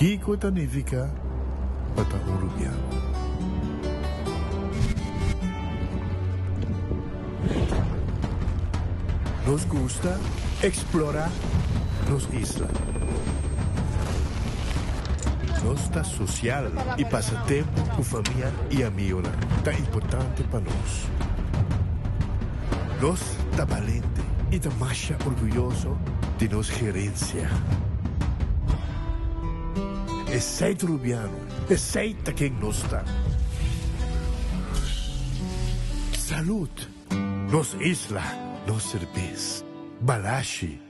Kiko ta nifiká pa ta un rubiano? Nos gusta eksplorá nos isla. Nos ta sosial i pasa tempu ku famia i amigonan ta importante pa nos. Nos ta balente i ta masha orguyoso di nos gerensia. Esei ta Rubiano, esei ta ken nos ta. Salud! Nos isla, nos serbes. Balashi.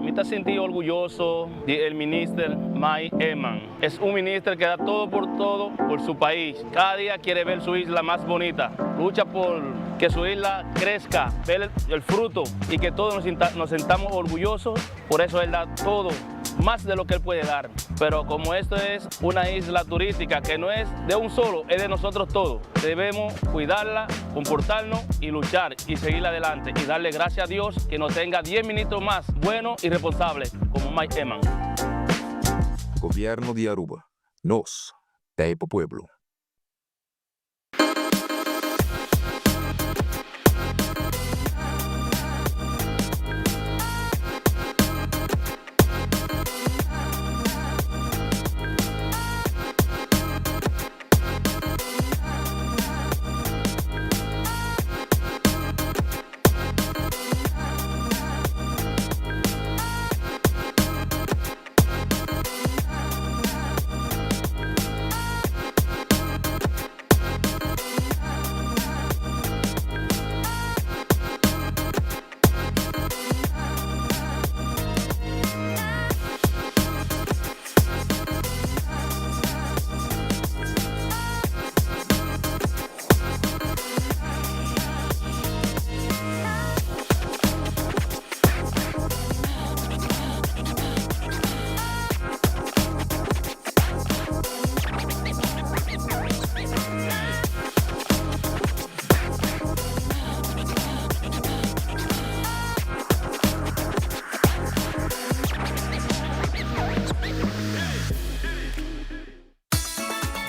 Mi ta sinti orguyoso di el minister Mike Eman. Es un minister que da todo por todo por su pais. Cada dia quiere ver su isla mas bonita. Lucha por que su isla crezca, ver el fruto y que todos nos sintamos orgullosos. Por eso él da todo, más de lo que él puede dar. Pero como esto es una isla turística que no es de un solo, es de nosotros todos. Debemos cuidarla, comportarnos y luchar y seguir adelante y darle gracias a Dios que nos tenga 10 ministros más buenos y responsables como Mike Eman. Gobierno di Aruba, nos ta e pa pueblo.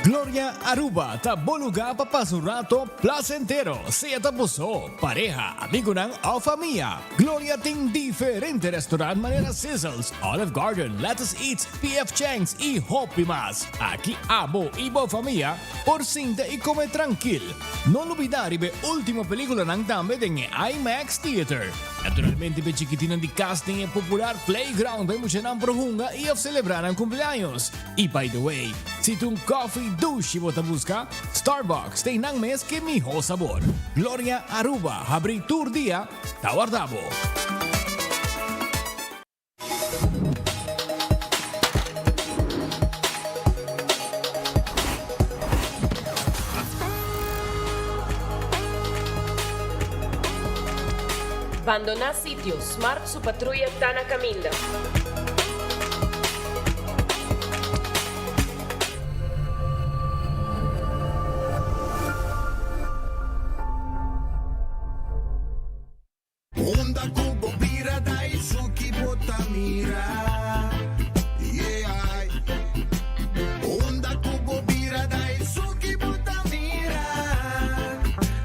Gloria Aruba ta bo lugar pa pasa un rato placentero, sea ta bo so, pareha, amigunan of famia. Gloria tin diferente restaurant manera Sizzles, Olive Garden, Lettuce Eats, PF Chang's y hopi mas. Aki abo y bo famia por sinta y come trankil. No lubida riba e ultimo peliculanan tambe den e IMAX Theater. Naturalmente p'e chikitinnan di cas den e popular playground pa e muchanan por hunga y of celebra nan cumpleaños. Y by the way, si ta un coffee dushi bo ta busca, Starbucks ta einan mes ke miho sabor. Gloria Aruba habri tur dia, ta warda bo. Bandoná sitio, Smart su patruya ta na kaminda. Unda ku bo bira Daisuki bo ta mira Yeah Unda ku bo bira Daisuki bo ta mira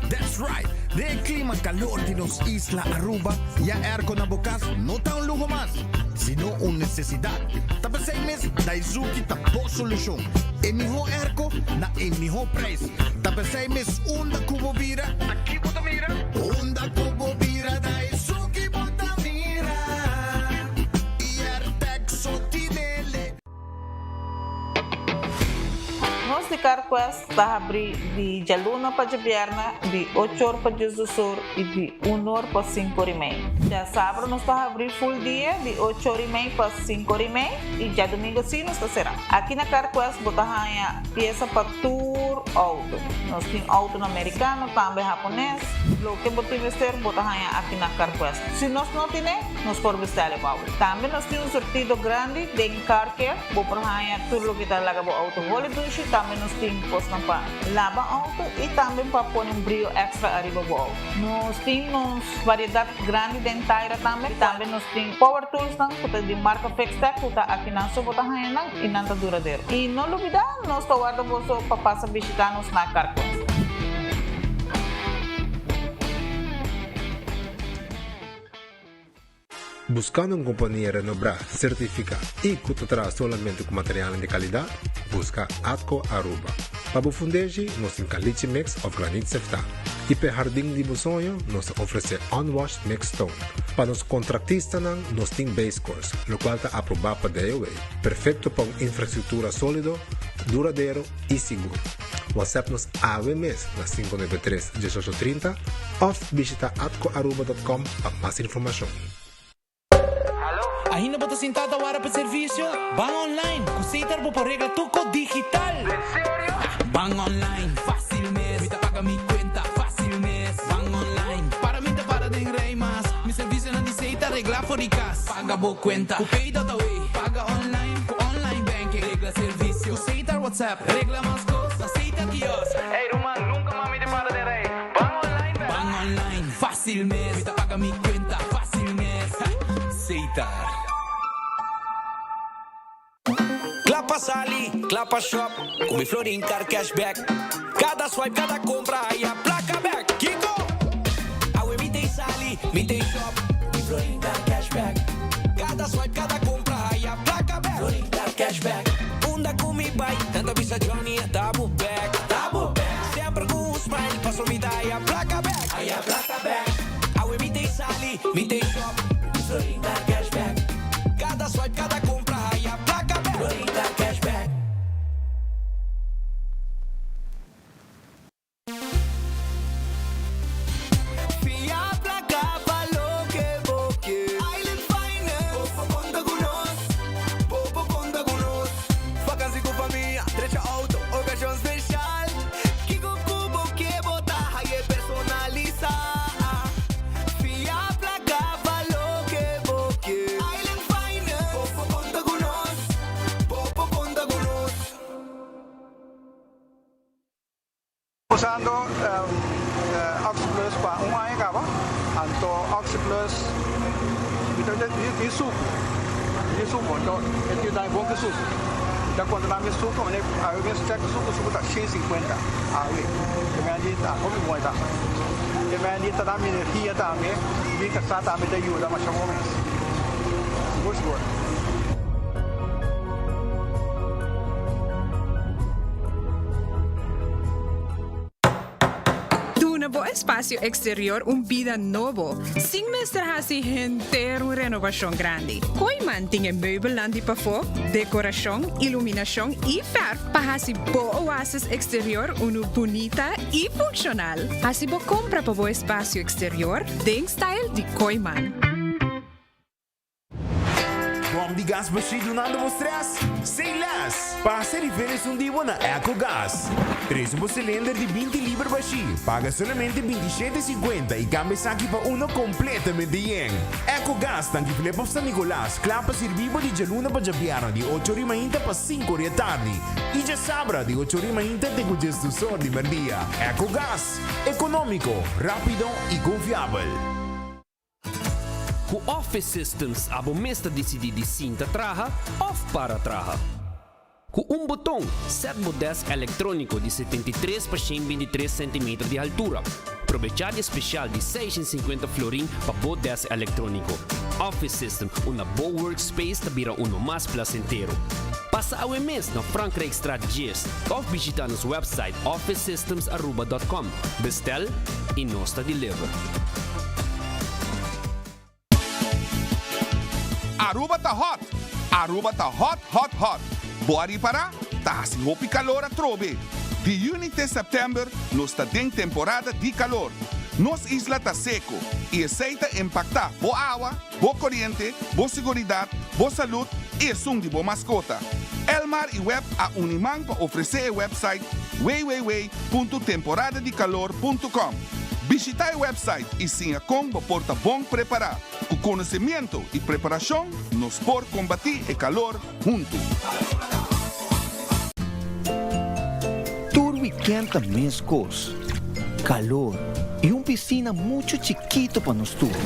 That's right! Den e klima kalor di nos isla Aruba, ya airco na bo kas no ta un luho mas, sino un nesesidat. Ta p'esei mes Daizuki ta bo solushon. E mihó airco na e mihó prijs. Ta p'esei mes unda ku bo bira, Aki bo ta mira. Unda ku bo bira Daizuki bo ta mira. I Airtec so tinele. di CarQuest ta habrí di djaluna pa djabièrnè di ocho or pa diesdos or i di un or pa sinku or i mei. Djasabra nos ta habrí ful dia di ocho or i mei pa sinku or i mei i djadumingu sí nos ta será. Aki na CarQuest bo ta haña piesa pa tur outo. Nos tin outonan merikano, tambe hapones. Loke bo tin mester bo ta haña aki na CarQuest. Si nos no tine, nos por bestèl e pa bo. Tambe nos tin un surtido grandi den Car Care. Bo por haña tur loke ta laga bo outo holi dushi. Tambe nos tin kosnan pa laba outo i tambe pa pone un brio èkstra ariba bo outo. Nos tin nos variedat grandi den taira tambe. Tambe nos tin power toolsnan ku ta di marka Fixtech ku ta akinan so bo ta haña nan i nan ta duradero. I no lubidá nos ta warda boso pa pasa bishitá nos na Carquest. Buscando un compania renobrá, certificá y cu ta traha solamente cu materialnan di calidad? Busca Atco Aruba. Pa bo fundeshi, nos tin caliche mix of granit seftá. Y p'e hardin di bo soño, nos ta ofrece unwashed mixed stone. Pa nos contractistanan, nos tin base course, locual ta aprobá pa DOW, perfecto pa un infrastructura solido, duradero y sigur. WhatsApp nos awe mes na 593 1830 of bishita atcoaruba.com pa mas informacion. Ainda bo ta sinta ta wara pa servicio? Ban online! Cu Setar bo por regla tur cos digital! En serio? Ban online, facil mes! Mi ta paga mi cuenta, facil mes! Ban online, para mi ta para den rij mas! Mi servicionan di Setar regla for di cas! Paga bo cuenta cu Pay.awe! Paga online cu online banking! Regla servicio cu Setar WhatsApp! Regla mas cos na Setar kiosk! Ey ruman, nunca mas mi ta para den rij! Ban online bek! Ban online, facil mes! Mi ta paga mi cuenta, facil mes! Setar. Kla pa sali, kla pa shop, ku mi Florin Card Cashback. Kada swipe, kada kompra, haya plaka bek. Kiko? Awe mi t'ei sali, mi t'ei shop, mi Florin Card Cashback. Kada swipe, kada kompra, haya plaka bek. Florin Card Cashback. Unda ku mi bai, nan ta bisa Johnny a ta bo bek. Ta bo bek. Semper ku un smile, paso mi ta haya plaka bek. Haya plaka bek. Awe mi t'ei sali, mi t'ei shop, mi Florin Card Cashback. Kada swipe, kada kompra, haya plaka bek. Florin Card Cashback. Fia plaka pa loke bo ke. Island Finance. Bo por konta ku nos. Bo por konta ku nos. Vakansi ku famia, drecha outo, okashon speshal. Kiko ku bo ke bo ta haye personalisá. Fia plaka pa loke bo ke. Island Finance. Bo por konta ku nos. Bo por konta ku nos. Usando Oxyplus pa un aña caba, anto Oxyplus mi ta di sucu, di sucu, anto e tin dami bon ki sucu. Mi ta conta dami sucu, awe mes check sucu, sucu ta shen sinkuenta awe, e men di ta hopi bon e ta. E men di ta dami energia tambe, mi casa tambe ta yuda masha bon mes, sigur sigur. Duna bo espasio eksterior un bida nobo, sin mester hasi henter un renobashon grandi. Kooiman tin e meubelnan di pafó, dekorashon, iluminashon i fèrf pa hasi bo oasis eksterior unu bunita i funshonal. Hasi bo kompra pa bo espasio eksterior den style di Kooiman. Bom di gas bashí dunando bo stress? Say less! Pasa riba esun di bo na Ecogas. Trese bo silinder di 20 liber bashí, paga solamente 27 cincuenta y cambia esaki pa uno completamente yen. Ecogas tanki Flip of San Nicolas, kla pa sirbi bo di djaluna pa djabièrnè di ocho ori mainta pa sinku ori e tardi y djasabra di ocho ori mainta te ku djesdus or di merdia. Ecogas, economico, rapido y confiabel. Ku Office Systems abo mes ta disidí di sinta traha òf para traha. Ku un boton, sèt bo dèsk elektróniko di 73 pa 123 sentimeter di haltura. Probechá di e spesial di 650 florin pa bo dèsk elektróniko. Office System, unda bo workspace ta bira uno mas plasentero. Pasa awe mes na Frankrijkstraat 10 òf bishitá nos wèpsait officesystemsaruba.com. Bestel i nos ta deliver. Aruba ta hot! Aruba ta hot hot hot! Bo a ripara? Ta hasi hopi kalor atrobe. Di yüni te sèptèmber nos ta den temporada di kalor. Nos isla ta seko i esei ta impaktá bo awa, bo koriente, bo siguridat, bo salud i esun di bo maskota. Elmar i web a uni man pa ofresé e website www.temporadadikalor.com. Bishitá e website i siña kon bo por ta bon prepará. Ku konosemiento i preparashon nos por kombatí e kalor huntu. Tur weekend ta mescos, calor y un piscina mucho chikito pa nos tur.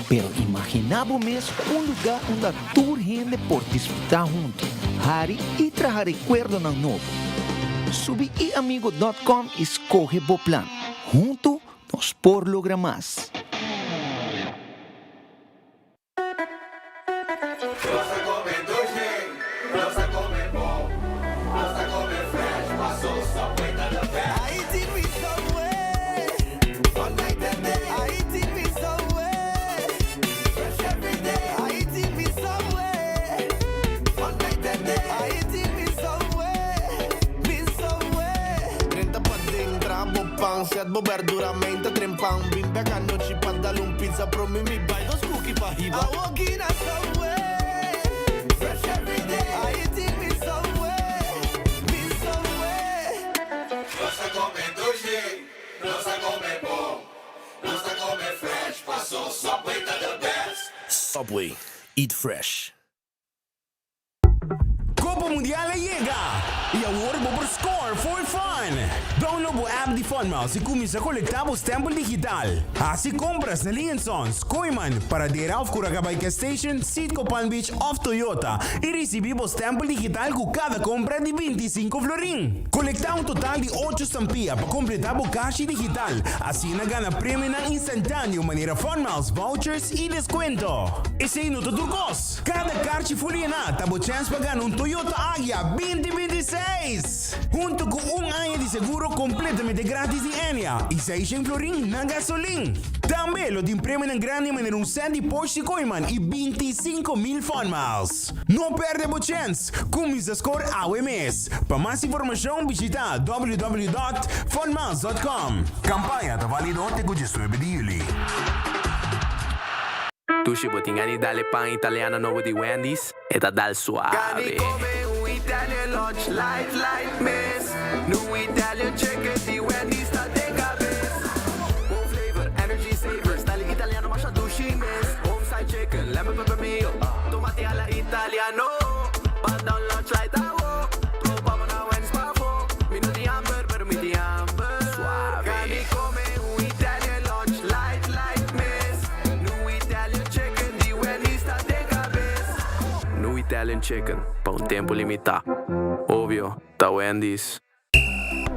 Pero imagina bo mes un lugar unda tur hende por disfruta hunto, hari y traha recuerdonan nobo. Subi iamigo dot com y scoge bo plan. Hunto nos por logra mas. Subway, eat fresh. Copa Mundial a yega! Y awor bo por score for fun! Download bo app di Funmiles y cuminsa colecta bo stempel digital. Haci compras na Lee Sons, Kooyman, Paradera of Curacabay Gas Station, Citgo Palm Beach of Toyota y ricibi bo stempel digital cu cada compra di 25 florin. Colecta un total di ocho stampia pa completa bo cashi digital, asina gana premionan instantaneo manera Funmiles vouchers y descuento. Esey no ta tur cos! Kada karchi fuliená ta bo chèns pa gana un Toyota Agya 2026! Huntu ku un aña di seguro kompletamente gratis di Enya i seishen florin na gasolin. Tambe lo tin premionan grandi manera un sèt di Porsche Kooiman i 25,000 Fun Miles. No pèrdè bo chèns! Kuminsá skor awe mes! Pa mas informashon bishitá www.funmiles.com. Kampaña ta válido te ku 19 di yüli. Dushi bo tin gana di dal e pan italiano nobo di Wendy's? E ta dal suave. Gana di come un Italian lunch light light mes. Nu Italian chicken di Wendy's ta den cabes. Bon flavor, energy saver, style italiano masha dushi mes. Home style chicken, lemon pepper mayo, tomati alla italiano. Pan down lunch light awo, proba bo na Wendy's pafo. Mi no tin hamber, pero mi tin hamber. Suave. Gana di come un Italian lunch light light mes. Nu Italian chicken di Wendy's ta den cabes. Nu Italian Chicken, pa un tempo limita. Obvio, ta Wendy's.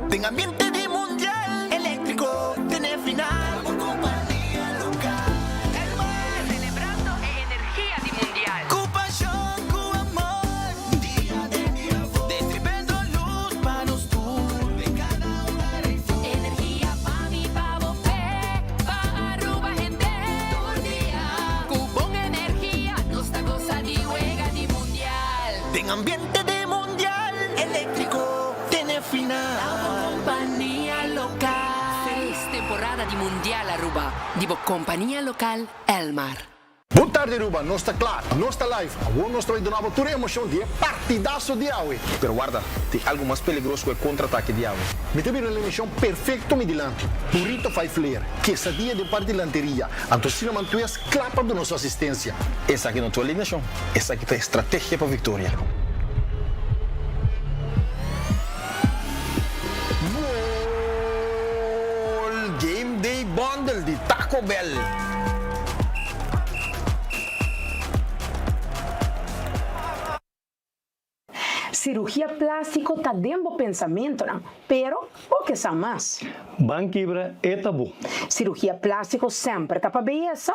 Den ambiente di mundial eléctrico tene final bo compania local Elmar. Celebrando e energia di mundial. Cu pasion, cu amor, dia den dia for. Distribuyendo luz pa nos tur den cada hogar y for. Energia pa mi, pa bo, p'e, pa Aruba hende tur dia. Cu bon energia nos ta goza di wega di mundial. Den ambiente di mundial eléctrico tene final. Ta bo compania local. Feliz temporada di mundial Aruba di bo compania local Elmar. Bon tardi Aruba, nos ta kla, nos ta live, awor nos ta bai duna bo tur e emocion di e partidazo di awe. Pero warda, tin algo mas peligroso ku e kontra-atake di awe. Mi ta bira un eleccion perfecto mi dilanti, burrito five layer, quesadilla den parti dilanteria, anto cinnamon twist kla pa duna su asistencia. Esaki no ta un alineacion, esaki ta estrategia pa victoria. Gol! Game Day Bundle di Taco Bell! Cirugia plastico ta den bo pensamentonan, pero bo ke sa mas. Ban kibra e tabú. Cirugia plastico semper ta pa beyesa?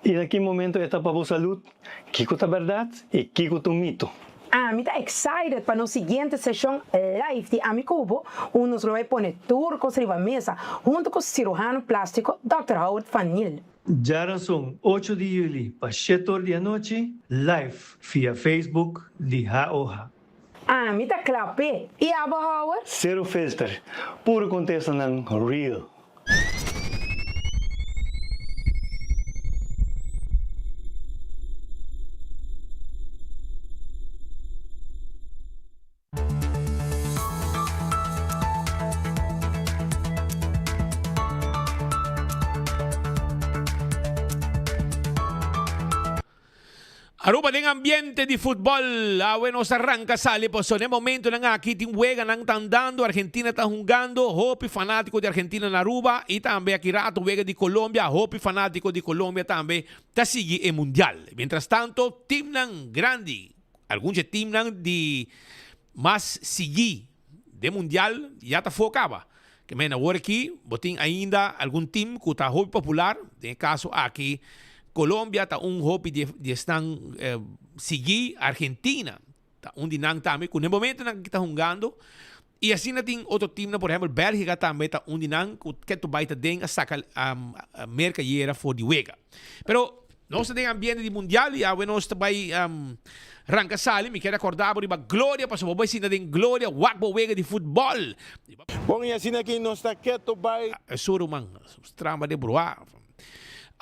I na ki momento e ta pa bo salud? Kiko ta berdad i kiko ta un mito? Ami ta excited pa nos siguiente seshon live di Ami Ku Bo, unda nos lo bai pone tur kos riba mesa huntu ku siruhano plástiko Dòkter Howard van Niel. Djarason ocho di juli pa shet or di anochi live via Facebook di HOH. Ami ta kla p'e. I abo Howard? Zero filter, puro contestanan real. Aruba den ambiente di futbol. Awe nos a ranca sali paso den momentonan aki tin weganan ta andando, Argentina ta hungando, hopi fanatico di Argentina na Aruba y tambe aki rato wega di Colombia, hopi fanatico di Colombia tambe ta sigui e mundial. Mientras tanto teamnan grandi, algun dje teamnan di mas sigui den mundial ya ta for caba. Ke men awor aki bo tin ainda algun team ku ta hopi popular, den e kaso aki Colombia ta un hopi di di esnan sigui, Argentina ta un di nan tambe ku na e momentonan aki ta hungando i asina tin otro teamnan por ehempel Belgica tambe ta un di nan ku ketu bai ta den a saka Merca yera for di wega. Pero Nos ta den ambiente di mundial y awe nos ta bay ranca sali. Mi kier acorda bo riba Gloria pasobra bo bay sinta den Gloria wak bo wega di futbol. Bon y asina aki nos ta keto bay. Eso ruman, stramba de bruha.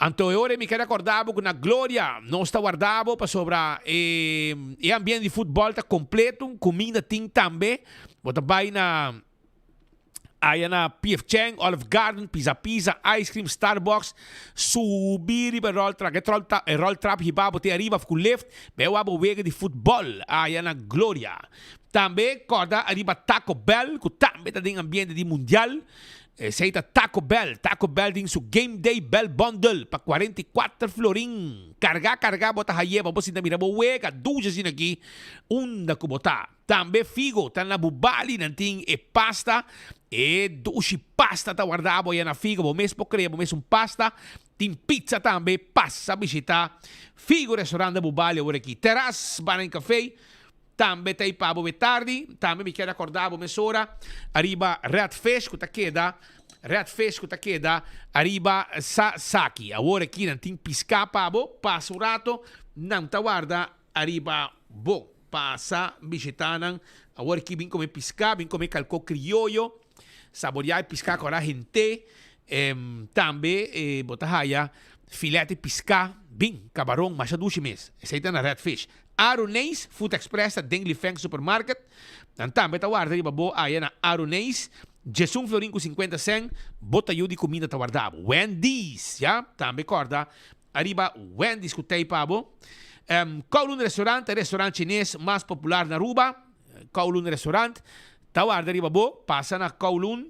Anto e ora mi kier acorda bo cu na Gloria nos ta warda bo pasobra e ambiente di futbol ta completo, cuminda tin tambe. Bo ta bay na. Aya na PF Chang, Olive Garden, Pizza Pizza, Ice Cream, Starbucks, subi riba e roll trap, e roll e roll trap hiba bo te ariba ku lift, bai wak bo wega di futbol aya na Gloria. Tambe kòrda ariba Taco Bell ku tambe ta den ambiente di mundial. Esei ta Taco Bell. Taco Bell tin su Game Day Bell Bundle pa 44 florin. Kargá kargá bo ta haye pa bo sinta mira bo wega dushi asina aki unda ku bo ta. Tambe figo ta na bo bali, nan tin e pasta, e dushi pasta ta warda bo ya na figo, bo mes por crea bo mes un pasta, tin pizza tambe, pasa bishita Figo Restaurant na bo bali awor aki. Terras Bar and Café tambe ta ei pa bo tardi, tambe mi kier acorda bo mesora ariba Red Fish cu ta keda, Red Fish cu ta keda ariba Sa Saki. Awor aki nan tin pisca pa bo, pasa un rato, nan ta warda ariba bo. Pasa bishita nan awor aki bin come pisca, bin come calco crioyo, saborea e pisca cu ora hente, tambe bo ta haya filet di pisca, bin cabaron masha dushi mes, esey ta na Red Fish. Aruneis Food Express ta den Lifeng Supermarket, nan tambe ta warda riba bo aya na Aruneis, djesun florin cu 50 cent, bo ta yu di cuminda ta warda bo. Wendy's, ya, tambe corda Ariba Wendy's cu tey pa bo. Kowloon Restaurant, e restaurant chines mas popular na Aruba. Kowloon Restaurant ta warda riba bo. Pasa na Kowloon.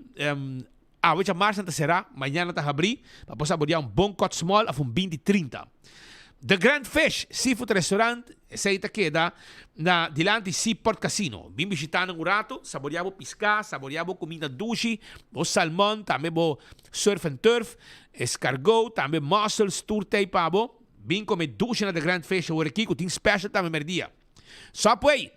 Awe djamarsa nan ta sera, mañana nan ta habri pa bo saborea un bon kòt small of un binti 30. The Grand Fish Seafood Restaurant, esey ta keda na dilanti Seaport Casino. Bin bishita nan un rato, saborea bo pisca, saborea bo cuminda dushi, bo salmon, tambe bo surf and turf. Escargot, tambe mussels, tur tey pa bo. Bin come dushi na The Grand Fish awor aki cu tin special tambe merdia. Subway!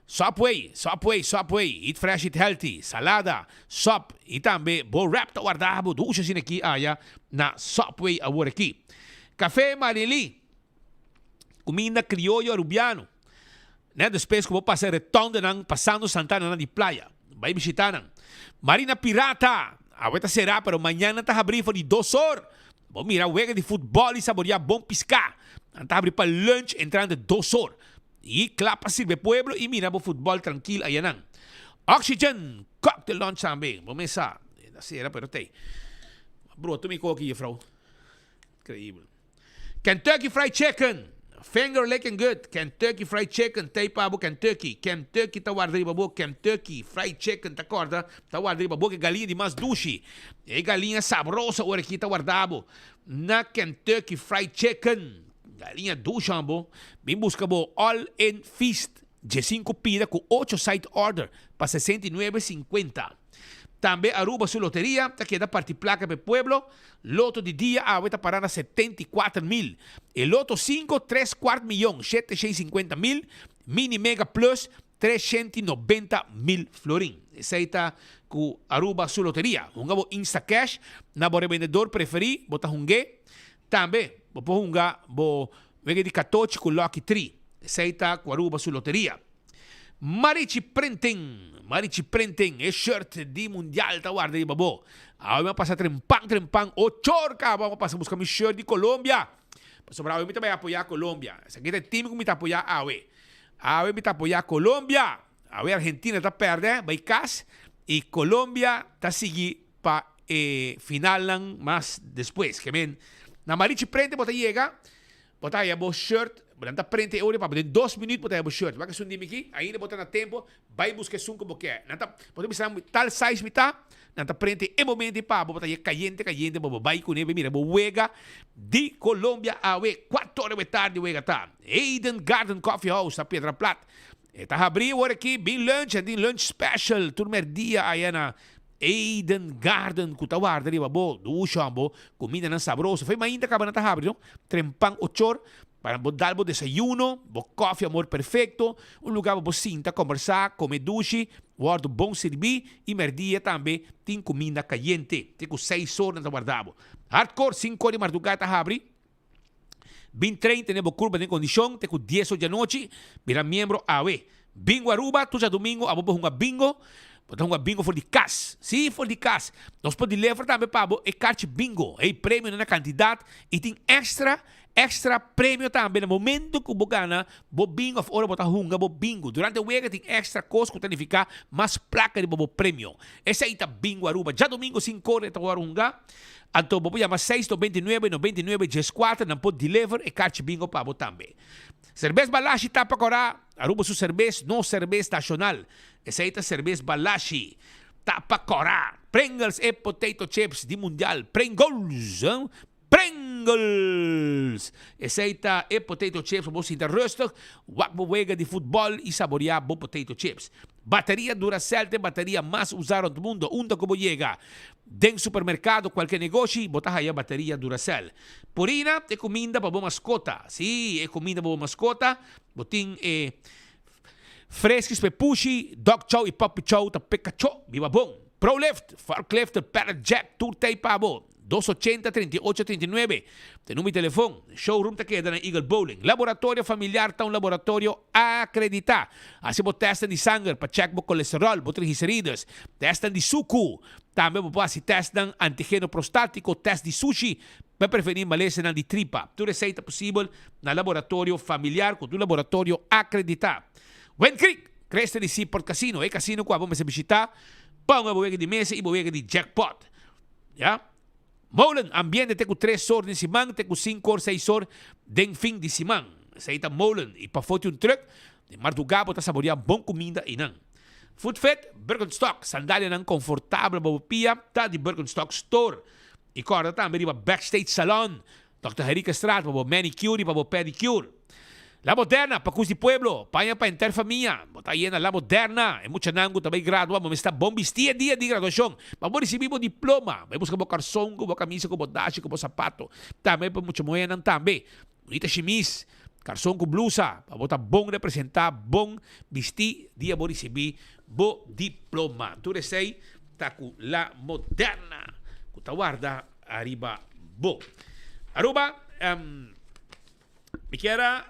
Subway! Subway! Subway! Eat fresh, eat healthy. Salada, sop y tambe bo wrap ta warda bo dushi asina aki aya na Subway awor aki. Cafe Marily, cuminda crioyo Arubiano. Net despues cu bo pasa e retondenan pasando Santana nan di playa. Bay bishita nan. Marina Pirata, awe ta sera pero mañan nan ta habri for di dos or. Bo mira wega di futbol y saborea bon pisca. Nan ta habri pa lunch entrante dos or. Y cla pa sirbi e pueblo y mira bo futbol trankil ayanan. Oxygen Cocktail Lounge tambe. Bo mesa ta sera pero tey. Broto mi koki juffrouw. Increíbel. Kentucky Fried Chicken, Finger licking good, Kentucky Fried Chicken, tei pa bo Kentucky, Kentucky ta warda riba bo, Kentucky Fried Chicken ta corda, ta warda riba bo ke galiña di mas dushi, e galiña sabroso ora aki ta warda bo na Kentucky Fried Chicken, galiña dushi han bo, bin busca bo All In Feast, 15 pida cu ocho side order pa 69.50. Tambe Aruba su loteria ta keda parti placa pa e pueblo. Loto di dia awe ta para na 74 mil. E loto cinco, tres cuart miyon, 750 mil. Mini Mega Plus, 390 mil florin. Esey ta cu Aruba su loteria. Hunga bo Instacash na bo rebendedor preferi, bo ta hungue. Tambe bo por hunga bo wega di catochi cu Lucky Tree. Esey ta cu Aruba su loteria. Marichi Printing, Marichi Printing, e shirt di mundial ta warda riba bo. Awe mi a pasa trempan trempan ochor caba mi a pasa busca mi shirt di Colombia. Pasobra awe mi ta bay apoya Colombia. Esaki ta e team cu mi ta apoya awe. Awe mi ta apoya Colombia. Awe Argentina ta perde bay cas y Colombia ta sigui pa e finalnan mas despues. Ke men na Marichi Printing bo ta yega. Bo ta haya bo shirt, bo nan ta prente e ora pa bo den dos minuut bo ta haya bo shirt. Wak esun di mi aki, ainda bo ta na tempo, bai buska esun ku bo ke. Nan ta, bo ta bisa nan tal size mi ta, nan ta prente e momento ei pa bo, bo ta haya kayente kayente pa bo bai kuné bai mira bo wega di Colombia awe, kuater ora tardi wega ta. Eden Garden Coffee House na Piedra Plat. E ta habrí awor aki, bin lunch, nan tin lunch special tur merdia aya na Eden Garden ku ta warda riba bo, dusha bo, kumindanan sabroso. Fe mainta kaba nan ta habri no, trempan ochor pa bo dal bo desayuno, bo koffie amor perfecto, un lugar pa bo sinta kombersá, kome dushi, wòrdu bon sirbí i merdia tambe tin kuminda kayente. Te ku seis or nan ta warda bo. Hardcore sinkor di mardugá ta habri. Bin train tene bo curpa den condicion te cu dies or djanochi, bira miembro awe. Bingo Aruba, tur djadomingo abo por hunga bingo, bo ta hunga bingo for di cas, si for di cas. Nos por deliver tambe pa bo e carchi bingo, hey premionan na cantidad y tin extra extra premio tambe na momento cu bo gana bo bingo of ora bo ta hunga bo bingo. Durante wega tin extra cos cu ta nifica mas placa riba bo premio. Esey ta Bingo Aruba, djadomingo cinco ora e ta wor hunga. Anto bo por yama seis 99 99 dieskuater nan por deliver e karchi bingo pa bo tambe. Serbes Balashi tapa kora, Aruba su serbes, nos serbes nashonal. Esei ta serbes Balashi. Tapa kora. Pringles e potato chips di mundial. Pringles, hein? Pringles! Esei ta e potato chips pa bo sinta rustig, wak bo wega di futbol i saborea bo potato chips. Bateria Duracell ta e bateria mas usa rond mundo. Unda ku bo yega? Den supermerkado, kualke negoshi, bo ta haya bateria Duracell. Purina ta e kuminda pa bo maskota. Sí, e kuminda pa bo maskota. Bo tin e Friskies pa e pushi, Dog Chow i Puppy Chow ta p'e kachó. Biba bon! Prolift, Forklift, Pallet Jack, tur ta ei pa bo. Dos ochenta, 38, 39 ta e number di telefon. Showroom ta keda na Eagle Bowling. Laboratorio Familiar ta un laboratorio akreditá. Hasi bo tèstnan di sanger pa chèk bo kolesteròl, bo triglicerides, tèstnan di suku. Tambe bo por hasi tèstnan antigeno prostátiko, tèst di sushi pa prevení malesanan di tripa. Tur esei ta posibel na Laboratorio Familiar ku ta un laboratorio akreditá. Wind Creek, Cresta di Seaport Casino, e kasino ku abo mester bishitá pa hunga bo wega di mesa i bo wega di jackpot. Ya. Molen, ambiente te ku tres or den siman te ku sinku or seis or den fin di siman. Esei ta Molen i pafó tin un trùk, den mardugá bo ta saboreá bon kuminda einan. Footfit, Birkenstock, sandalianan konfortabel pa bo pia ta di Birkenstock Store. I kòrda tambe riba Backstage Salon, Dòkter Henriquestraat pa bo manicure i pa bo pedicure. La Moderna, pakus di pueblo, paña pa henter famia. Bo ta yena La Moderna. E muchanan ku ta bai gradua bo mester ta bon bistí e dia di graduashon pa bo risibí bo diploma. Bai buska bo karson ku bo kamisa ku bo dashi ku bo sapato. Tambe pa mucha muhénan tambe. Bunita shimis, karson ku blusa pa bo ta bon representá, bon bistí dia bo risibí bo diploma. Tur esei ta ku La Moderna ku ta warda ariba bo. Aruba. Mi kier a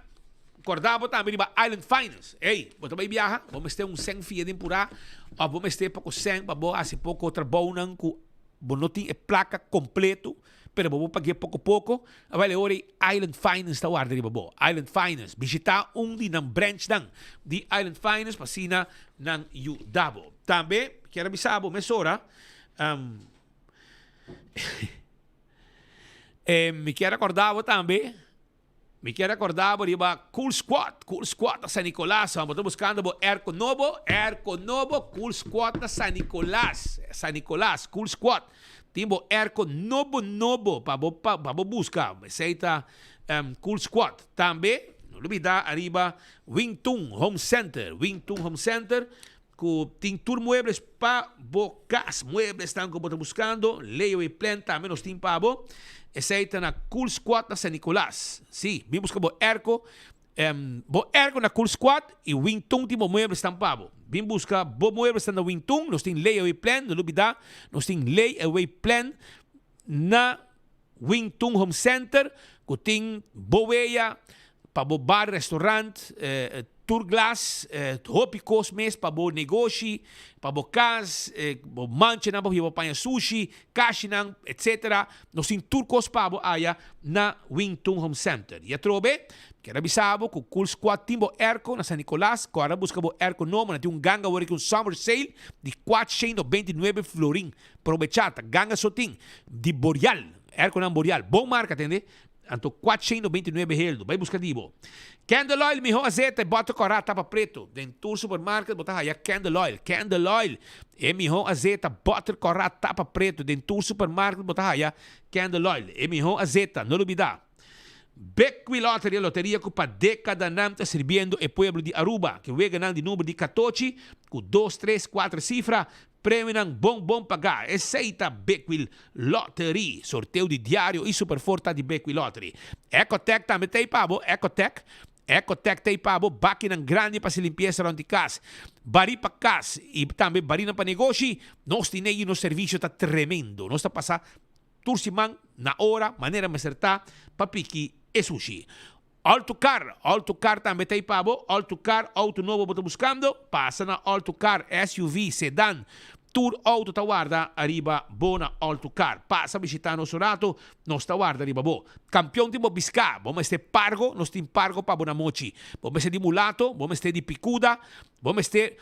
korda bo tambe riba Island Finance. Ey, bo ta bai biaha, bo mester un sèn fia den purá òf bo mester poko sèn pa bo hasi poko trabounan ku bo no tin e plaka kompleto, pero bo por pag'é poko poko. Awèl e ora ei Island Finance ta warda riba bo. Island Finance, bishitá un di nan branchnan di Island Finance pa asina nan yuda bo. Tambe mi kier a bisa bo mesora, E mi kier recorda bo tambe, mi kier recorda bo riba Cool Squad, Cool Squad na San Nicolas, bo ta buscando bo airco nobo, airco nobo, Cool Squad na San Nicolas, San Nicolas, Cool Squad, tin bo airco nobo nobo pa bo pa bo busca, esey ta Cool Squad. Tambe no lubida ariba Wing Tun Home Center, Wing Tun Home Center, Ku tin tur muebles pa bo kas. Mueblesnan ku bo ta buskando, layaway plan tambe nos tin pa bo. Esei ta na Cool Squad na San Nicolas. Sí, bin buska bo airco, bo airco na Cool Squad i Wing Tun tin bo mueblesnan pa bo. Bin buska bo mueblesnan na Wing Tun, nos tin layaway plan, no lubida, nos tin layaway plan na Wing Tun Home Center ku tin bo weya. Pa bo bar, restaurant, tur glas, hopi kos mes pa bo negoshi, pa bo kas, bo manchanan pa bo paña sushi, kashinan, etc. Nos tin tur kos pa bo aya na Wing Tun Home Center. Y atrobe, kier a bisa bo ku Cool Squad tin bo airco na San Nicolas, kòrda buska bo airco nobo, nan tin un ganga awor aki un summer sale di 499 florin. Probechá, ta ganga so tin, di Boreal, airconan Boreal, bon marka tende. Anto 499 heldu. Bai buska di bo. Candle oil miho azeta e boter kora tapa preto. Den tur supermarket bo ta haya candle oil. Candle oil e miho azeta boter kora tapa preto. Den tur supermarket bo ta haya candle oil. E miho azeta. No lubida. Bequi Lottery e loteria ku pa dekadanan ta sirbiendo e pueblo di Aruba. Ke weganan di number di katochi ku dos, tres, kuater sifra. Premionan bon bon pagá. Esei ta Bekwil Lottery. Sorteo di diario i Superfor ta di Bekwil Lottery. Ecotec tambe ta ei pa bo. Ecotec. Ecotec ta ei pa bo. Bakinan grandi pa hasi limpiesa rònt di kas. Barí pa kas i tambe barínan pa negoshi. Nos tin ei i nos servisio ta tremendo. Nos ta pasa tur siman na ora manera mester ta pa piki e sushi. Alto Car, Alto Car tambe ta ei pa bo. Alto Car, auto nobo bo ta buscando? Pasa na Alto Car, SUV, sedan, tur auto ta warda ariba bo na Alto Car. Pasa bishita nos un rato, nos ta warda riba bo. Campeon tin bo bisca, bo mester pargo, nos tin pargo pa bo na mochi. Bo mester di mulato, bo mester di picuda, bo mester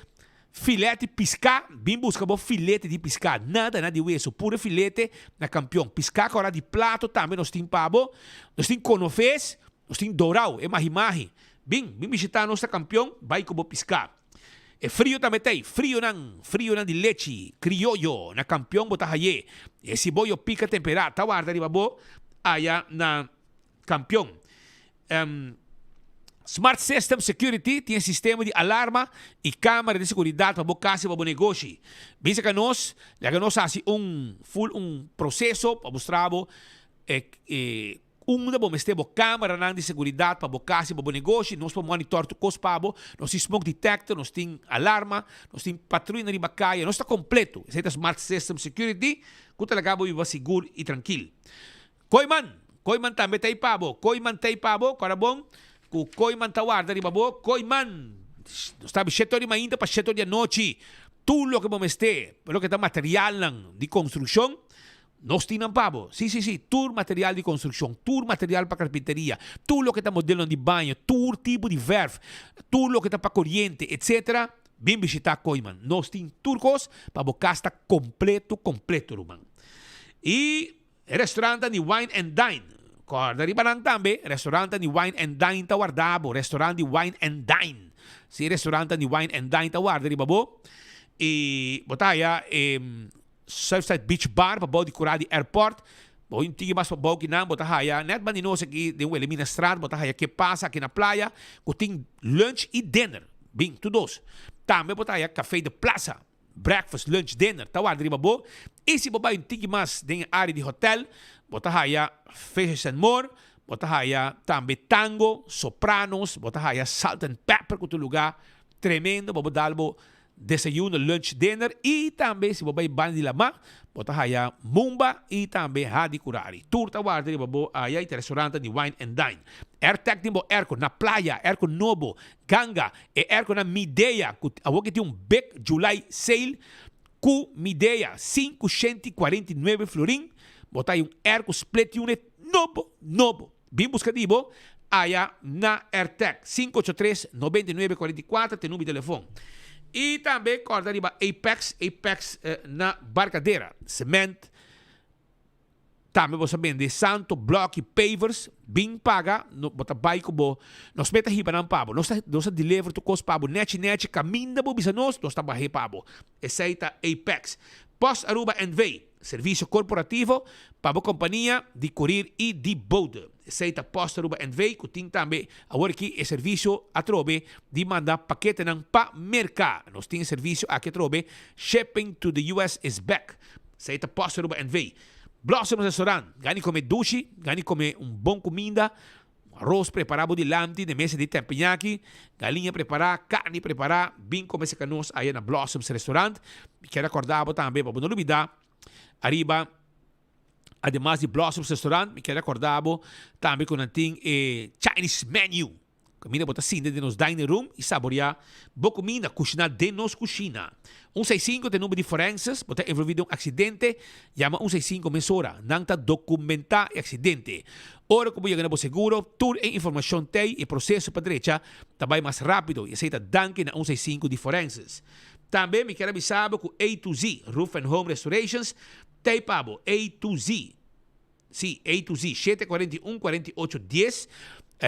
Filete piská, bin buska bo filete di piská, nada na di weso, puro filete na kampion. Piská kòrá di plato tambe nos tin pa bo. Nos tin konofes, nos tin dorau, e mahi-mahi. Bin, bin bishitá nos na kampion, bai ku bo piská. E frio tambe ta ei, frionan, frionan di lechi, krioyo, na kampion bo ta hay'é. E siboyo pika temperá ta warda riba bo aya na kampion. Smart System Security tin e sistema di alarma y camera di seguridad pa bo casa y pa bo negoshi. Bisa ca nos, laga nos haci un full un proceso pa mustra bo e unda bo mester bo cameranan di seguridad pa bo casa y pa bo negoshi. Nos por monitor tur cos pa bo. Nos tin smoke detector, nos tin alarma, nos tin patruya riba caya. Nos ta completo. Esey ta Smart System Security cu ta laga bo biba sigur y trankil. Kooiman! Kooiman tambe ta ei pa bo. Kooiman ta ei pa bo. Kòrda bon ku Kooiman ta warda riba bo. Kooiman! Nos ta abi shete ora di mainta pa shete ora di anochi. Tur loke bo mester, loke ta materialnan di konstrukshon, nos tin nan pa bo. Sí, sí, sí, tur material di konstrukshon, tur material pa karpinteria, tur loke ta modelnan di baño, tur tipo di vèrf, tur loke ta pa koriente, etsetera, bin bishitá Kooiman. Nos tin tur kos pa bo kas ta kompleto, kompleto, ruman. I. E restaurantnan di Wine and Dine, Kòrda riba nan tambe, restaurantnan di Wine and Dine ta warda bo, restaurant di Wine and Dine. Si restaurantnan di Wine and Dine ta warda riba bo, i bo ta haya e Surfside Beach Bar pa bou di kura di airport, bo un tiki mas pa bou ki nan bo ta haya nèt banda di nos aki den Wilhelminastraat bo ta haya Ke Pasa aki na playa ku tin lunch i dinner, bin tur dos. Tambe bo ta haya Café de Plaza. Breakfast, lunch, dinner ta warda riba bo. Y si bo bay un tiki mas den e area di hotel, bo ta haya Fishes and More, bo ta haya tambe Tango, Sopranos, bo ta haya Salt and Pepper cu ta un lugar tremendo pa bo dal bo desayuno, lunch, dinner. Y tambe si bo bay banda di lama, bo ta haya Mumba y tambe Hadi Curari. Tur ta warda riba bo aya y ta restaurantnan di Wine and Dine. Airtec tin bo airco na playa, airco nobo, ganga. E airco na Midea cu awor ke tin un big July sale cu Midea 549 florin bo ta hay un airco split unit nobo nobo. Bin busca di bo aya na Airtec 583 99 44 te number di telefon. Y tambe corda riba Apex, Apex na Barcadera, cement. Tambe bo sa bende santo, bloki, pavers, bin paga, no, bo ta bai ku bo, nos meta hiba nan pa bo, nos ta, nos ta deliver tur kos pa bo nechi nechi, kaminda bo bisa nos, nos ta bah'é pa bo. Esei ta Apex. Post Aruba NV, servisio korporativo pa bo kompania di kurir i di bode. Esei ta Post Aruba NV ku tin tambe awor aki e servisio atrobe di manda paketenan pa Merka. Nos tin e servisio aki atrobe, Shipping to the US is back. Esei ta Post Aruba NV. Blossoms Restaurant, gani come dushi, gani come un bon cuminda, arroz prepara bo dilanti den mesa di teppanyaki, galiña prepara, carni prepara, bin come cerca nos aya na Blossoms Restaurant. Mi kier acorda bo tambe pa bo no lubida ariba. Ademas di Blossoms Restaurant, mi kier recorda bo tambe cu nan tin e Chinese menu. Caminda bo ta sinta den nos dining room y saborea bo cuminda cushina den nos cushina. Un seis sinku ta e number di forenses, bo ta envolvi den un accidente, yama un seis sinku mesora. Nan ta documenta e accidente. Ora cu bo yega na bo seguro, tur e informacion t'ey y e proceso pa drecha ta bay mas rapido y esey ta danki na un seis sinku di forenses. Tambe mi kier a bisa bo cu A to Z Roof and Home Restorations Tei pa bo, A to Z. Sí, A to Z. Shete 41 48 dies.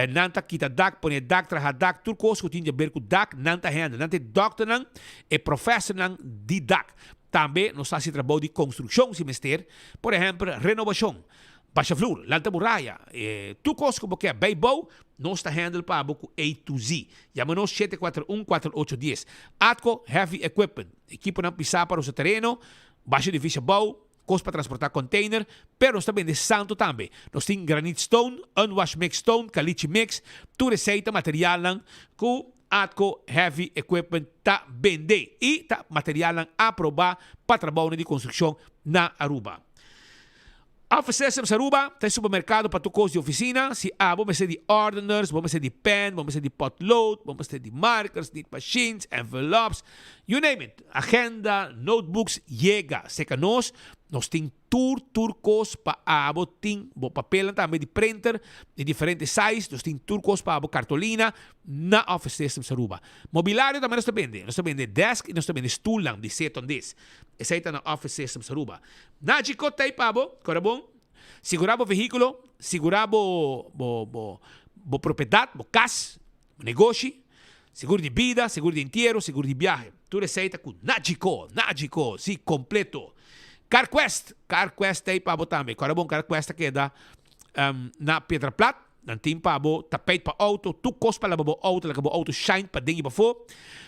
Nan ta kita dak, pone dak, traha dak, tur kos ku tin di aber ku dak, nan ta handle. Nan ta e dòkternan, e profèsernan di dak. Tambe nos ta hasi trabou di konstrukshon si mester. Por ehèmpel, renobashon, basha flur, lanta muraya, tur kos ku bo ke bei bou, nos ta handle pa bo ku A to Z. Yama nos shete kuater un kuater ocho dies. Atco Heavy Equipment, ekiponan pisá pa rosa tereno, Basha edifisio abou, kos pa transportá container, pero nos ta bende santo tambe. Nos tin granite stone, unwash mix stone, caliche mix, tur esei ta materialnan ku Atco Heavy Equipment ta bende i ta materialnan aprobá pa trabounan di konstrukshon na Aruba. Office Systems Aruba ta e supermerkado pa tur kos di ofisina. Si abo mester di ordeners, bo mester di pen, bo mester di potlood, bo mester di markers, nit machines, envelops, you name it, agenda, notebooks, yega serka nos. Nos tin tur tur kos pa abo tin bo papelnan tambe di printer di diferente size. Nos tin tur kos pa abo kartolina na Office Systems Aruba. Mobilario tambe nos ta bende. Nos ta bende desk y nos ta bende stoelnan di seton des. Esei ta na Office Systems Aruba. Nachi ko tei pa bo, kora bon, sigurá bo vehíkulo, sigurá bo bo bo bo propiedat, bo kas, bo negoshi, seguro di bida, seguro di entiero, seguro di biahe. Tur esei ta ku Nachi Ko, Nachi Ko, si, kompleto. CarQuest, CarQuest tei pa bo tambe. Kora bon, CarQuest ta keda na Piedra Plat. Nan tin pa bo tapijt pa auto, tur kos pa laba bo auto, laga bo auto shine paden i pafó.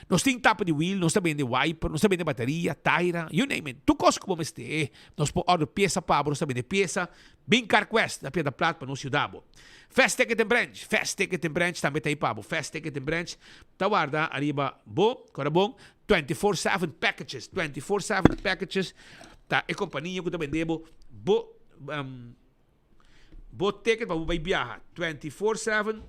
Nos tin tapa di wiel, nos ta bende wiper, nos ta bende bateria, taira, you name it. Tur kos ku bo mester. Nos por order piesa pa bo, nos ta bende piesa. Bin CarQuest na Piedra Plat pa nos yuda bo. Fast Ticket and Branch, Fast Ticket and Branch tambe ta ei pa bo. Fast Ticket and Branch ta warda ariba bo, kora bon, 24/7 packages, 24/7 packages ta e kompania ku ta bende bo bo. Bo ticket pa bo bai biaha 24/7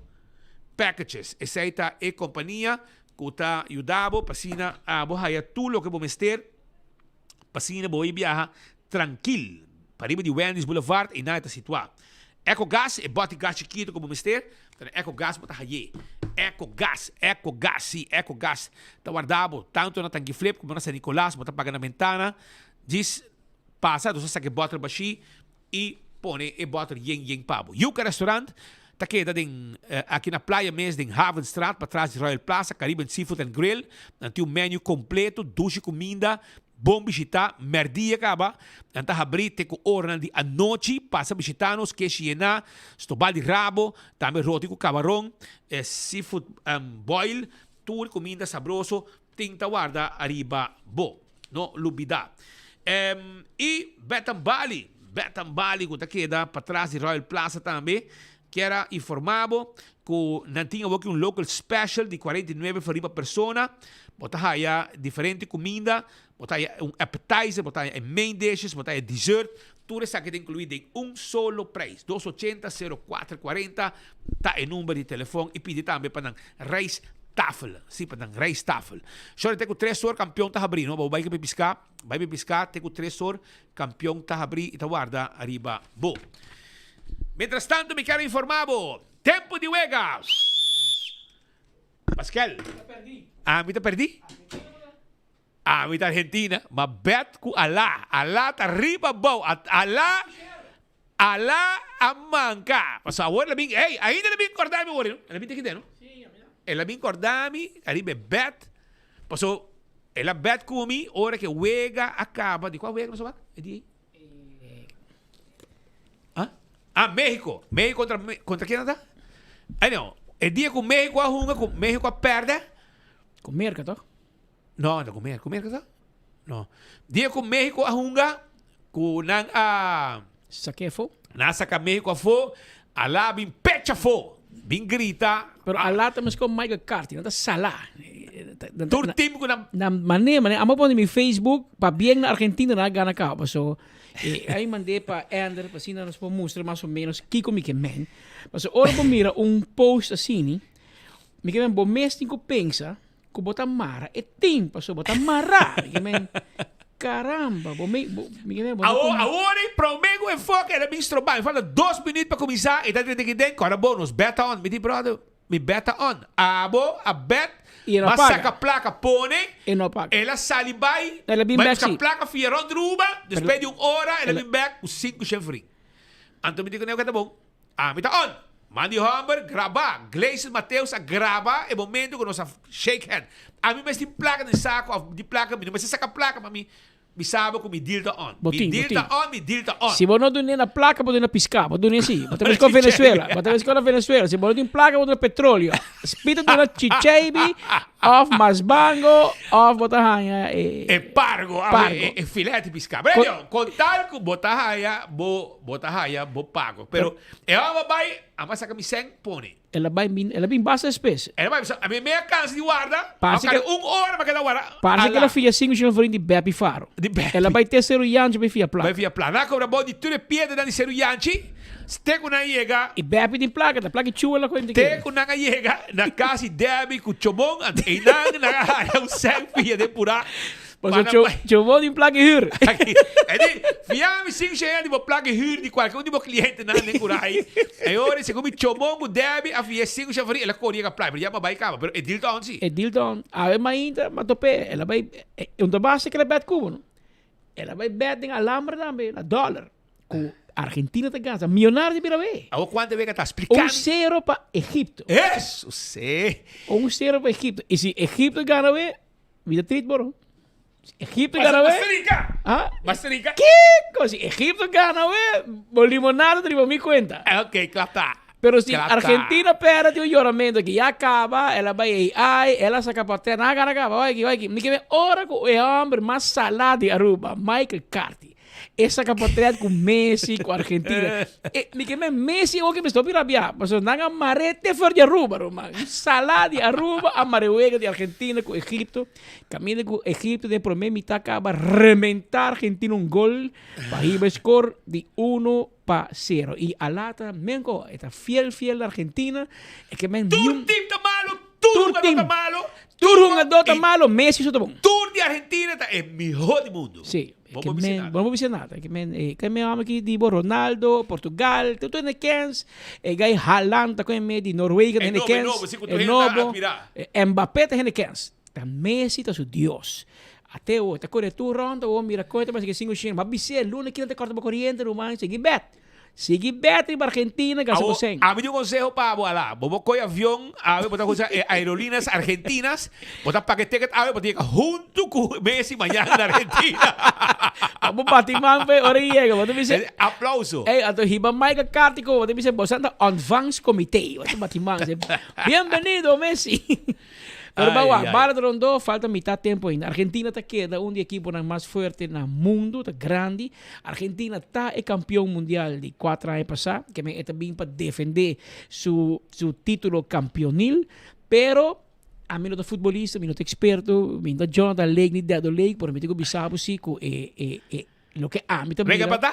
packages. Esei ta e kompania ku ta yuda bo pa asina abo haya tur loke bo mester pa asina bo bai biaha trankil. Pariba di Wendy's Boulevard einan e ta situá. Ecogas, e bòti gas chikitu ku bo mester, ta na Ecogas bo ta hay'é. Ecogas, Ecogas, si, Ecogas ta warda bo tantu na Tanki Flip komo na San Nicolas, bo ta paga na bentana djis pasa, nos ta saka e bòter bashí. i pone e bòter yen yen pa bo. Yuca Restaurant ta keda den aki na playa mes den Havenstraat patras di Royal Plaza, Caribbean Seafood and Grill. Nan tin un menu completo, dushi cuminda, bon bishita, merdia caba. Nan ta habri te cu oranan di anochi. Pasa bishita nos, keshi yena, stobal di rabo, tambe roti cu cabaron, seafood boil, tur cuminda sabroso tin ta warda ariba bo. No lubida. I Betan Bali, Betan Bali ku ta keda patras di Royal Plaza tambe, kier a informa bo ku nan tin awoki un local special di 49 florin pa persona. Bo ta haya diferente kuminda, bo ta haya un appetizer, bo ta haya e main dishes, bo ta haya dessert. Tur esaki ta inkluí den un solo prijs. Dos ochenta, sero kuater kuarenta ta e number di telefon i pidi tambe pa nan rijsttafel. Sí, pa nan rijsttafel. Shorty te ku tres or kampion ta habrí, no? Bo bai ke piská, bai pe piská te ku tres or kampion ta habrí i ta warda ariba bo. Mientras tanto mi kier informá bo, tempu di wega! Paskel, ami ta pèrdí? Ami ta Argentina, ma bet ku Alá. Alá ta riba abou. Alá, Alá a manka. Pasobra awor el a bin, ey, ainda el a bin kòrda mi awor, el a bin ta kite no? El a bin kòrda mi ariba e bet, pasobra el a bet ku mi ora ku e wega a kaba. Di kua wega nos a wak e dia ei? Ah, ah Mexico. Mexico kontra, kontra ken ta? Ay no, e dia ku Mexico a hunga, ku Mexico a pèrdè. Ku Merka toch? No, no ku Merka. Ku Merka ta? No. Dia ku Mexico a hunga, ku nan a... Sake afó. Nan a saka Mexico afó, Alá bin pecha afó. Bin grita. Pero Alá ta meskos Michael Carty, nan ta salá. Tur team ku nan. Na mane, mane, amo pone mi Facebook pa bien na Argentina na gana kaba. So, eh, aí mandei pa Ender, pa asina nos por mustra mas o menos kiko mi ke men. Paso ora bo mira un post asini, mi ke men bo mes tin ku pensa ku bo ta mara e team, paso bo ta mara. Mi ke men, caramba, bo me, bo, mi ke men, bo no Awor, kon- awor e prome ku enfoke el a bin stroba. Mi falta dos minuut pa kuminsá, e ta drenta aki den, kòrda bo, nos bet on. Mi di, brother, Mi bet ta on. Abo a bet, I el a m'a paga. saca placa pone, E no a paga. el a sali bai, El a bin bai bek busca si. placa fia rond Aruba, despues di un ora el a El a- bin bek cu cinco shen fri. Anto mi di cu ne, oke ta bon. Ami ta on. Man di homber, graba. Gleison Mateus a graba e momento cu nos a shake hand. Ami mes tin placa den saco of di placa, mi no mester saca placa, ma mi Mi sabo ku mi deal ta on. Bo Mi tin, bo deal tin. ta on, mi deal ta on. Si bo no dun'é na plaka, bo dun'é na piská. Bo dun'é si. Bo ta meskó Venezuela. Bo ta meskó na Venezuela. Si bo no tin plaka, bo duna petróleo. Spita duna chicheibi òf masbango òf bo ta haña e. E pargo, a Pargo. e, e filet di piská. Brelio, kon tal ku bo ta haña bo, bo ta haña bo pago. Pero e hòmber bai, a m'a saka mi sèn pone. El a bai bin, el a bin basta despues. El a bai bisa, ami me a cansa di warda, Parse a que- un hora m'a keda warda. Parse que el a Ala. fia cinco shilling florin di Beppie Faro. Di Beppie. El a bai te Seru Yanchi pa fia plaka. Bai fia plaka. Nan a cobra bo di tur e piedranan di Seru Yanchi, te cu nan a yega. Y Beppie tin plaka, ta plaka chua la cuenta Te kere. cu nan a yega na cas di Debbie cu Chomon, anto eynan nan a haya un selfie den pura. Paso cho, Chomon tin plaka huur. E di, fia mi sin shea di bo plaka huur di cualke un di bo clientenan den Curai. E ora segun mi Chomon cu Debbie a fia sin shea el a core yega playa, pero ya pa bai caba, pero e deal ta on si. E deal ta on. Awe mainta m'a top'é, el a bai, un ta basta cu el a bet cubo no. El a bai bet den Alhambra tambe, na dollar, cu Argentina ta gana, millonario ta bira awe. Awo cuanto wega ta? Splica mi. Un cero pa Egipto. Eso si. Un cero pa Egipto. Y si Egipto gana awe, Mi ta trit boro. Si Egipto gana we. Basta rica. Ah? Basta rica. Kiko? Si Egipto gana we, bo limonada ta riba mi cuenta. Ok, kla ta. Pero si Kla ta. Argentina perde tin un yoramento ki ya caba, el a bay AI, el a saca pa tera, nan a gana caba, bay aki, bay aki. Mi ke ven ora cu e homber mas sala di Aruba, Michael Carty, E saca portret cu Messi, cu Argentina. E, mi ke men Messi ook mi stop rabia. Pasobra nan a mare te for di Aruba, ruman. Un sala di Aruba a mare wega di Argentina cu Egipto. Caminda cu Egipto den prome mitad caba rementa Argentina un gol pa hiba e score di uno pa cero. Y Alata menco e ta fiel fiel Argentina. E ke men Tur team ta malo, tur Tur team. jugador ta malo. Tur jugador ta malo, Messi so ta bon. Tur di Argentina ta e miho di mundo. Sí. Bo Ke por bisa men, nada. bo no por bisa nada. Ke men, eh, ke men ame ki di bo Ronaldo, Portugal, tur tur hende kens. E gai Haaland ta kon me di Noruega ta E hende nobo, e kens. nobo, si ku E tur hende ta nobo. admira. Eh, Mbappé ta hende kens. Ta Messi ta su dios. Ateo, ta kore tur rond, awor mira koe ta parse ke singu shin. Ma bis'é, luna kina ta korta bo koriente, ruman, sigui bet. Sigui bet riba Argentina gasta bo Awo, sen. ami di un conseho pa abo ala. Bo bo coy avion, awe bo ta usa e aerolineas argentinas, bo ta paga e ticket awe, bo ta yega hunto cu Messi mañana na Argentina. Pa bo bati man pe ora e yega, bo ta bisa. Eh, aplauso. Ey, anto hiba Michael Carty cu bo ta bisa bo sa ta ontvangstcomité. Bo ta bati man. Bienvenido Messi. Pero Ay, bawa, ay. bala ta rondó, falta mitad tempo ainda. Argentina ta keda un di ekiponan mas fuerte na mundo, ta grandi. Argentina ta e kampeon mundial di cuatro aña pasá, ke men e ta bin pa defendé su su título kampeonil, pero ami no ta futbolista, mi no ta experto, mi no ta Jonathan Lake ni Dedo Lake, pero mi tin ku bisa bo si ku e e e loke ami ta Venga mira pa ta.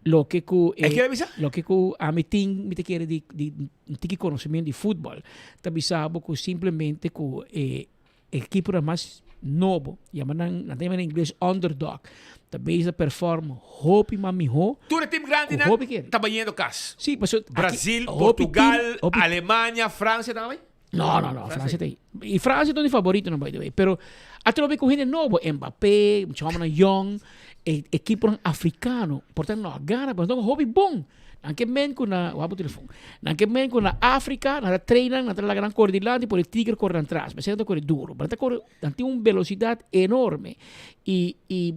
Loke ku E kere bisa? Loke ku ami tin, mi ta kere di di un tiki konosementu di futbòl, ta bisa bo ku simplemente ku e ekiponan mas nobo, yama nan, nan ta yama na ingles underdog, ta bezig ta perform hopi mas mihó Tur e tim ku grandinan hopi kere. ta bayendo kas. Sí, pasobra aki Brasil, hopi tim, Portugal, hopi Alemania, Francia ta bai? No, no, no, Francia ta ahí. Y Francia ta un di favoritonan, by the way. Pero atrobe cu hende nobo, Mbappé, mucha homennan young, e ekiponan africano, por ta no a gana, pero nan ta hopi bon. Nan ke men cu na, wak bo telefon. Nan ke men cu na Africa, nan ta train nan, nan ta laga nan core dilanti, por e tigre core nan tras. Mester nan ta core duro, pero nan ta core, nan tin un velocidad enorme. Y, y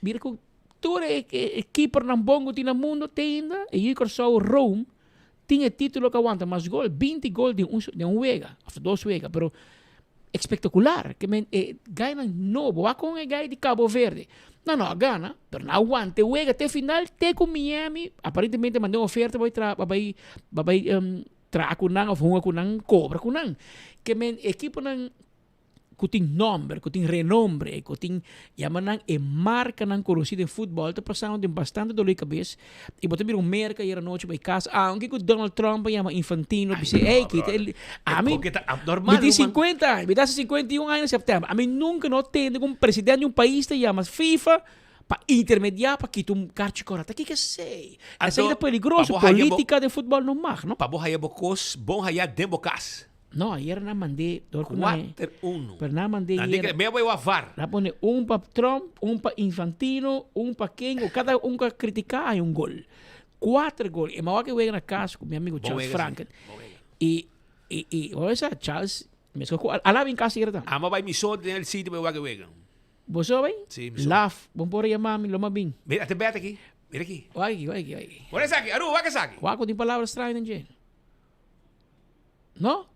mira cu tur e ekiponan bon cu tin na mundo te ainda, e yu Corsou, Rome, Tin e titulo cu a wanta mas gol, binti gol den un den un wega, of dos wega, pero espectacular. Ke men e gainan nobo, wak con e gai di Cabo Verde. Nan no a gana, pero nan a wanta e wega te final, te cu Miami aparentemente manda un oferta pa bai tra pa bai pa bai. Traha ku nan of hunga ku nan, kobra ku nan. Ke men ekiponan ku tin nomber, ku tin renombre, ku tin yama nan e markanan konosí den futbòl ta pasando den bastante dolor di kabes. I bo ta mira un Merka ayera nochi bai kas, aunke ku Donald Trump a yama Infantino bis'é, ey, kita e ami mi tin sinkuenta aña, mi ta hasi 51 aña na sèptèmber, ami nunka no tende ku un presidente di un pais ta yama FIFA Pa intermedia pa kita un karchi kora. Ta kiko esei? Esei ta peligroso. Politica den futbol no mag, no? Pa bo haya bo kos bon haya den bo kas. No, ayer nan mand'é dor ku nan. Kuater unu. Pero nan mand'é ayer. Mi a bai wak var. Nan pone un pa Trump, un pa Infantino, un pa ken, ku kada un ku a kritiká hay un gol. Kuater gol. E mi a wak e wega na kas ku mi amigo Charles Franken. I, i, i, bo sa Charles, meskos ku a bin kas ayer tambe. Amo a bai mi so den el sitio pa wak e wega. Bo so bay? Sí, mi so. Laf, bon por yama mi, lo ma bin. Mira, te beta aki. Mira aki. Wak aki, wak aki, wak aki. Wak esaki, Aruba, wak esaki. Wak ku tin palabra straño den dje. No?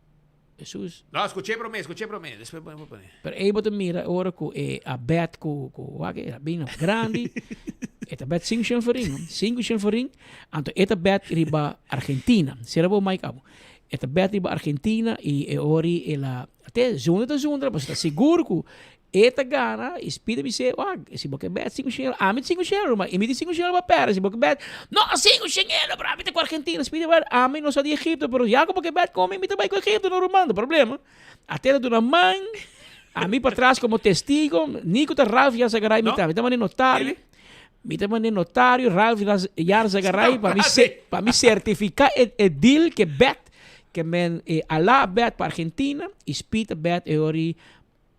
Jesus. No, skuch'é promé, skuch'é promé. Despues bo por pone. Pero ei bo ta mira ora ku e a bet ku, ku wak e rabino grandi. E ta bet sinku shen forin, no? Sinku shen forin. Anto e ta bet riba Argentina. Sera bo mic abo. E ta bet riba Argentina i e ori el a, te zundra ta zundra, pasobra ta sigur ku E ta gana i Speedy bis'é, Wak, si bo ke bet sinku shen euro, ami sinku shen euro, ma i mi tin sinku shen euro pa pèrdè, si bo ke bet, no, sinku shen euro, pero ami ta ku Argentina. Speedy bai, ami no sa di Egipto, pero ya ku bo ke bet ku mi, mi ta bai ku Egipto, no ruman, no problema. Ate ta duna man, ami patras komo testigo, ni ku ta Ralph Yarzagaray mi ta, mi ta manda e notario, mi ta manda e notario Ralph Yarzagaray pa mi pa mi sertifiká e deal ke bet, ke men e Alá bet pa Argentina i Speed a bet e ori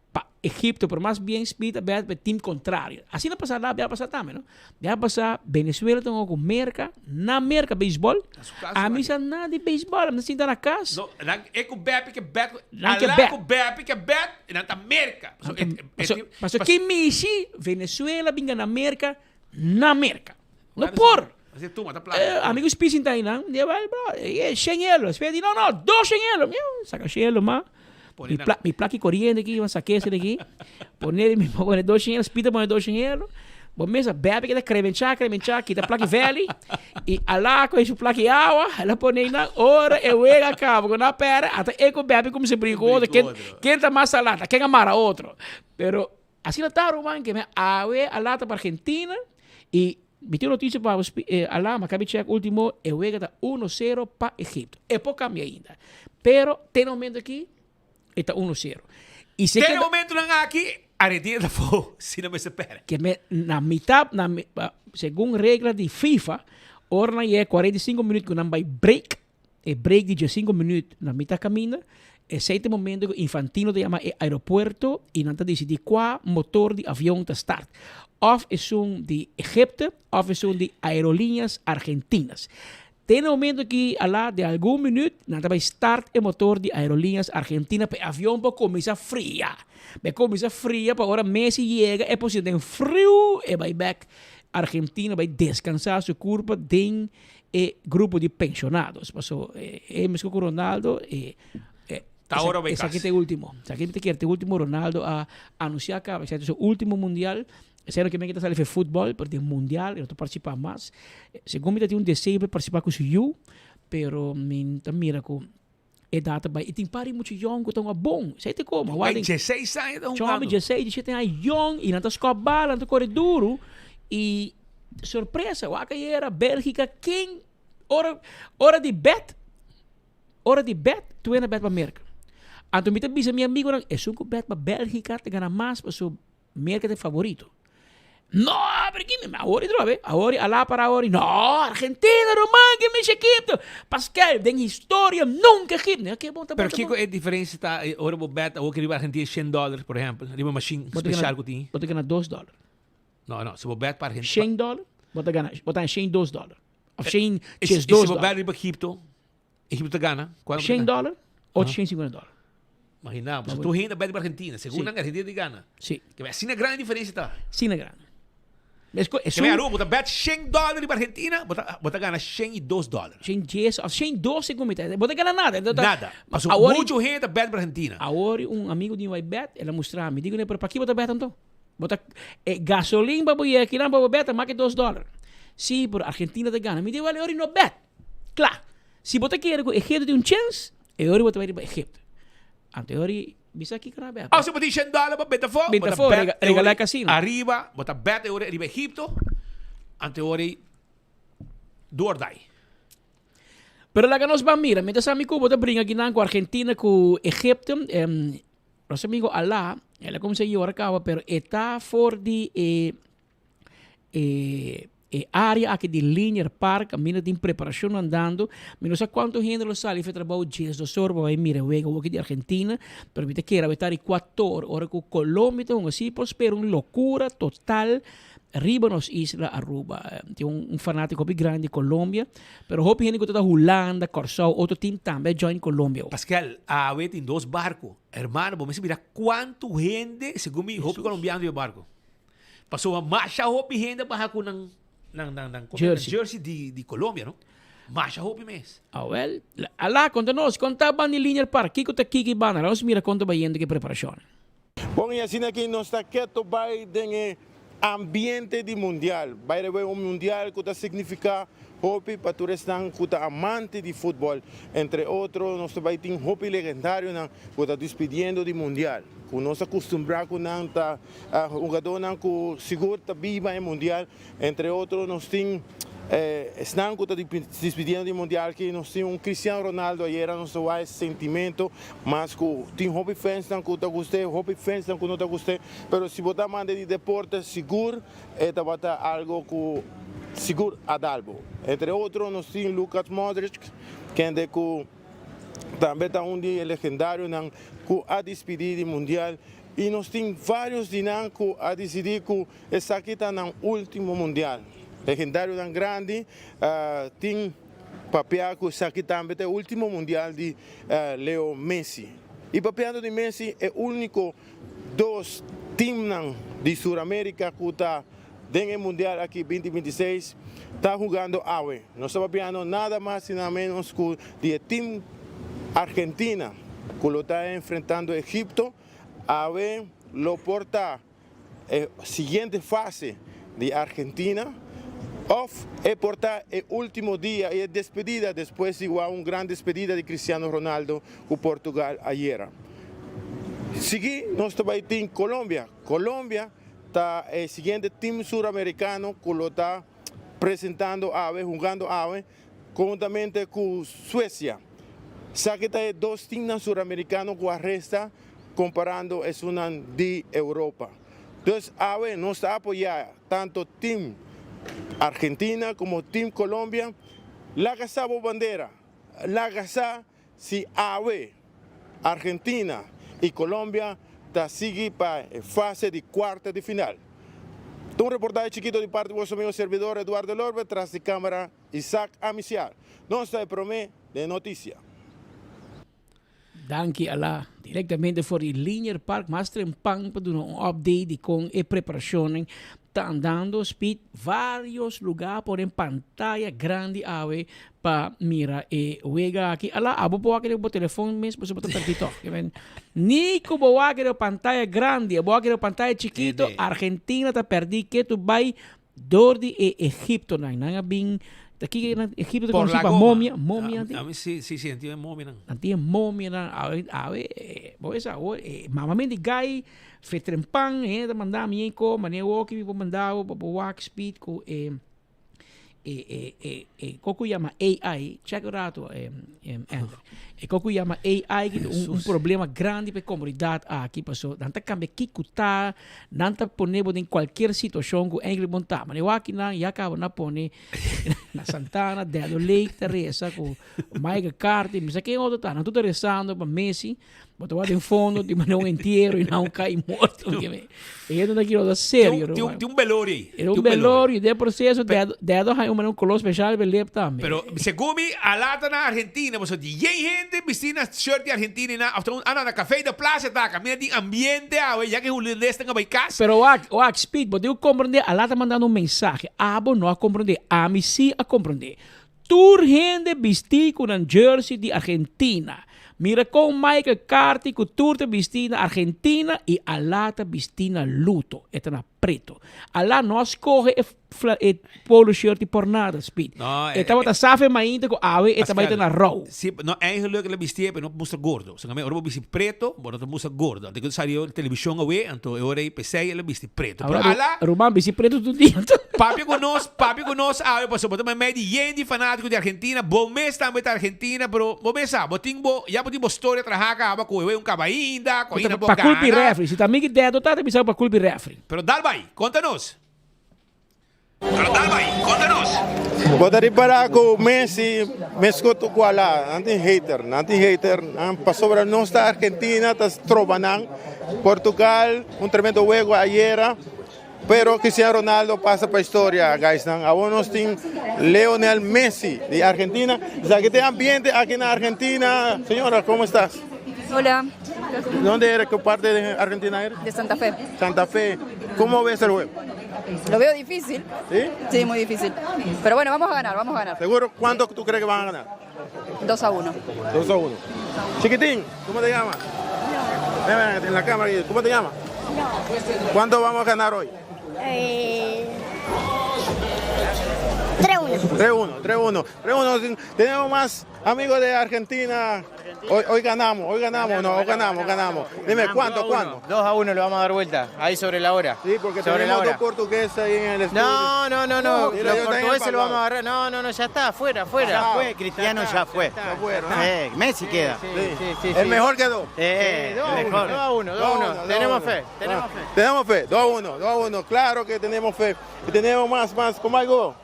pa Egipto, pero mas bien Smith a bèt pa e team kontrario. Asina pasá la bia pasá tambe, no? Bia pasá Venezuela ta hunga ku Merka, na Merka beisbòl. Ami sa nada di beisbòl, ami ta sinta na kas. No, nan e ku bèt ke bèt, ala ku bèt ke bèt, i nan ta Merka. Paso ki mishi Venezuela bin gana Merka na Merka. No por! Ami ku Speed sinta einan, di bro, shen hielo. Speed di no, no, dos shen hielo. Saka shen hielo ma. Mi pla, mi plaki koriente aki, wan saka ese aki. Pone, mi pone dos shen hielo, Speed ta pone dos shen hielo. Bo mesa bebe kita kremenchá, kremenchá, kita plaki veli. I ala ku su plaki awa, el a pone einan. Ora e wega kaba ku nan pèrdè, ata e ku bebe kuminsá brinka ku otro. Ken, ken ta mas salata, ken a mara otro. Pero Asina ta ruman ke mi awe a lata pa Argentina y mi tin noticia pa bo ala mi a kabi check ultimo e wega ta uno sero pa Egipto e por cambia ainda pero te e momento aki e ta uno sero y si Te e momentonan aki Argentina ta fo si no mester perde. Ke me na mitad na segun regla di FIFA ora nan yega 45 minuut ku nan bai break E break di diesinco minuut na mitad caminda, esey ta e momento cu Infantino ta yama e aeropuerto y nan ta dicidi cua motor di avion ta start. Of esun di Egipte of esun di Aerolíneas Argentinas. Te na momento aki ala den algun minuut nan ta bay start e motor di Aerolíneas Argentina pa e avion por cuminsa fria. Pa e cuminsa fria pa ora Messi yega e por sinti den friu e bay bek Argentina bay descansa su curpa den e grupo di pensionados. Paso e mesco cu Ronaldo e Ta ora bay esaki ta e ultimo. Esaki mi ta kere ta e ultimo Ronaldo a anuncia caba esaki ta su ultimo mundial. Esei no ke men ke ta sali fe futbol pero den mundial e no ta participa mas. Segun mi ta tin un deseo pa participa cu su yu pero mi ta mira cu e data bay y tin par di mucha yong cu ta hunga bon. Esei ta como. Bay dieseis aña ta hungando. Chommy dieseis, diesete aña yong y nan ta skop bala, nan ta kore duro y sorpresa wak ayera Belgica ken ora ora di bet ora di bet tuena bet pa Merca. Anto mi ta bisa mi amigonan esun cu bet pa Belgica ta gana mas pasobra Merca ta e favorito. No, pero ki mi awor i trobe, awor i ala para awor i no, Argentina ruman ki mishi Egipto. Pascal, den historia nunca Egipto. No, ke bon ta bon Pero ta kiko bon. e diferencia ta eh, ora bo bet awor ki riba Argentina shen dòler, por ehempel, riba machine Bo ta special gana, ku tin. bo ta gana dos dòler. No, no, si bo bet pa Argentina. Shen dòler, bo ta gana, bo ta gana shen dos dòler. Of shen E ches si dos bo dòler. bet riba Egipto, Egipto ta gana. Kuantu Shen ta gana? dòler, 850 dòler. Imagina, bo, tur hende bet riba Argentina, segun nan Argentina di gana. Si. Ke asina grandi diferencia ta. Asina grandi. Mesco Ke men Aruba, bo ta bet shen dòler riba Argentina, bo ta bo ta gana shen i dos dòler. Shen dies of shen dos segun mi ta. Bo ta gana nada. Nada. Pasobra mucho hende ta bet riba Argentina. Awor un amigo di mi bai bet, el a mustra mi. Digo ne, pero paki bo ta bet anto? Bo ta e gasolin pa bo yega kinan pa bo bet ta mas ke dos dòler. Si, pero Argentina ta gana. Mi di, wèl, e ora no bet. Kla. Si bo ta kere ku Egipto tin un chèns, e ora bo ta bai riba Egipto. Anto e ora bisa kiko nan a bèt. Òf si bo tin shen dòler pa beta afó, bo Beta ta afó, bèt rega, e ora regalá e kasino. ariba, bo ta bèt e ora riba Egipto, anto e ora do or die. Pero laga nos ban mira, mientras ami ku bo ta bringa akinan ku Argentina ku Egipto, em, nos amigo Alá, el a kuminsá yora kaba, pero e ta for di e e e área aki di Linear Park, kaminda tin preparashon andando. Mi no sa kuantu hende lo sali for e trabou diesdos or pa bai mira e wega awoki di Argentina, pero mi ta kere awe ta di kuator ora ku Colombia ta hunga. Si por spera un lokura total riba nos isla Aruba. Tin un fanátiko hopi grandi di Colombia, pero hopi hende ku ta ta Hulanda, Kòrsou, otro team tambe a join Colombia. Paskel, awe tin dos barko. Hermano, bo mester mira kuantu hende, segun mi, hopi colombiano riba e barko. Pasobra masha hopi hende a baha ku nan nan nan nan Jersey. jersey di di Colombia no. Masha hopi mes. Awel, ala konta nos, kon ta ban di Linear Park? Kiko ta kiki banda? Laga nos mira kon ta bayendo ku e preparashon. Bon y asina aki nos ta keto bay den e ambiente di mundial. By the way un mundial cu ta significa hopi pa tur esnan cu ta amante di futbol. Entre otro nos ta bay tin hopi legendarionan cu ta despidiendo di mundial. Cu nos a custumbra cu nan ta Hugadónan ku sigur ta biba e mundial, entre otro nos tin esnan ku ta dispidiendo di mundial aki, nos tin un Cristiano Ronaldo, ayera nos ta wak e sentimento, mas ku tin hopi fansnan ku ta gust'é, hopi fansnan ku no ta gust'é, pero si bo ta amante di deporte sigur e tabata algo ku sigur a dal bo. Entre otro nos tin Luka Modric kende ku. Tambe ta un di e legendarionan ku a dispidí di mundial i nos tin vários di nan ku a disidí ku esaki ta nan último mundial. Legendarionan grandi tin papia ku esaki tambe ta e último mundial di Leo Messi. I papiando di Messi, e úniko dos timnan di Suramérika ku ta Den e Mundial aki 2026 ta hugando awe. Nos ta papiando nada mas y nada menos cu di e team Argentina cu lo ta enfrentando Egipto. Awe lo por ta e siguiente fase di Argentina of e por ta e ultimo dia y e despedida despues di wou un gran despedida di Cristiano Ronaldo cu Portugal ayera. Sigui nos ta bay tin Colombia. Colombia ta e siguiente team suramericano cu lo ta presentando awe, hungando awe, conhuntamente cu Suecia. Esaki ta e dos teamnan suramericano cu a resta comparando esunnan di Europa. Dus awe nos ta apoya tanto team Argentina como team Colombia. Laga sa bo bandera, laga sa Si awe Argentina y Colombia ta sigui pa e fase di cuarta di final. Ta un reportahe chikito di parti boso amigo servidor Eduardo Lorbe tras di camera Isaac Amiciar. Nos ta e prome den noticia. Danki Ala. Directamente for di Linear Park mas trempan pa duna un update di con e preparacionnan ta andando. Speed varios lugar por en pantaya grandi awe pa mira e wega aki. Ala, abo por wak bo telefon mes pasobra bo ta perdí tog. Ke men, ni ku bo wak riba pantaya grandi, bo wak riba pantaya chikito, Argentina ta perdí ketu bai dor di e Egiptonan. Nan a bin, ta kiko nan, Egipto ta Por konosí la pa goma. momia, momia A, a mi si, si, si, nan tin e momianan. Nan tin e momianan. Awe, awe, bo a sa awor, e mama di gai fetrempan, hende ta manda mi e ko, manera woki mi por manda bo pa bo wak speed ku e e e e e ko ku yama AI, check un rato eh, Ender. E ko ku yama AI ki un, un problema grandi pa e komunidat aki, paso nan ta kambia kiko ta, nan ta pone bo den kualkier situashon ku enkele bon ta. Mane wak nan ya kaba na pone na Santana, Dedo Lake ta resa ku Michael Carty, mi sa ken otro ta, nan tur ta resando pa Messi. Bo ta wak den fondo di manera un entiero y nan un kai morto. E hende ta kiro ta serio. Tin un, tin un velorio ahí. Era un velorio den proceso dedo dedo hay un manera un color special be lep tambe. Pero segun mi a lata na Argentina pasobra di yen hende bisti na shirt di Argentina y na of ta un ah no na Café de Plaza ta caminda tin ambiente awe ya ke hulandesnan a bay cas. Pero wak wak Speed bo tin ku comprende a lata mandando un mensahe abo no a comprende ami si a comprende. Tur hende bistí ku nan jersey di Argentina. Mira kon Michael Carty ku tur ta bistí na Argentina i Alá ta bistí na luto, e ta na preto. Alá no a skohe e fla e polo shirt di por nada, Speed. No, E tabata safe mainta ku awe e ta bai ta na rou. Si, no, eigenlijk el a bistié, pero no mustra gordo. So, ora bo bisti preto, bo no ta mustra gordo. Anto ku sali e televishon awe, anto e ora ei p'esei el a bisti preto. Pero Ahora, ala, Ruman bisti preto tur dia anto. Papia ku nos, papia ku nos awe, pasobra bo ta mei di yen di fanátiko di Argentina. Bo mes tambe ta Argentina, pero bo mes sa, bo tin bo, ya bo tin bo storia traha kaba ku e un kaba ainda, ku ainda bo Pa kulpi gana. refri. Si ta mi ki dedo ta, ta bisa pa kulpi refri. Pero dal bai, konta nos. Bo ta ripará ku Messi meskos ku Alá, nan tin hater, nan tin hater, nan pasobra nos ta Argentina ta stroba nan, Portugal un tremendo wego ayera, pero Cristiano Ronaldo pasa pa historia guys nan, awor nos tin Leonel Messi di Argentina, esaki ta e ambiente aki na Argentina, señora como estás? Hola. Donde eres? ¿Qué parte de Argentina eres? De Santa Fe. Santa Fe. ¿Cómo ves el juego? Lo veo difícil. ¿Sí? Sí, muy difícil. Pero bueno, vamos a ganar, vamos a ganar. ¿Seguro? ¿Cuánto tú crees que van a ganar? 2 a 1. 2 a 1. Chiquitín, ¿cómo te llamas? Ven, ven, en la cámara, ¿cómo te llamas? ¿Cuánto vamos a ganar hoy? 3-1. 3-1, 3-1. 3-1. Tenemos más amigos de Argentina. Hoy, hoy ganamos, hoy ganamos, no, hoy ganamos, ganamos. Dime, ¿cuánto, cuánto? 2 a 1 lo vamos a dar vuelta, ahí sobre la hora. Sí, porque sobre la tenemos hora. dos portugueses ahí en el estudio. No, no, no, no. Mira, Los ellos están en portugueses lo el vamos a agarrar. No, no, no, ya está, afuera, afuera. Ya fue, Cristiano ya fue. Ya fue, ¿no? Eh, Messi queda. Sí, sí, El mejor quedó. Eh, el mejor. 2 a 1, 2 a 1. Tenemos fe, tenemos fe. Tenemos fe, 2 a 1, 2 a 1. Claro que tenemos fe. Y tenemos más, más. ¿Cómo algo?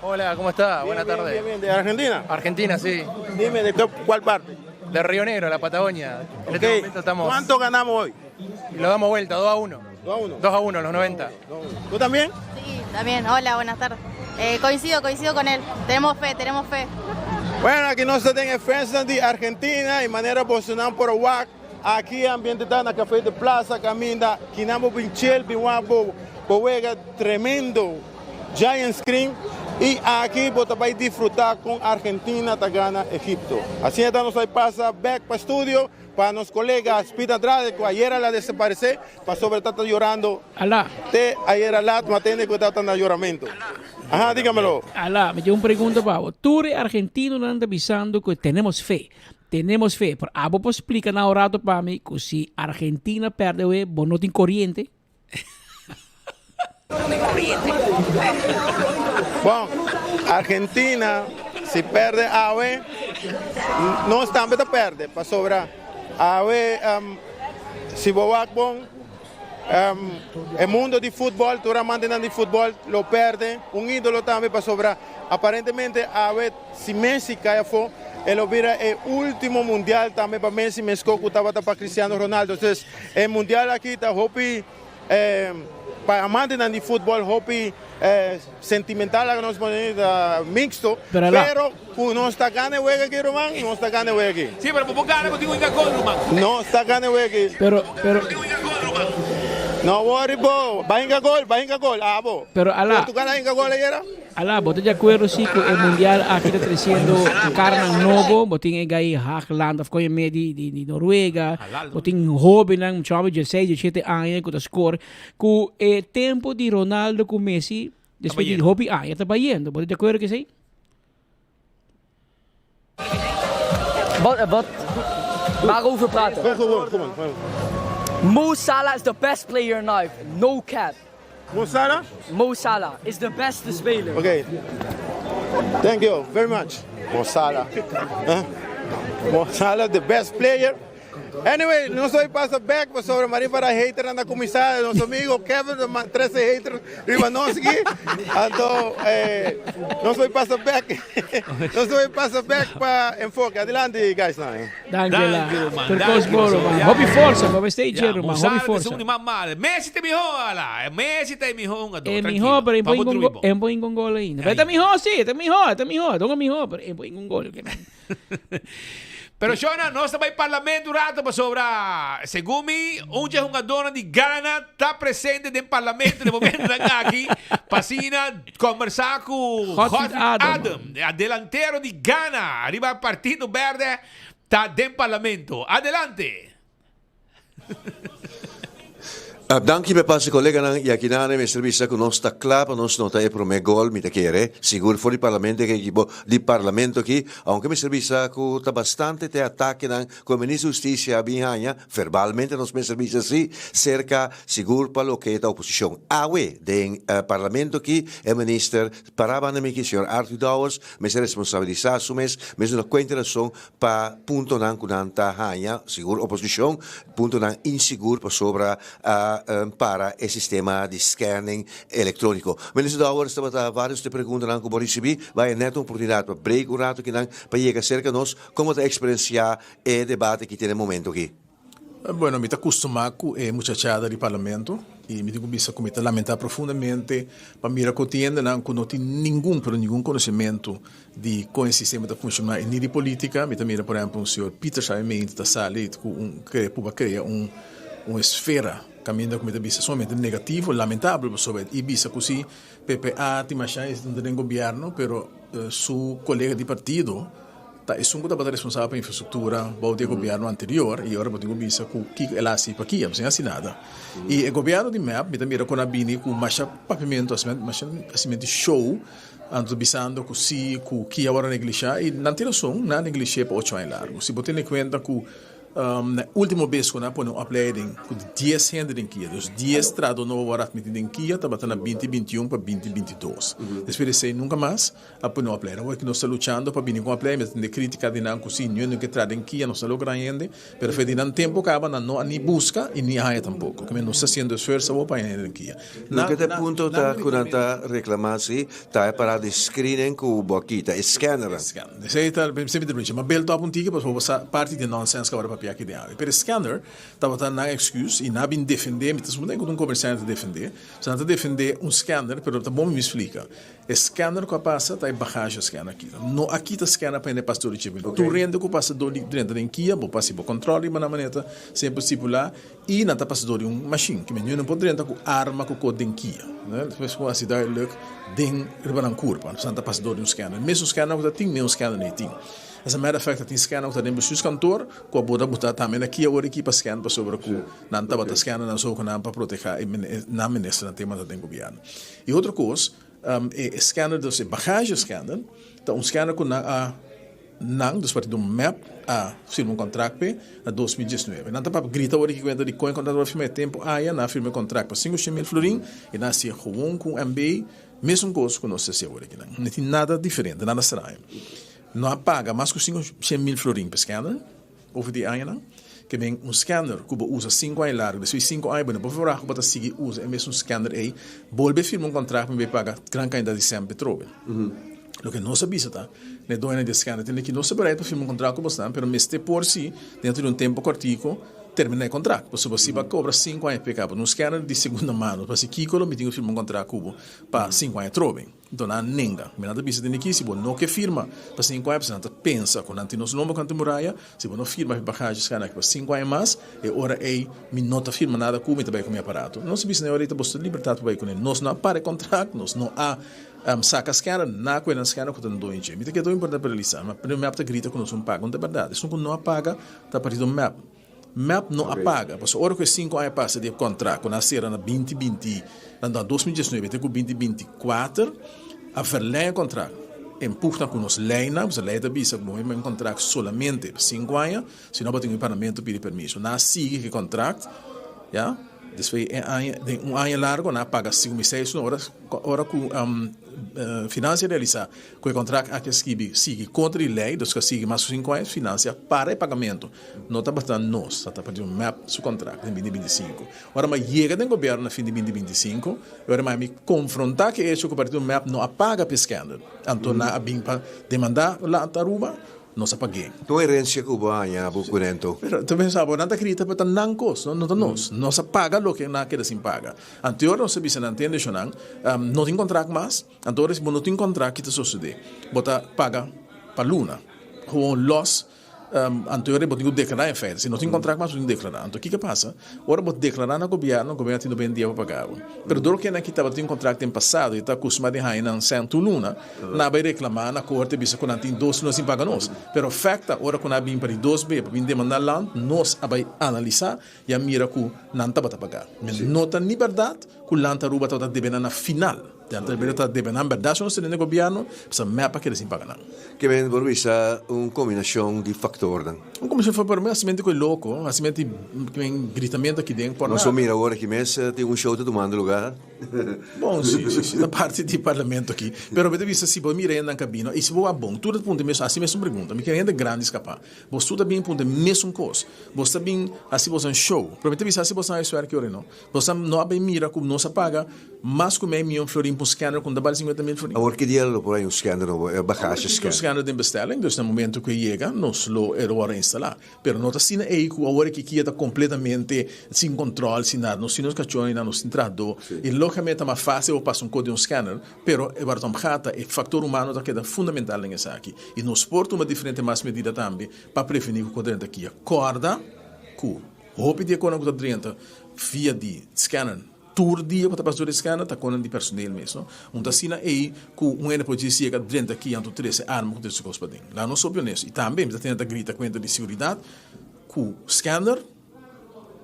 Hola, ¿cómo está? Bien, Buenas bien, tardes. bien, bien. ¿De Argentina? Argentina, sí. Dime, ¿de qué- cuál parte? De Río Negro, la Patagonia. En este Ok. momento estamos. ¿Cuánto ganamos hoy? Y lo damos vuelta, 2 a 1. 2 a 1. 2 a 1, los 90. ¿Tú también? Sí, también. Hola, buenas tardes. Eh, coincido, coincido con él. Tenemos fe, tenemos fe. Bueno, aquí nos está en defensa de Argentina y manera Bolsonaro por WAC. Aquí ambiente está en la Café de Plaza, Caminda, Quinambo Pinchel, Biwambo, Bohuega, tremendo giant screen. Y aquí vos vais a disfrutar con Argentina, Tagana, Egipto. Así estamos ahí pasa back para estudio, para los colegas Pita Andrade, que ayer la desaparece, pasó sobre estar llorando. Alá. Te ayer a la matende que está tan lloramento. Ajá, dígamelo. Alá, me llevo una pregunta, Pablo. Tú eres argentino, no anda avisando que tenemos fe. Tenemos fe. Pero abo pues explica na rato para mí que si Argentina pierde, we, vos no tiene corriente. Bom, Argentina, si perde AWE, nos tambe ta perde, pasobra AWE, um, si bo wak bon, um, e mundo di futbol, tur amantenan di futbol lo perde, un idolo tambe pasobra aparentemente awe si Messi kai afo, e lo bira e ultimo mundial tambe pa Messi, mesco ku tabata pa Cristiano Ronaldo. Entonces, e mundial aki ta hopi Eh, pa amantenan di futbol hopi eh, sentimental laga nos pone ta mixto, Pero la- pero ku nos ta gana e wega aki ruman, nos ta gana e wega aki. Sí, pero bo por gana bo tin un inga gol ruman. Nos ta gana e wega aki. Pero, pero. No worry bo, ba hinga gol, ba hinga gol, abo. Pero ala- Portugal a hinga gol ayera? Alá, bo ta di acuerdo si cu e mundial aki ta treciendo carnan nobo, bo tin e gai Haaland of coño me di, di, di Noruega, bo tin hobennan, mucho hoben 16, 17 aña cu ta score, cu e tempo di Ronaldo cu Messi, despues di hopi aña ta bayendo, bo ta di acuerdo cu esey? Wat, wat, waarover praten? Gewoon, gewoon, gewoon. Mo Salah is the best player alive. No cap. Mo Salah? Mo Salah is de beste speler. Oké. Thank you very much. Mo Salah. Huh? Mo Salah, the best player. Anyway, nos hoy pasa back pa sobre Marie para hater anda comisar, nos amigo Kevin, de 13 hater, riba nos aquí. Anto, eh, nos hoy pasa back. nos hoy pasa back pa enfoque. Adelante, guys. Dankjewel. Turcos Boro, man. Hopi forza, pa stay Ja, chill, man. Hopi Mozart forza. is un man mal. Messi te mijo, ala. Messi te mijo un É mijo, pero em bom em bom com gol ainda. Pero está mijo, sí, está mijo, está mijo, está mijo, pero em bom com gol. Pero Shona, nos ta bai parlamento un rato pasobra segun mi un dje hungadornan di Ghana ta presente den parlamento den momentonan aki pa asina conversa cu Godfried Godfried Adam. Adam, e delantero di Ghana riba Partido Berde ta den parlamento. Adelante! Danki pa e pase koleganan y aki nan mester bisa cu nos ta cla pa nos nota e prome gol mi ta kere sigur for di parlamento e ekipo di parlamento aki aunke mester bisa cu ta bastante te atakenan cu e minister di husticia a bin haña verbalmente nos mester bisa si cerca sigur pa loke ta oposicion awe den parlamento aki e minister para banda mi aki señor Arthur Dowers mester responsabilisa su mes mes duna cuenta y razon pa puntonan ku nan ta haña, sigur oposishon, puntonan insigur pasobra a para e sistema di scanning elektróniko. Minister Dowers tabata vários di e preguntanan ku bo risibí, bai e nèt un oportunidat pa break un ratu kinan pa yega serka nos, komo ta eksperensiá e debate ki tin e momento aki? Bueno, mi ta kustumá ku e muchachada di parlamento i mi tin ku bisa ku mi ta lamentá profundamente pa mira ku tin hendenan ku no tin ningun, pero ningun konosementu di kon e sistema ta funshoná i ni di polítika. Mi ta mira por ehèmpel un señor Pieter Sabiamente ta sali ku un krea pruba krea un un esfera kaminda ku mi ta bisa sumamente negativo, lamentabel pasobra i bisa ku si PPA tin masha hende den gobièrnu pero su kolega di partido Ta esun ku tabata responsabel pa infrastruktura bou di e gobièrnu anterior i ora bo tin ku bisa ku kiko el a hasi pa kia, bo sin hasi nada. I e gobièrnu di mep mi ta mira kon a bini ku masha papiamentu, masha hasimentu di show, anto bisando ku si ku kia wòrdu neglishá i nan tin rason, nan a neglish'é pa ocho aña largu. Si bo tene kuenta ku na e ultimo bes ku nan a pone un opleiding ku dies hende den kia, dus dies trahadó nobo wòrdu atmití den kia tabata na binti bintiun pa binti bintidos. Despues di esei nunka mas. A pone un opleiding. Awor ki nos ta luchando pa bini ku un opleiding, mi ta tende kritika di nan ku si niun no ke traha den kia, nos ta logra hende, pero fe di nan tempu kaba nan no a ni buska i ni a haña tampoko. Kimen nos ta hasiendo esfuerso awor pa haña hende den kia. Loke ta e punto ta ku nan ta reklamá si ta e parada di screening ku bo a kita, e scannernan. Esei ta semper ta lucha. Ma bel tòp un tiki pasobra bo sa parti di e nonsens ku awor a papia aki den awe. Pero e scanner tabata nan excuse i nan a bin defendé, mi ta suponé ku ta un komersiante ta defendé, so nan ta defendé un scanner, pero ta bon mi splika. E scanner cu a pasa ta e bagage scanner aki. No a kita scanner pa hende pasa door di dje. Tur hende cu pasa door di drenta den kia, bo pasa bo control riba nan manera ta semper stipula y nan ta pasa door di un machine. Kimen nu no por drenta cu arma cu cos den kia. Despues cu haci duidelijk den riba nan curpa. Nan ta pasa door di un scanner. Mesun scanner cu ta tin, mesun scanner no tin. As a matter of fact ta tin scanner cu ta den bestuurskantoor cu a bota buta tambe na kia ora ki pa scan pasobra cu nan tabata scanner nan soconan pa proteha nan ministernan tema ta den gobierno. Y otro cos, e scanner, dus e bagage scanner, ta un scanner cu nan a, nan, dus partido mep, a firma un contract p'e na 2019. Nan ta papia grita ora ki cuenta di con e contract a firma e tempo aya, nan a firma e contract pa cinco shen mil florin y nan a haci'e gewoon cu un MB, mesun cos cu nos ta haci awor aki nan. No tin nada diferente, nada straño. No a paga mas cu cinco shen mil florin p'e scanner. Over di añanan, ke men un scanner ku bo usa sinku aña largu, despues di sinku aña bo no por verwacht ku bo ta sigui usa e mesun scanner ei, bolbe firma un kontrakt pa bo paga gran kantidat di sèn petroleo. Loke nos a bisa ta, na e doñonan di e scanner tende ki nos ta bereid pa firma un kontrakt ku bosnan, pero mester por si dentro di un tempu kòrtiku terminá e kontrakt. Pasobra si bo a kobra sinku aña p'e kaba un scanner di segunda mano, pa si kiko lo mi tin ku firma un kontrakt ku bo pa sinku aña atrobe. Nton nan a nenga. Mi nan ta bisa den aki, si bo no ke firma pa sinku aña, pasobra nan ta pensa ku nan tin nos lomba kontra muraya, si bo no firma pa e bagashi skana aki pa sinku aña mas, e ora ei mi no ta firma nada ku mi ta bai ku mi aparato. Nos a bisa nan e ora ei ta boso libertat pa bai kuné. Nos no a para e kontrakt, nos no a saka skana, na ku e nan skana ku ta na doño dje. Mi ta kere ta importante pa realisa, ma mep ta grita ku nos un paga, un ta bèrdat. Esun ku no a paga ta partido mep. Mep no a paga, pasobra ora ku e sinku aña pasa di e kontrakt ku nan a sera na binti binti, na 2019 te ku 2024, a verleng e kontrakt. En pugna ku nos leinan, pasobra lei ta bisa ku bo mester un kontrakt solamente pa sinku aña, si no bo tin ku e parlamento pidi permiso. Nan a sigui ku e kontrakt, ya, despues di e aña, den un aña largo nan a paga sinku mil seis, ora ora ku Finansia realisa ku e kontrakt aki a skibi sigui kontra di lei, dus ku a sigui mas ku sinku aña, Finansia para e pagamentu. No tabata nos, ta tabata di un mep su contract den binti binti sinku. Ora mi a yega den gobierno na fin di binti binti sinku, e ora mi confronta cu e hecho cu partido mep no a paga p'e scandal. Anto nan a bin pa demanda Land Aruba, nos a pag'é. Tur herencia cu bo a haña bo curento. Pero ta pensa bo, nan ta grita pero ta nan cos, no ta nos. Nos a paga loke nan a keda sin paga. Anto e ora nos a bisa nan, tende eshonan, no tin contract mas, anto ora si bo no tin contract ki ta sosode? Bo ta paga pa luna, gewoon los. Anto ora bo tin ku deklará en feite. Si no tin kontrakt mas bo tin ku deklará. Anto kiko pasa? Ora bo deklará na gobièrnu, gobièrnu tin 90 dia pa paga bo. Pero dor ku nan ki tabatin un kontrakt den pasado i ta akustumá di haña nan sèn tur luna, nan a bai reklamá na korte bisa ku nan tin dos luna sin paga nos. Pero fèkt ta ora ku nan a bin pa di dos be pa bin demandá land, nos a bai analisá i a mira ku nan tabata pagá. No ta ni bèrdat ku Land Aruba tabata debe nan na final. Den ta bira ta debe nan berdad si nos tene den gobierno, pasobra mep a keda sin paga nan. Ke men por bisa un kombinashon di faktornan. Un kombinashon di faktor, hasimento ku e loko, hasimento di men gritamento aki den por Nos por mira awor aki mes tin un show ta tumando lugar. Bon, si, si, si, ta parti di parlamento aki. Pero mi ta bisa si bo mira hende nan kabino, i si bo wak bon, tur ta punta e mesun, hasi mesun pregunta. Mi kere hende grandi skapa. Bos tur ta bin punta e mesun kos. Bos ta bin hasi bosan show. Pero mi ta bisa hasi bosan huiswerk yori no. Nos a no a bay mira cu nos a paga mas cu mei miyon florin pa un scanner cu no ta bali 50 mil florin. Awor ki dia lo por hay un scanner nobo, e bagage scanner? Un scanner den bestelling, dus na momento cu e yega nos lo e lo worde instala. Pero no ta asina ey cu awor aki kia ta completamente sin control, sin nada. Nos tin nos cachorro eynan, nos tin trahador. Y logicamente ta mas facil bo pasa un cos den un scanner, pero e worde omgata, e factor humano ta keda fundamental den esaki. Y nos por tuma diferente mas medida tambe pa preveni cu cos drenta kia. Corda cu. Hopi di e konan ku ta drenta via di scanner tur dia ku ta pasa dor di scanner ta konan di personeel mes no. Un ta asina ei ku un hende por djis yega drenta aki anto trese arma ku trese kos paden. Laga nos hopi honesto. I tambe mi ta tene ta grita kuenta di seguridat ku scanner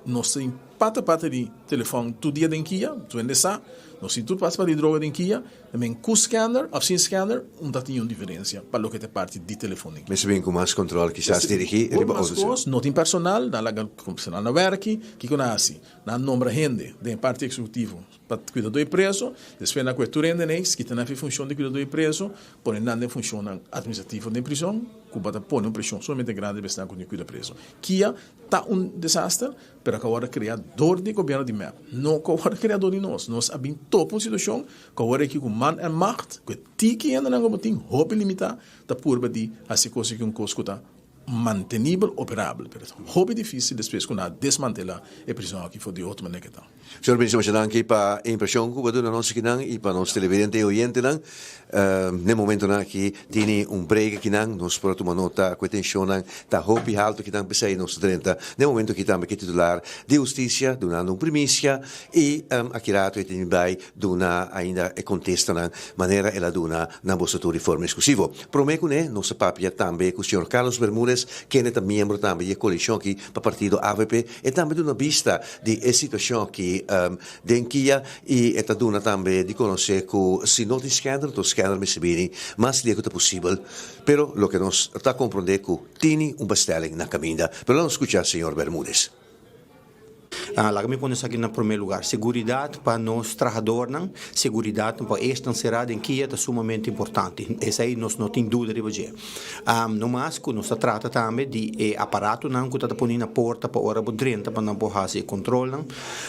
nos tin pata pata di telefòn tur dia den kia, tur hende sa, nos tin tur pata pata di droga den kia. Men ku scanner of sin scanner un ta tin un diferencia pa loke ta e parti di telefon den. Mester bin ku mas control kisas dirigi riba Mas otro. kos, no tin personal, nan laga personal na werki, kiko nan hasi? Nan nombra hende den e parti executivo pa cuida do e preso, despues nan kohe tur hende neis, kita nan fi funcion di cuida do e preso, pone nan den funcionnan administrativo den prison, ku bo ta pone un presion sumamente grandi riba esnan ku tin cuida preso. Kia ta un desaster, pero a wòrdu kreá dor di gobièrnu di mep, no ku a wòrdu kreá dor di nos. Nos a bin topa un situashon ku awor aki ku man en macht, ku e tiki hendenan ku bo tin hopi limitá, ta purba di hasi kos aki un kos ku ta mantenibel, operabel. Pero ta hopi difísil despues ku nan a desmantelá e prison aki for di otro manera ku e ta. Señor Minister, masha danki pa e impreshon ku bo a duna nos akinan i pa nos televidente i oyentenan. N'e momentonan aki tini un break akinan, nos por a tuma nota ku e tenshonnan ta hopi haltu akinan, p'esei nos ta drenta n'e momento aki tambe ku e titular di hustisia dunando un primisia i aki rato e tini bai duna ainda e kontestanan manera el a duna na boso tur di forma eksklusivo. Promé kuné nos a papia tambe ku señor Carlos Bermudez kende ta miembro tambe di e koalishon aki pa partido avp, e tambe duna bista di e situashon aki den kia i e ta duna tambe di konosé ku si no tin skènder to skènder mester bini mas lia ku ta posibel. Pero loke nos ta komprondé ku tini un bestelling na kaminda. Pero lanos skucha señor Bermudez. Laga mi pone esaki na prome lugar. Seguridad pa nos trahadornan, seguridad pa esnan será den kia ta sumamente importante. Esei nos no tin duda riba dje. No mas ku nos ta trata tambe di e aparatonan ku ta ta poni na porta pa ora bo drenta pa nan por hasi e kontrolnan.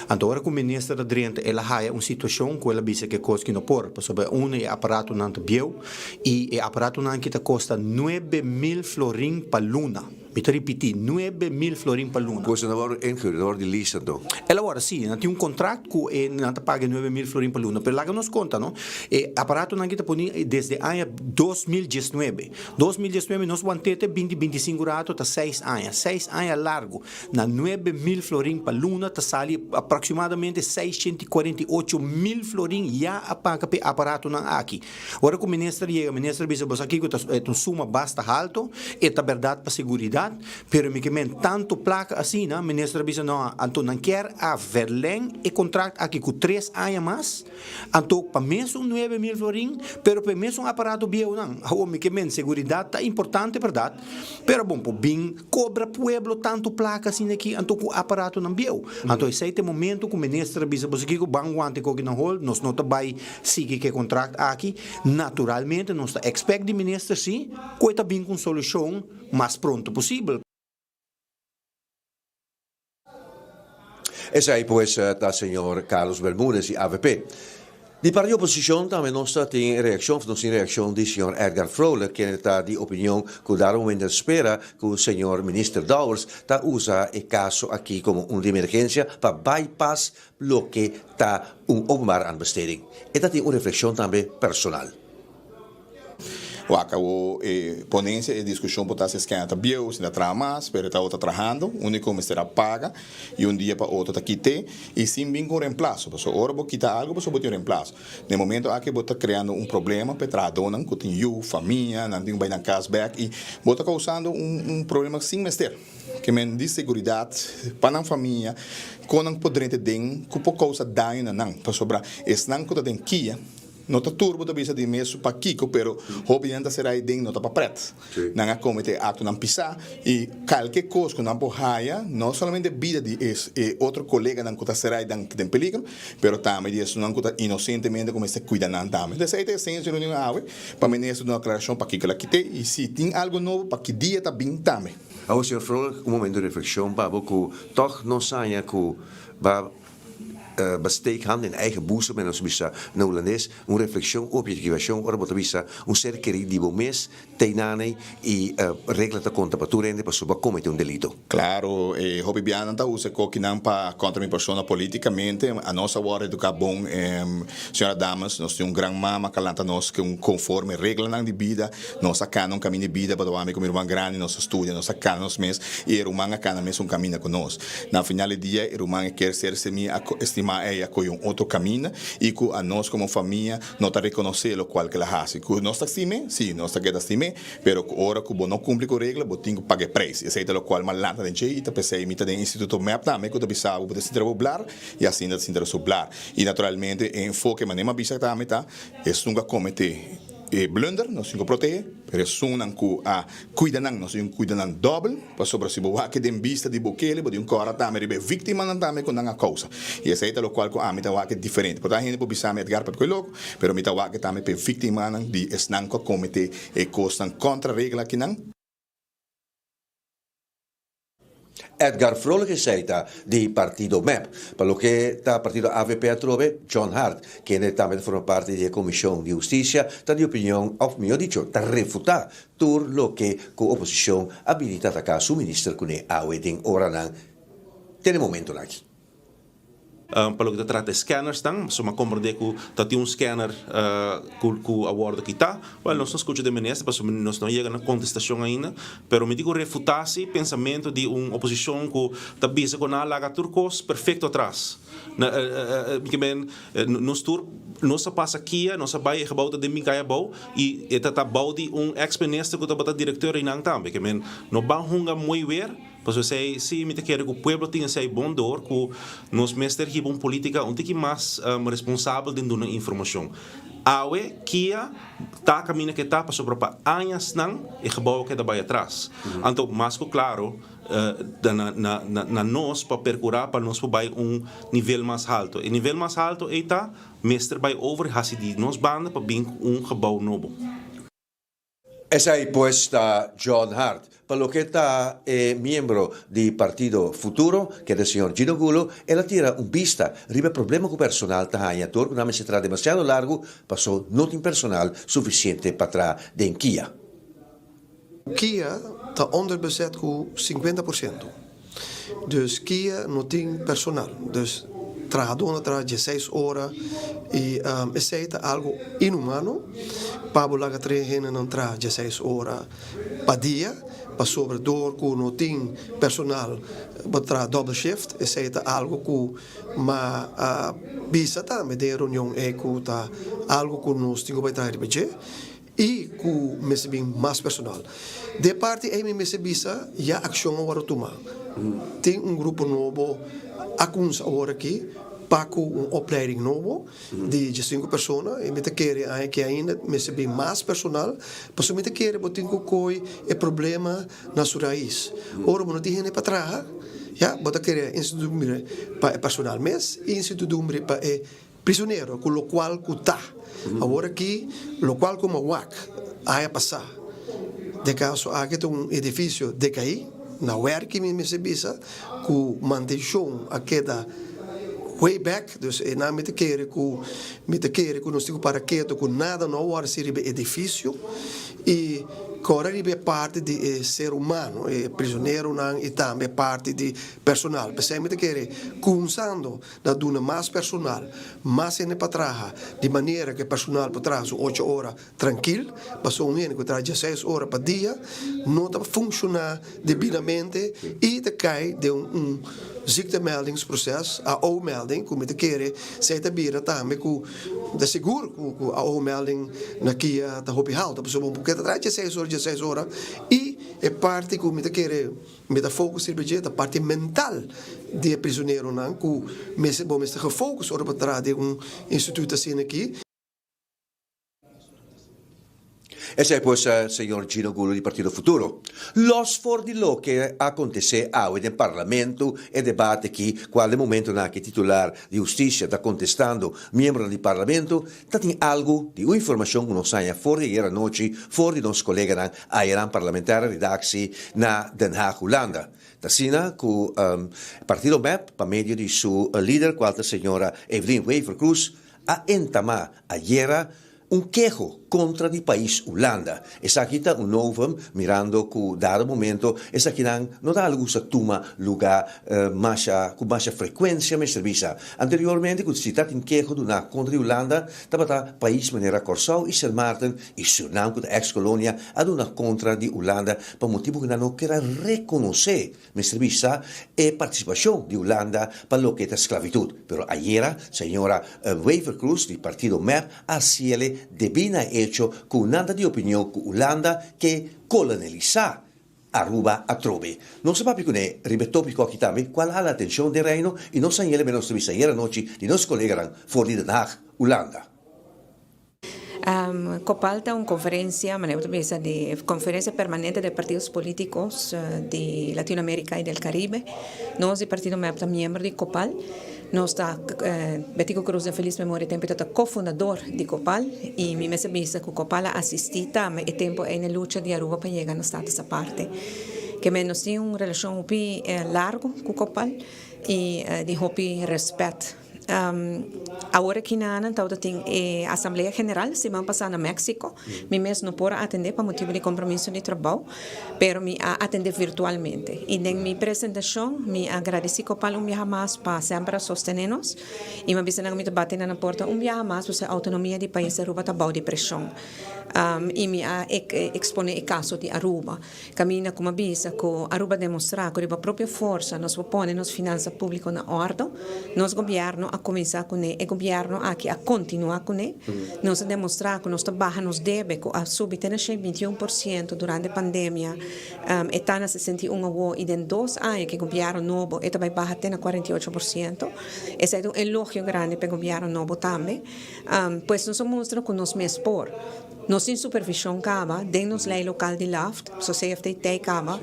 Anto ora ku minister ta drenta el a haya un situashon ku el a bisa ku e kos ki no por, pasobra unu e aparatonan ta bieu i e aparatonan aki ta kosta 9000 florin pa luna. Mi ta ripití, 9000 florin pa luna. Kosa na wòrdu ingehuurd, na wòrdu di lease anto? El a wòrdu, sí. Nan tin un kontrakt ku e nan ta paga e 9000 florin pa luna. Pero laga nos konta, no? E aparatonan aki ta poni desde aña 2019. 2019 nos want'é te binti 25 rato ta seis aña. Seis aña largu. Na 9000 florin pa luna ta sali aproksimadamente 648 mil florin ya a paga pa e aparatonan aki. Ora ku minister yega, minister bisa bo sa kiko ta e ta un suma basta halto, e ta bèrdat pa seguridat, pero mi ke men tantu plaka asina, minister a bisa no, anto nan kier a verleng e kontrakt aki ku tres aña mas, anto pa mesun 9000 florin, pero pa e mesun aparato bieunan. Awor mi ke men seguridat ta importante bèrdat, pero bon por bin kobra pueblo tantu plaka asina aki anto ku aparatonan bieu. Anto esei ta e momento ku minister a bisa bo sa kiko ban wanta e koki na hol, nos no ta bai Sigui ku e kontrakt aki, naturalmente nos ta expect di minister si ku e ta bin ku un solushon mas pronto posibel. Esei pues ta señor Carlos Bermudez di avp. Di parti di oposicion tambe nos ta tin reaccion of nos tin reaccion di señor Edgar Vrolijk kende ta di opinion cu dado momento spera cu señor Minister Dowers ta usa e caso aki como un di emergencia pa bypass Loke ta un openbare aanbesteding. E ta tin un reflexion tambe personal. Wak awo e ponencia e discusion por ta si scanner ta bieu, si ta traha mas, pero e ta ota trahando, unico mester a paga y un dia pa otro ta kite y sin bin cu un reemplazo, pasobra ora bo kita algo pasobra bo tin un reemplazo. Den momento aki bo ta creando un problema pa e trahadornan cu tin yu, famia, nan tin cu bay nan cas bek y bo ta causando un un problema sin mester. Ke men di seguridad pa nan famia, con nan por drenta den cu por causa daño na nan, pasobra esnan cu ta den kia, No ta tur bo ta bisa di mes pakiko, pero hopi nan ta sera ei den no ta pa pret. Nan a komete aktonan pisá i kalke kos ku nan por haya, no solamente bida di e e otro koleganan ku ta sera ei den den peligro, pero tambe di esunnan ku ta inosentemente ku mester kuida nan tambe. Entonces esei ta esensia di reunion awe, pa minister duna aklarashon pakiko el a kit'é i si tin algu nobo pa ki dia ta bin tambe. Awor, señor Vrolijk, un momento di reflekshon pa bo ku tòg nos haña ku ba Besteek hand in eigen boezem en nos bisa na hulandes un reflexion un objetivacion ora bo ta bisa un ser keri di bo mes teinaney y regla ta konta pa tur hende pasobra bo a komete un delito. Claro, e hopi bianan ta usa e kokinan pa kontra mi persona politikamente. Anos a wòrdu eduká bon, señora Damas, nos tin un gran mama ku a lanta nos ku konforme reglanan di bida. Nos a kana un kaminda di bida, pasobra ami ku mi ruman grandi nos a studia, nos a kana nos mes i e ruman a kana mes un kaminda ku nos. Na final di dia e ruman e kier ser si mi a estimá ei a kohe un otro kaminda i ku anos komo famia no ta rekonosé lokual ku el a hasi. Ku nos ta stim'é? Sí, nos ta keda stim'é, pero ku ora ku bo no kumpli ku regla bo tin ku paga e preis. Esei ta lokual mi a lanta den dje i ta p'esei mi ta den Instituto mep tambe ku ta bisa bo bo ta sinti bo blar i asina ta sinti su blar. I naturalmente e enfoke manera mi a bisa tambe ta esun ku a kometé. E blunder nos tin ku protehé, pero esunnan ku a kuida nan nos tin ku kuida nan dòbel, pasobra si bo wak den bista di Bukele bo tin un kòrda tambe riba e víktimanan tambe ku nan a kousa. I esei ta lokual ku ami ta wak diferente. Por ta hende por bisa mi Edgar papia ku e loko, pero mi ta wak tambe pa e víktimanan di esnan ku a kometé e kosnan kontra regla akinan. Edgar Vrolijk esei ta di partido mep. Pa loke ta partido avp atrobe, John Hart, kende tambe ta forma parti di e Komishon di Hustisia, ta di opinion, òf mihó dicho, ta refutá tur loke ku oposishon a bini ta ataká su minister kuné awe den oranan te na e momentonan aki. Pa loke ta trata e scannersnan, pasobra mi a komprendé ku ta tin un scanner ku ku a wòrdu kitá. Wèl, nos no skucha den minister pasobra nos no a yega na kontestashon ainda. Pero mi tin ku refutá si pensamentu di un oposishon ku ta bisa ku nan a laga tur kos perfekto atras. Na mi ke men, nos tur nos a pasa kia, nos a bai e gebou ta den bin kai abou i e ta ta bou di un eks minister ku tabata direkteur einan tambe. Ke men, no ban hunga mooi weer. Pasobra esei si mi ta kere ku pueblo tin esei bon dor ku nos mester hiba un politica un tiki mas responsabel den duna informashon. Awe kia ta kaminda ke ta pasobra pa añasnan e gebou a keda bai atras. Anto mas ku klaro ta na nos pa perkura pa nos por bai un nivel mas halto. E nivel mas halto ei ta mester bai over hasi di nos banda pa bin ku un gebou nobo. Esei pues ta John Hart. Pa loke ta e miembro di partido Futuro, kende señor Gino Gulo, el a tira un bista riba e problema ku personal ta haña dor ku nan mester traha demasiado largu paso no tin personal sufisiente pa traha den kia. Kia ta onderbezet ku 50%. Dus kia no tin personal. Dus trahadónan ta traha dieseis ora i esei ta algu inhumano pa bo laga tres hendenan traha dieseis ora pa dia pasobra dor ku no tin personal bo ta traha dòbel shift. Esei ta algu ku m'a a bisa tambe den e reunion ei ku ta algu ku nos tin ku bai traha riba dje. I ku mester bin mas personal. De parti ei mi mester bisa ya akshon a wòrdu tuma. Tin un grupo nobo a kumsa awor aki pa ku un opleiding nobo di diesinku persona i mi ta kere aña aki ainda mester bin mas personal pasobra mi ta kere bo tin ku koi e problema na su rais. Ora bo no tin hende pa traha ya bo ta kere insertidumbre pa e personal mes i insertidumbre pa e Prisionero ku lokual ku ta awor aki, lokual ku mawak aña pasá. Den kaso aki ta un edifisio dekaí, na wèrki mi mester bisa ku mantenshon a keda way back, dus einan mi ta kere ku mi ta kere ku nos tin ku para ketu ku nada no a wòrdu hasi riba e edifisio i. Kòrda riba e parti di e ser humano, e prisoneronan i tambe e parti di personal. P'esei mi ta kere kuminsando na duna mas personal, mas hende pa traha, di manera ku e personal por traha su ocho ora trankil, pasobra un hende ku traha dieseis ora pa dia no ta funshoná debidamente i ta kai den un ziektemeldingsproces, AO-melding, ku mi ta kere esei ta bira tambe ku ta sigur ku AO-melding na kia ta hopi haltu, pasobra bo por ta traha dieseis ora, dieseis ora i e parti ku mi ta kere mi ta focus riba dje ta parti mental di e prisoneronan ku mester bo mester gefocus ora bo ta traha den un instituto asina aki. Esei pues señor Gino Gulo di Partido Futuro. Los for di loke a acontece awe den Parlamento, e debate aki, cual den momentonan aki titular di Husticia ta contestando miembronan di Parlamento, ta tin algo di un informacion cu nos haña for di ayer anochi for di nos coleganan ayeran parlamentaria redactie na Den Haag, Hulanda. Ta asina cu Partido mep pa medio di su lider cual ta señora Evelyn Wever-Croes a entamá ayera un keho kontra di pais Hulanda. Esaki ta un novum, mirando ku dado momento esakinan no ta algu sa tuma lugá masha ku masha frekuensia mester bisa. Anteriormente ku si ta tin keho duná kontra di Hulanda tabata pais manera Kòrsou i Sint Maarten i Surnam ku ta eks kolonia a duna kontra di Hulanda pa motibu ku nan no kier a rekonosé Mester bisa e partisipashon di Hulanda pa loke ta sklavitut, pero ayera señora Wever-Croes di partido mep a hasiele debí na e echo ku nan ta di opinion ku Hulanda ke kolonelisá Aruba atrobe. Nos a papia kuné riba e tópiko aki tambe kual hala atenshon den Reino i nos a yele menos ta bisa ayera anochi di nos koleganan for di Den Haag, Hulanda. Copal ta un conferencia, manera bo ta bisa, di Conferencia Permanente de Partidos Politicos di Latinoamerica y del Caribe. Nos di Partido mep ta miembro di Copal. Nos ta, Betico Croes den feliz memoria tempo ta cofundador di Copal y mi mester bisa cu Copal a asisti tambe e tempo ey na e lucha di Aruba pa yega na status aparte. Ke men nos tin un relacion hopi largo cu Copal y di hopi respet. Awor aki nan tabata tin e Asamblea General siman pasá na Mexico. Mi mes no por a atendé pa motibu di kompromiso di trabou, pero mi a atendé virtualmente. I den mi presentashon mi a gradisí Copal un biaha mas pa semper a sostené nos i mi a bisa nan ku mi ta bati nan na porta un biaha mas pasobra e outonomia di pais Aruba ta bou di preshon. I mi a eksponé e kaso di Aruba. Caminda cu m'a bisa cu Aruba demostra cu riba propio forsa nos por pone nos finansa publico na ordo. Nos gobierno a cuminsa cune, e gobierno aki a continua cune. Nos a demostra cu nos ta baha nos debe cu a subi te na shei binti un por ciento durante pandemia. E ta na 61 awo y den dos aña cu e gobierno nobo e ta bay baha te na 48 por ciento. Esey ta un elogio grandi pa e gobierno nobo tambe. Pues nos a mustra cu nos mes por. Nos tin supervision caba den nos ley local di LAFT, so CFT caba,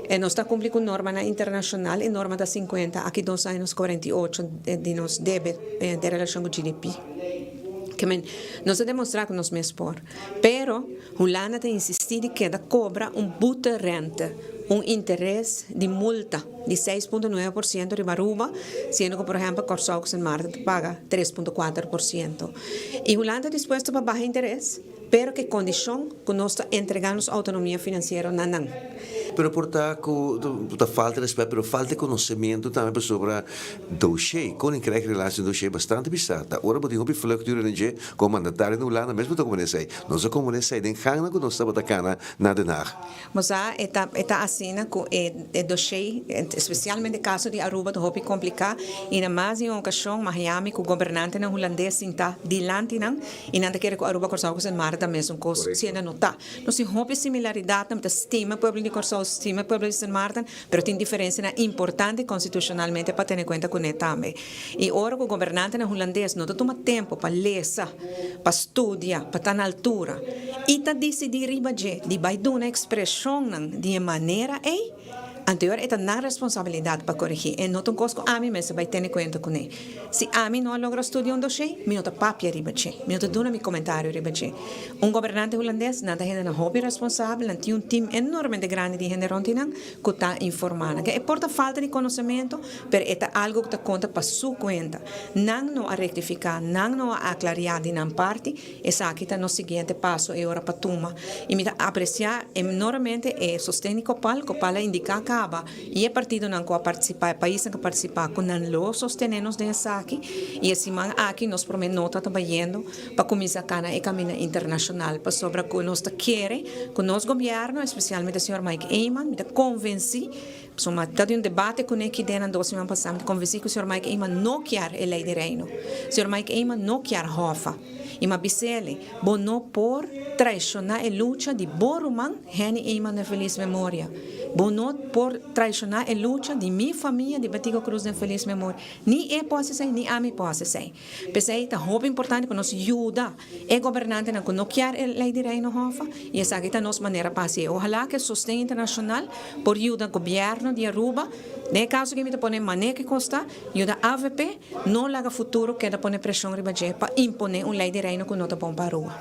e nos ta cumpli cu normanan internacional, e norma ta 50, aki dos aña nos 48 di nos debe den relacion cu GDP. Ke men, nos a demostra cu nos mes por. Pero, Hulanda ta insisti di keda cobra un boeterente, un interes di multa di 6.9% riba Aruba, siendo cu por ehempel Corsou cu Sint Maarten ta paga 3.4%. I Hulanda ta dispuesto pa baha interes, pero ku e kondishon ku nos ta entregá nos outonomia finansiero na nan. Pero por ta ku ta falta respet, pero falta konosementu tambe pasobra doshé, Koninkrijk Relatie doshé bastante bisa. Ta ora bo tin hopi vlug dura den dje, komo mandatario na Hulanda mes bo ta komprende esei. Nos a komprende esei den gangnan ku nos tabata kana na Den Haag. Bo sa, e ta e ta asina ku e e doshé, espesialmente e kaso di Aruba ta hopi kompliká i na mas di un okashon Miami ku gobernantenan hulandes sintá dilanti nan i nan ta kere ku Aruba, Kòrsou ku Sint Maarten ta mesun kos, siendo no ta. Nos tin hopi similaridatnan, mi ta stima e pueblo di Kòrsou, stima e pueblo di Sint Maarten, pero tin diferensianan importante konstitushonalmente pa tene kuenta kuné tambe. I ora ku gobernantenan hulandes no ta tuma tempu pa lesa, pa studia, pa ta na altura i ta disidí riba dje di bai duna ekspreshonnan di e manera ei, Anterior e ta nan responsabilidat pa korigí. E no ta un kos ku ami mester bai tene kuenta kuné. Si ami no a logra studia un doshé, mi no ta papia riba dje. Mi no ta duna mi komentario riba dje. Un gobernante hulandes, nan ta hendenan hopi responsabel, nan tin un tim enormemente grandi di hende rònt di nan ku ta informá nan. E por ta falta di konosementu, pero e ta algu ku ta konta pa su kuenta. Nan no a rektifiká, nan no a aklariá di nan parti. Esaki ta nos siguiente paso e ora pa tuma. I mi ta apresiá enormemente e sosten di Copal. Copal a indiká kaba i e partidonan ku a partisipá, e paisnan ku a partisipá, ku nan lo sostené nos den esaki. I e siman aki nos promé nota ta bayendo pa kuminsá kana e kaminda internashonal pasobra ku nos ta kere ku nos gobièrnu, espesialmente señor Mike Eman, mi ta konvensí, pasobra mi ta di un debate kuné aki den nan dos siman pasá, mi ta konvensí ku señor Mike Eman no kier e lei di Reino. Señor Mike Eman no kier hòfa. I mi a bis'el, Bo no por traishoná e lucha di bo ruman Henny Eman den felis memoria. Bo no por traishoná e lucha di mi famia di Betico Cruz den felis memoria. Ni e por hasi esei, ni ami por hasi esei. P'esei ta hopi importante pa nos yuda e gobernantenan ku no kier e lei di Reino hòfa i esaki ta nos manera pa hasié. Ohalá ku e sosten internashonal por yuda gobièrnu di Aruba, den e kaso aki mi ta pone manera ku kosta, yuda avp no laga futuro keda pone preshon riba dje pa imponé un lei di Reino ku no ta bon pa Aruba.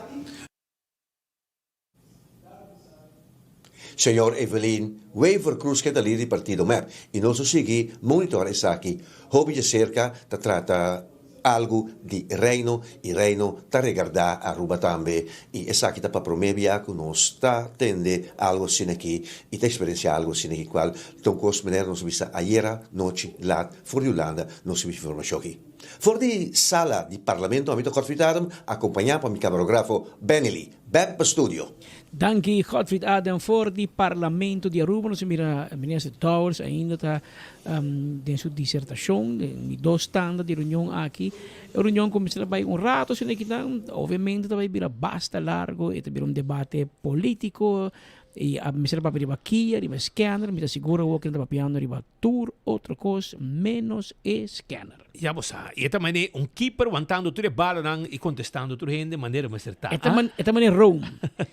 Señor Evelyn Wever Croes keda lider di partido mep y nos lo sigui monitor esaki hopi dje cerca ta trata algo di Reino y Reino ta regarda Aruba tambe y esaki ta pa prome bia cu nos ta tende algo asina aki y ta experiencia algo asina aki cual ta un cos manera nos a bisa ayera nochi laat for di Hulanda nos a bisa informacion aki for di sala di Parlamento ami ta Godfried Adam acompaña pa mi camarografo Benny Lee. Bek pa studio. Danki Godfried Adam for di Parlamento di Aruba. Nos a mira Minister Dowers ainda ta den su disertacion den di dos tanda di reunion aki. E reunion cuminsa ta bay un rato asina kinan. Obviamente ta bay bira basta largo e ta bira un debate politico y a mester papia riba kia, riba scanner. Mi ta sigur awor kinan ta papiando riba Tur otro kos menos e scanner. Ya bo sa, y e ta manera un keeper wantando tur e balanan y contestando tur hende manera mester ta. E ta man, e ta manera Rome.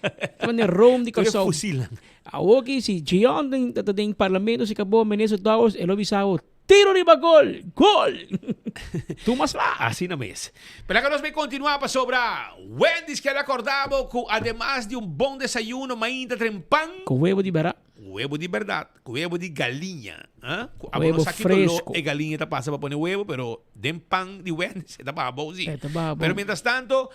E ta manera Rome di Tur e Kòrsou. fusilnan. Awor ki si Gion den ta den parlamento si kabó minister Dowers e lo bisa bo tiro riba gol! Gol! Tuma sla! Asina mes. Pero laga nos bay continua pasobra Wendy's kier acorda bo cu ademas di un bon desayuno mainta trempan. Cu huevo di bera. Huevo di berdad, cu huevo di galiña. Ah? Cu abo Huevo no sa ki dolor fresco. e galiña ta pasa pa pone huevo, pero den pan di Wendy's e ta baha abou si. E ta baha abou. Pero mientras tanto,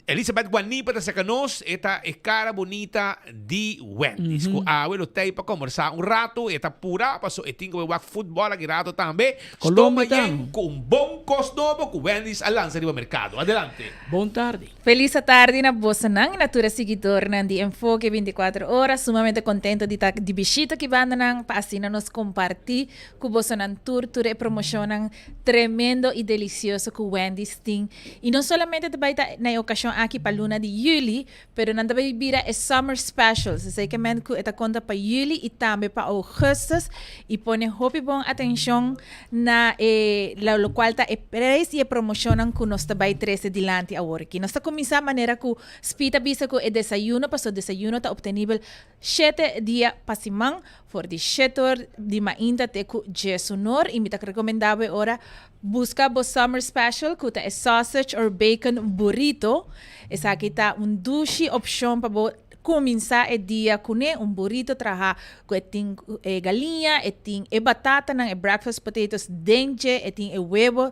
Elizabeth Guanipa ta saca nos, e ta e cara bonita di Wendy's. Cu awe lo t'ey pa combersa un rato, e ta pura paso e tin cu bay wak futbol aki rato tambe. Colombia Stoma yen ta. cu un bon cos nobo cu Wendy's a lansa riba mercado. Adelante. Bon tardi. Feliz atardi na bosonan y na tur e siguidornan di Enfoke 24 Ora. Sumamente contento di ta di bishita ki bandanan pa asina nos comparti cu bosonan tur tur e promocionnan tremendo y delicioso cu Wendy's tin. Y no solamente ta bay ta na e ocasion aki pa luna di juli, pero nan ta bay bira e Summer Specials. Esey ke men cu e ta conta pa juli y tambe pa augustus y pone hopi bon atencion na e locual ta e prijs y e promocionnan cu nos ta bay trece dilanti awor aki. Nos ta cuminsa manera cu Spi ta bisa cu e desayuno, paso desayuno ta obtenibel shete dia pa siman, for di shete or di mainta te cu djesunor, y mi ta recomenda bo e ora busca bo summer special cu ta e sausage or bacon burrito. Esaki ta un dushi opcion pa bo Kuminsá e dia kuné un burrito trahá ku e tin e galiña, e tin e batatanan, e breakfast potatoes den dje, e tin e webo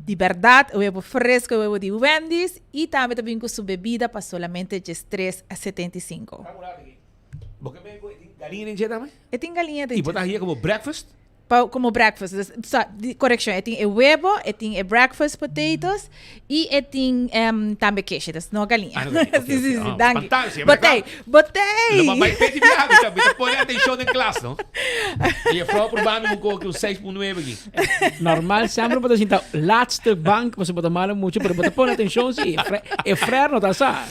di bèrdat, e webo fresco, e webo di Wendy's i tambe ta bin ku su bebida pa solamente djes tres a 75. Bo ke men ku e tin galiña den dje tambe? E tin galiña den I bo dje. ta hia komo breakfast? Pa como breakfast. Dus, sa, di, correccion, e tin e huevo, e tin e breakfast potatoes y e tin um, tambe keshi, dus no galiña. Ah, no galiña. Ok, sí, sí, ok. sí, Ah, danki. spantado, sí, Botei, botei! Lo bai peti biaha, mi ta, mi ta pone atencion den klas, no? E juffrouw proba mi un koki un 6.9 aki. Normal sempre bo ta sinta laatste bank, pasobra bo ta malo mucho, pero bo ta pone atencion si. E fre, e frère no ta sa.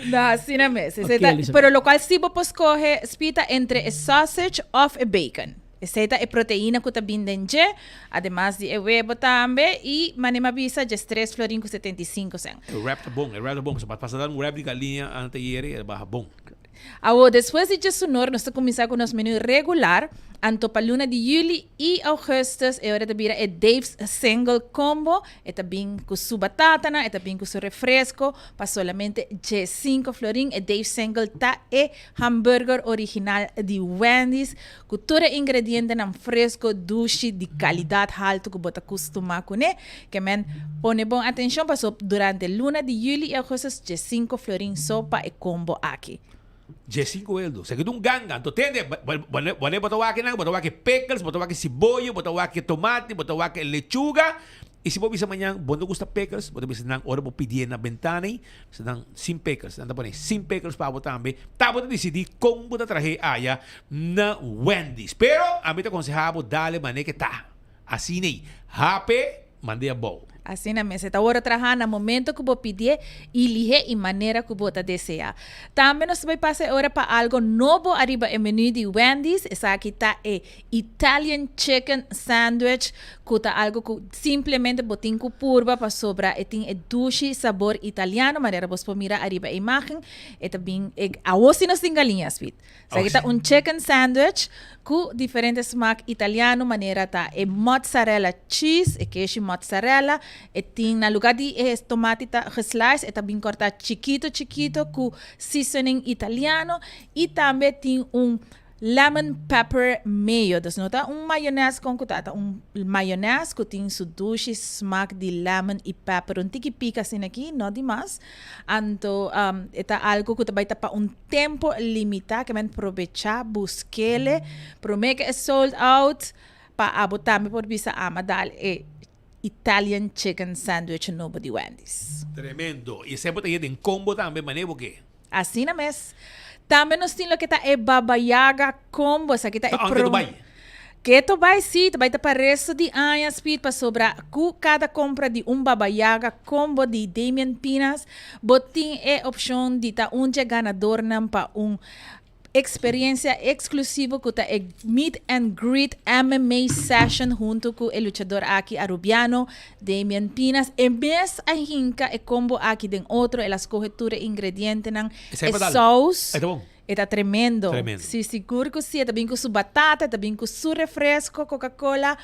No, asina mes. Esei Ok, ta, Elizabeth. pero locual si bo por scoge, spita entre e sausage of e bacon. Esei ta e proteina ku ta bin den dje, ademas di e webo tambe, i manera mi a bisa djes tres florin ku 75 sèn. E wrap ta bon, e wrap ta bon, pasobra pasa dan un wrap di galiña anteayer i e baha bon. Awo, despues di djesunor nos ta kuminsá ku nos menú regular, anto pa luna di yüli i ougùstùs e ora ta bira e Dave's Single Combo, e ta bin ku su batatanan, e ta bin ku su refresko pa solamente djesinku florin. E Dave's Single ta e hamburger original di Wendy's ku tur e ingredientenan fresko, dushi, di kalidat haltu ku bo ta kustumá kuné. Ke men pone bon atenshon paso durante luna di yüli i ougùstùs djesinku florin so pa e kombo aki. Djesinku eldo. Esaki ta un ganga. Anto tende, wanneer bo ta wak nan, bo ta wak e pickles, bo ta wak e siboyo, bo ta wak e tomati, bo ta wak e lechuga. I si bo bisa mañan bo no gusta pickles, bo ta bisa nan ora bo pidié na bentana ei, bisa nan sin pickles. Nan ta pone sin pickles pa bo tambe. Ta bo ta disidí kon bo ta trah'é aya na Wendy's. Pero ami ta konsehá bo dale manera ke ta. Asina ei, hape, mand'é abou. Asina mes, e ta wòrdu trahá na momento ku bo pidié i lihé i manera ku bo ta deseá. Tambe nos ta bai pasa e ora pa algo nobo ariba e menú di Wendy's. Esaki ta e Italian Chicken Sandwich ku ta algo ku simplemente bo tin ku purba pasobra e tin e dushi sabor italiano manera bos por mira ariba e imagen. E ta bin e awo si nos tin galiña, Speed. Esaki ta un chicken sandwich ku diferente smak italiano manera ta e mozzarella cheese, e keshi mozzarella, e tin na luga di e tomati ta geslice e ta bin korta chikito chikito ku seasoning italiano i tambe tin un lemon pepper mayo. Dus no ta un mayones kon ku ta, ta un mayones ku tin su dushi smak di lemon i pepper un tiki pika asina aki, no dimas. Anto e ta algo ku ta bai ta pa un tempo limitá ke men probechá buskele promé ke e sold out pa abo tambe por bisa ama dal e Italian chicken sandwich nobo di Wendy's. Tremendo. I esei bo ta yega den combo tambe manera bo ke. Asina mes. Tambe nos tin loke ta e Baba Yaga combo. Esaki ta e Ta aunke prom. bai. Keto bai sí, ta bai ta pa resto di aña Speed pasobra ku kada kompra di un Baba Yaga combo di Damian Pinas bo tin e opshon di ta un dje ganadornan pa un eksperiencia eksklusivo ku ta e Meet and Greet MMA Session huntu ku e luchador aki Arubiano Damian Pinas. E mes a hinka e combo aki den otro, el a skohe tur e ingredientenan, Esei e pa dal. saus. E ta bon. E ta tremendo. Tremendo. Si, sigur ku si. E ta bin ku su batata, e ta bin ku su refresco, Coca-Cola.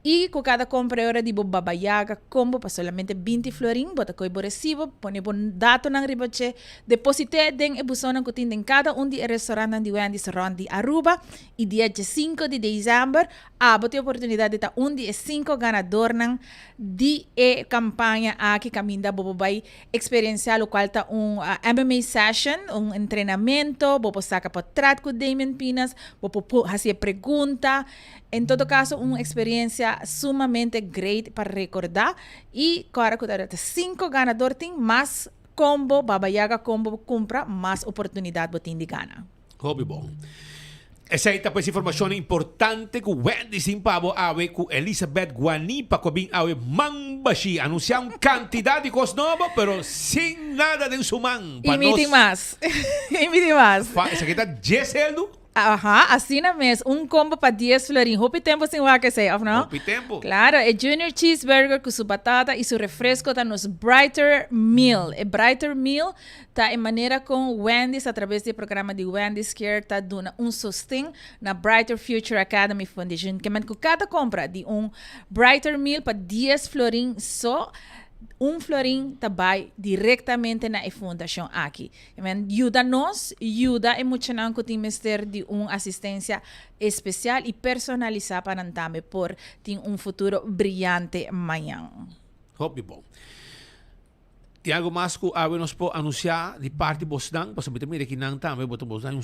I ku kada kompra e ora di bo babayaga kombo pa solamente binti florin, bo ta kohe bo resibo, pone bo datonan riba dje, deposit'é den e busonnan ku tin den kada un di e restaurantnan di Wendy's rònt di Aruba. I dia djesinko di desèmber, abo tin oportunidat di ta un di e sinko ganadornan di e kampaña aki kaminda bo por bai Experiencia locual ta un MMA session, un entrenamento, bo por saca potret cu Damian Pinas, bo por haci e pregunta. En todo caso un experiencia sumamente great pa recorda y cora cu ta cinco ganador tin mas combo, Baba Yaga combo bo cumpra, mas oportunidad bo tin di gana. Hopi bon. Esei ta pues informashon importante ku Wendy sin pa bo awe ku Elizabeth Guanipa ku a bin awe man bashí anunsiá un kantidat di kos nobo pero sin nada den su man pa I mi nos tin mas. I mi tin mas. Fa esaki ta djes heldu? Aha, asina mes. Un kombo pa dies florin. Hopi tempo sin wak esei, of no? Hopi tempo. Claro, e Junior Cheeseburger ku su batata i su refresco ta nos Brighter Meal. E Brighter Meal Ta e manera con Wendy's a traves di e programa di Wendy's Care ta duna un sosten na Brighter Future Academy Foundation. Kement cu cada compra di un Brighter Meal pa dies florin so, un florin ta bay directamente na e fundacion aki. Kement yuda nos yuda e muchanan cu tin mester di un asistencia especial y personalisa pa nan tambe por tin un futuro briyante mañan. Hopi bon. Tin algo mas ku awe nos por anunsiá di parti bosnan? Pasobra mi ta mira aki nan tambe bo ta bosnan un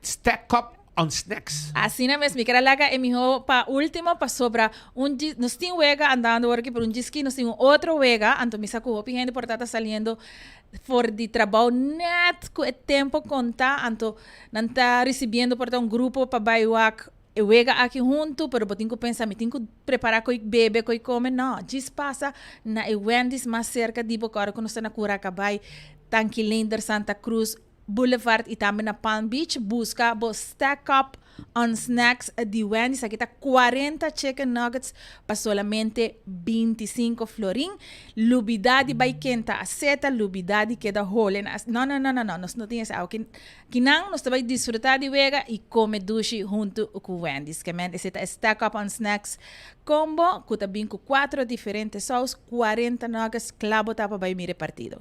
stack up on snacks. Asina mes, mi ker a laga e mihó pa último pasobra un djis, nos tin wega andando awor aki, pero un djiskí nos tin un otro wega, anto mi sa ku hopi hende por ta ta saliendo for di trabou nèt ku e tempo kontá, anto nan ta risibiendo por ta un grupo pa bai wak E wega aki huntu, pero bo tin ku pensa, mi tin ku prepará koi bebe, koi kome. No, djis pasa na e Wendy's mas serka di bo ku ora ku nos ta na Curacabai, Tanki Leenders, Santa Cruz. Boulevard y tambe na Palm Beach. Busca bo Stack Up on Snacks di Wendy's. Aki ta 40 chicken nuggets pa solamente 25 florin. Lubida di bay kenta aseta, lubida di keda hole na as. No, no, no, no, no, nos no tin esei. Awe kinan nos ta bay disfruta di wega y come dushi hunto cu Wendy's. Kemen esei ta e Stack Up on Snacks combo cu ta bin cu cuatro diferente saus, 40 nuggets, cla bo ta pa bay mira e partido.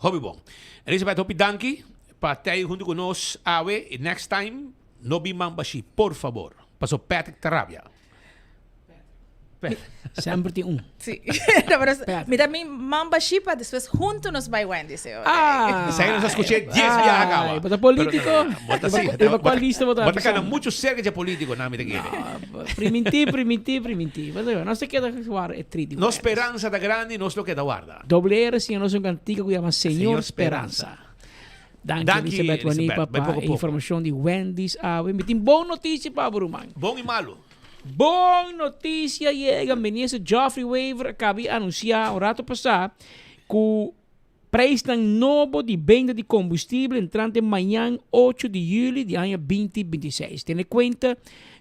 Hopi bon. Elizabeth hopi danki pa tei hunto cu nos awe y next time no bin man bashi por favor paso Patrick ta rabia. Semper tin un. Sí. No, pero mi ta bin man bashi pa despues hunto nos bai Wendy's. Eh, Ah. Esei nos a scuché 10 biaha caba. Ay, bo ta politico? Pero no, no, no, bo ta sí. Riba cual lista bo ta Bo ta cana pisando? mucho cerca dje politico na mi ta kere. Primintí, primintí, primintí. Bo ta No se keda warda e tri di Nos Wendy's. speransa ta grandi, nos lo keda warda. Doble R siña nos un cantica cu yama Señor Speransa. Danki, Danki, Elizabeth Elizabeth. Wanipa Bai pa poco e poco. informacion di Wendy's awe. Mi tin bon noticia pa bo ruman. Bon y malo. Bon noticia yega, Minister Geoffrey Wever a caba di anuncia un rato pasa cu prijsnan nobo di benta di combustible entrante mañan ocho di juli di aña binti binti seis. Tene cuenta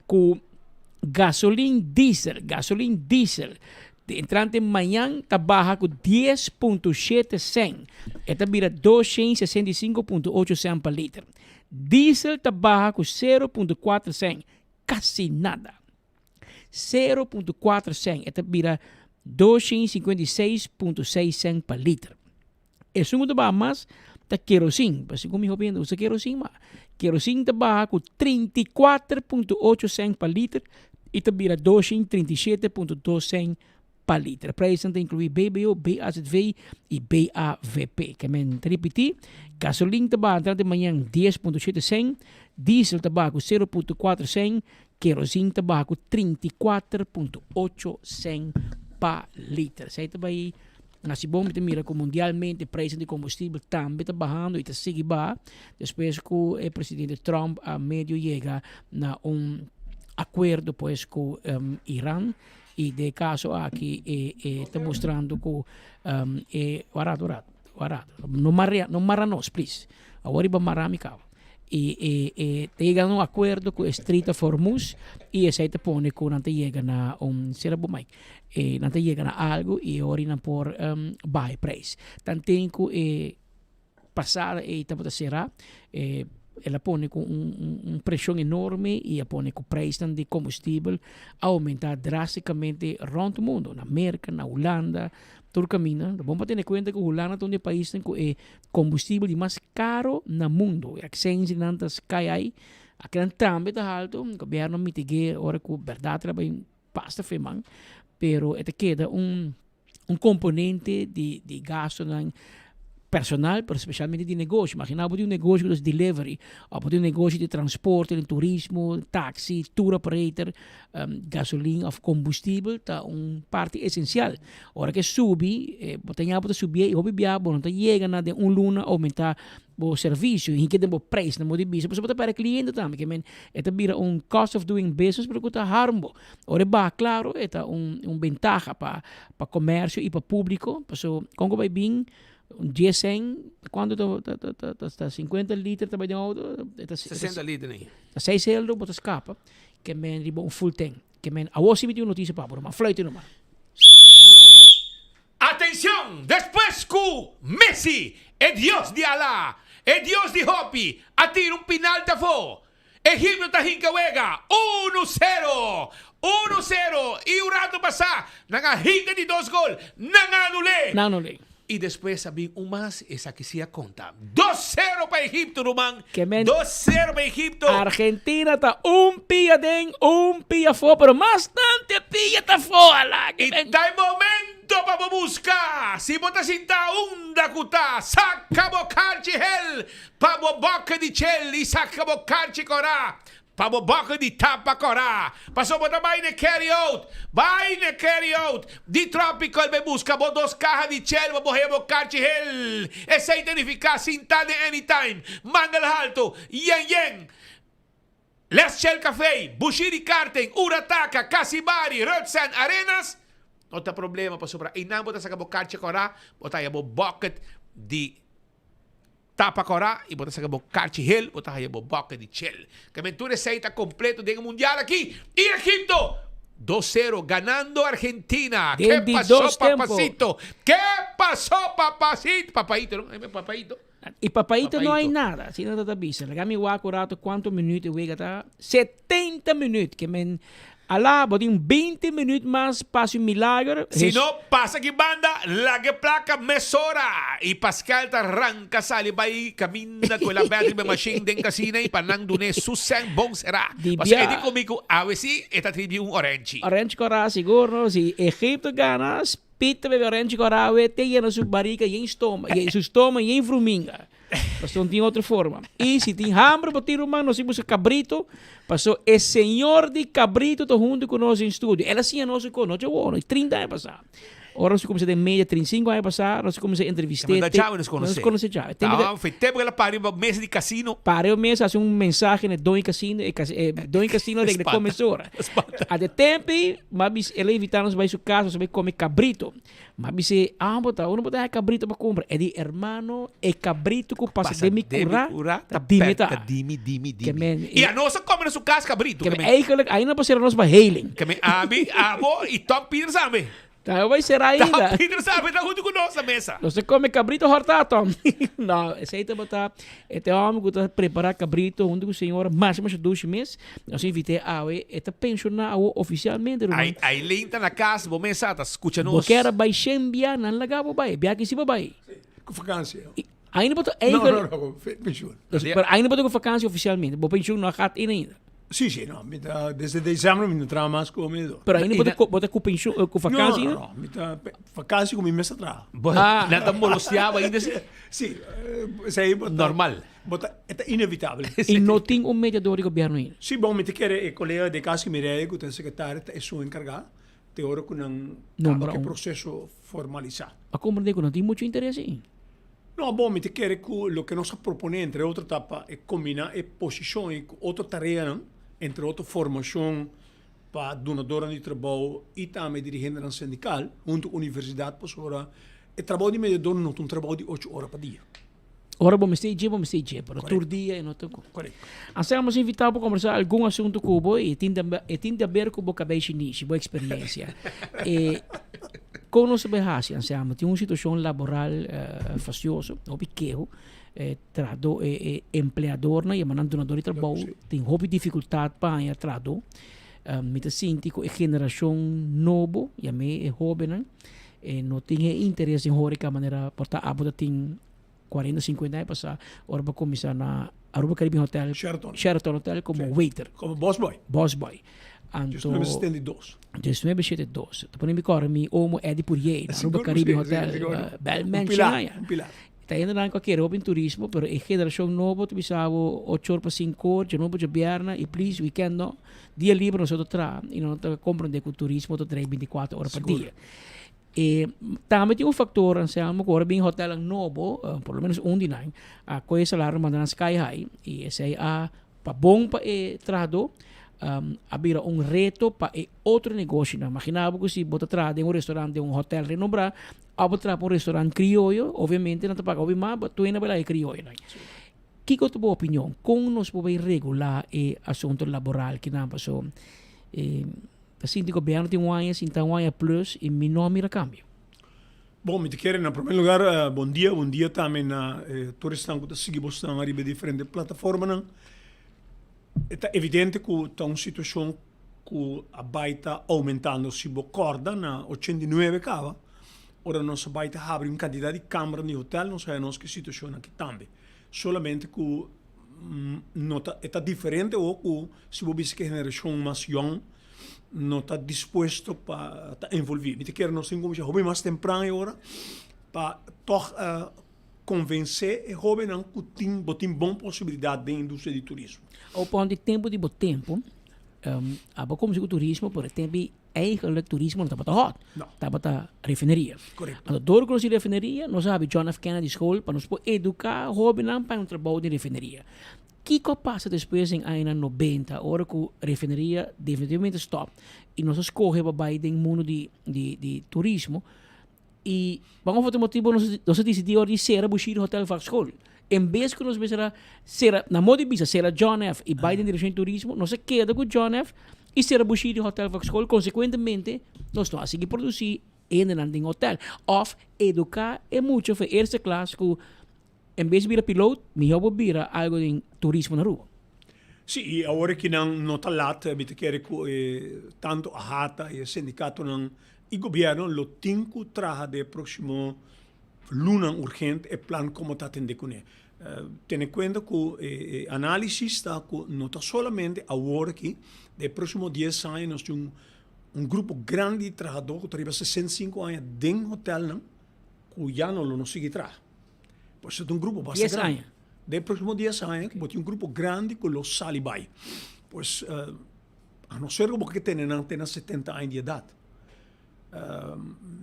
cu gasolin diesel, gasolin diesel, di entrante mañan ta baha cu 10.7 cent, e ta bira 265.8 cent pa liter. Diesel ta baha cu 0.4 cent, Casi nada. 0.4 cent, e ta bira 256.6 cent pa liter. Esun cu ta baha mas ta kerosin, pa segun mi hopi hende usa kerosin ma kerosin ta baha cu 34.8 cent pa liter y ta bira 237.2 cent pa liter. Prijsnan ta inclui BBO, BAZV y BAVP. Ke men ta ripiti, gasolin ta baha entrante mañan 10.7 cent, diesel ta baha ku 0.4 cent, kerosin ta baha ku 34.8 cent pa liter. Esei ta bai hasi bon, mi ta mira ku mundialmente prijsnan di kombustibel tambe ta bahando y ta sigui baha despues ku e presidente Trump a medio yega na un akuerdo pues ku Iran. Y den e caso aki e e ta mustrando cu e wara wara wara no marea no mara nos please awor riba mara mi caba y e e ta yega na un acuerdo cu e Strait of Hormuz y esey ta pone cu nan ta yega na un cera bo mic e nan ta yega na algo y e ora nan por baha e prijs tanten cu e pasada ei tabata será, e el a pone ku un un preshon enorme i a pone ku preisnan di kombustibel a oumentá drástikamente rònt mundu, na Merka, na Hulanda, tur kaminda. Ta bon pa tene kuenta ku Hulanda ta un di e paisnan ku e kombustibel di mas karo na mundu. E aksensia nan ta sky high, akinan tambe ta haltu, gobièrnu a mitig'é ora ku bèrdat el a bai basta fe man, pero e ta keda un un componente di di gastonan personal, pero specialmente di negoshi. Imagina bo tin un negoshi ku ta haci delivery, of bo tin un negoshi di transporte, di turismo, taxi, tour operator, gasolin of combustibel ta un parti esencial. Ora ke subi, bo ta ña bo ta subié y hopi bia bo no ta yega na den un luna aumenta bo servicio y hik'e den bo prijs na modo di bisa pasobra bo ta perde cliente tambe ke men e ta bira un cost of doing business pero ku ta harm bo. Ora e baha claro e ta un un bentaha pa pa comercio y pa publico paso kon ku bai bin un dies cent cuanto ta ta ta ta ta cincuenta liter ta bai den auto e ta Sesenta liter nei. Ta seis euro bo ta scapa ke men riba un full tank ke men awor si mi tin un noticia pa bo ruman fluit ruman. Atencion! Despues cu Messi, e dios di Alá, e dios di hopi, a tira un pinalti afo, Egipto ta hinca wega, uno sero! Uno sero! Y un rato pasa, nan a hinca di dos gol, nan a anul'é! Nan anul'é. Y despues a bin un mas, esaki si a conta. Dos sero pa Egipto, ruman! Dos sero pa Egipto! Argentina ta un pia den, un pia afó, pero mas tante pia ta afó, alá! Y ta e momento! Pa bo buska, si bo ta sinta unda ku ta, saka bo karchi hel pa bo boka di chel i saka bo karchi kòrá pa bo boka di tapa kòrá. Pasobra bo ta bai n'e carry out, bai n'e carry out di Tropical bai buska bo dos kaha di chel pa bo haya bo karchi hel. Esei ta nifiká sinta den anytime, mangel haltu, yen yen. Les Shell Café, Bushiri Karting, Urataka, Casibari, Rutsen, Arenas, no ta problema pasobra einan bo ta saka bo karchi kòrá, bo ta haya bo bucket di Tapa kòrá i bo ta saka bo karchi hel, bo ta haya bo bòke di chel. Kamen tur esei ta kompleto den e mundial aki. I Egipto, dos sero ganando Argentina. Den Ke di pasó dos tempo. papasito? Ke pasó papasito? Papaito no? Eme papaito? I papaito no hay Papaito. nada, asina ta ta bisa. Laga mi wak un rato kuantu minuut e wega ta. 70 minuut, ke men Alá, bo tin 20 minuut mas pa haci un milager. Si no, pasa aki banda, laga e placa mesora! Y Pascal ta ranca sali bay caminda cu el a bek riba e machine den casina y pa nan dun'é su cen bon será. Di Pasobra e bia. di comi cu awe si e ta tribi un orenchi. Orenchi corá sigur no. Si Egipto gana, Piet ta bebe orenchi corá awe te yena su barica yen stoma, su stoma yen fruminga. Pasobra no tin otro forma. I si tin hamber bo tin ruman, nos tin busca cabrito, pasobra e Señor di cabrito ta hunto cu nos den studio. El a siña nos un cos, no dje awor, 30 aña pasa. Ora nos a cuminsa den media, 35 aña pasa, nos a cuminsa entrevist'é. Manda Chave nos conoce. Nos conoce Chave. Ta, fe tempo que el a para riba mesa di casino. Para riba mesa, haci un mensahe na e doño casino, e doño casino regla Spanta. come su ora. A de tempo, ma bis, el a invita nos bai su casa, nos a bai come cabrito. M'a bis'é, Amo ta, unda bo ta haña kabrito pa kumpra? E di, Hermano, e kabrito ku pasa den mi kurá ta dimi ta. Ta dimi, dimi, dimi. Ke men, I anos a kome na su kas kabrito. Ke men, eigenlijk ainda por sera nos pa heiling. Ke men, ami, abo i Tom Peters tambe. Ta bai sera ainda. Tom Peters tambe ta huntu ku nos na mesa. Nos ta kome kabrito hòrtá, Tom. No, esei tabata e te hòmber ku ta prepará kabrito huntu ku señora masha masha dushi mes. Nos invit'é awe, e ta penshoná awo ofisialmente, ruman. Ai, Aileen ta na kas, bo mes sa, ta skucha Bo nos. kier a bai shen bia, nan laga bo bai. Bia ki si bo bai. Ku vakansia. Ainda bo ta No, eigen. no, no, ku penshun. Dus, pero ainda bo ta ku vakansia ofisialmente. Bo penshun no a gat in ainda. Sí, sí, no. Mi ta, desde december mi no traha mas ku medidor. Pero ainda bo ta, bo ta ku penshun, ku vakansia No, ainda? no, no. Mi ta vakansia ku mi mes ta traha. Bo, nan ta molostiá bo ainda si? Sí, esei bo ta. Normal. Bo ta, e ta inevitabel. I no tin un mediador di gobierno ainda. Sí, bon, mi ta kere e kolega de kas ki mi rei ku ta e sekretario ta esun enkargá te ora ku nan kaba ku e proseso formalisá. A komprendé ku no tin muchu interes ei. No, bon, mi ta kere ku loke nos a proponé entre otro ta pa e kombiná e posishon ei ku otro tareanan, entre otro formashon pa dunadornan di trabou i tambe dirigentenan sindikal huntu ku universidat pasobra e trabou di mediador no ta un trabou di ocho ora pa dia. Ora bo mester dje, bo mester dje, pero tur dia e no ta ku. Anselmo, nos invitá bo pa kombersá algun asuntu ku bo i tin e tin di aber ku bo kabei shinishi, bo eksperiencia. E kon nos ta bai hasi, Anselmo? Tin un situashon laboral fastioso, hopi keho, e trahadó e e empleadornan yama nan dunador di trabou tin hopi difikultat pa haña trahadó. Mi ta sinti ku e generashon nobo, yam'é e hóbennan, e no tin e interes den horeca manera por ta abo ta tin 40, 50 aña pasá ora bo a kuminsá na Aruba Caribbean Hotel, Sheraton. Sheraton Hotel komo waiter. Komo boss boy. Boss boy. Anto, 1972. 1972. Ta pone mi kòrda mi omo Eddie Pourier na Aruba Sigur, Caribbean sigur, Hotel, sigur. bel Un mensje pilar, aña. un pilar. Ta hende nan ku a kere hopi den turismo, pero e generashon nobo ta bisa bo ocho or pa sinku or, djanobo djabièrnè i please weekend no. Dia liber nos ta traha i no ta komprende ku turismo ta drei bintikuater ora pa dia. E tambe tin un faktor, Anselmo, ku ora bin hotelnan nobo, por lo menos un di nan, a kohe e salario manda nan sky high i esei a pa bon pa e trahadó, a bira un reto pa e otro negoshonan. Magina bo ku si bo ta traha den un restaurant den un hotel renombrá, abo traha pa un restaurant krioyo, obviamente nan ta paga hopi mas, but tuena bai laga e krioyonan. Kiko ta bo opinion? Kon nos por bai regulá e asunto laboral kinan? Paso e ta sinti gobierno tin un aña sinta un aña plus i mi no a mira kambio. Bon, mi ta kere na prome lugar bon dia, bon dia tambe na tur esnan ku ta sigui bosnan ariba e diferente plataformanan. E ta evidente ku ta un situashon ku a bai ta oumentando. Si bo kòrda na 89 kaba ora nos a bai ta habri un kantidat di kamber di hotel nos haya nos ku e situashon aki tambe. Solamente ku no ta e ta diferente awor ku si bo bisa ku e generashon mas yòn no ta dispuesto pa ta envolví. Mi ta kere nos tin kuminsá hopi mas tempran e ora pa tòg konvensé e hóbennan ku tin bo tin bon posibilidat den industria di turismo. Awor pon di tempu di bo tempu abo kuminsá ku turismo pero e tempu ei Eigenlijk turismo no tabata hot. No. Tabata refineria. Correcto. Anto door cu nos tin refineria, nos a habi John F. Kennedy School pa nos por educa hobennan pa un trabou den refineria. Kico a pasa despues den añanan nobenta ora cu refineria definitivamente stop y nos a scoge pa bay den mundo di di di turismo y pa un of otro motibo nos nos a dicidi ora di cera Bushiri Hotel Vakschool. En bes ku nos mester a sera, na modo di bisa, sera John F. i bai den direkshon di turismo, nos a keda ku John F. i sera Bushiri Hotel Vakschool. Konsekuentemente, nos no a sigui produsí hendenan den hotel. Òf eduká e mucha for eerste klas ku en bes di bira piloot, mihó bo bira algu den turismo na Aruba. Sí, i awor aki nan no ta lat, mi ta kere ku e tantu AHATA i e sindikatonan i gobièrnu lo tin ku traha den e próksimo lunan urgente e plan komo ta atendé kuné. Tene kuenta ku e análisis ta ku no ta solamente awor aki, den e próksimo dies aña nos tin un grupo grandi di trahadó ku ta riba 65 aña den hotèlnan ku ya no lo no sigui traha. Por eso ta un grupo basta Dies grandi. aña. Den e próksimo dies aña bo tin un grupo grandi ku lo sali bai. Pues a no ser ku bo ke tene nan te na 70 aña di edat.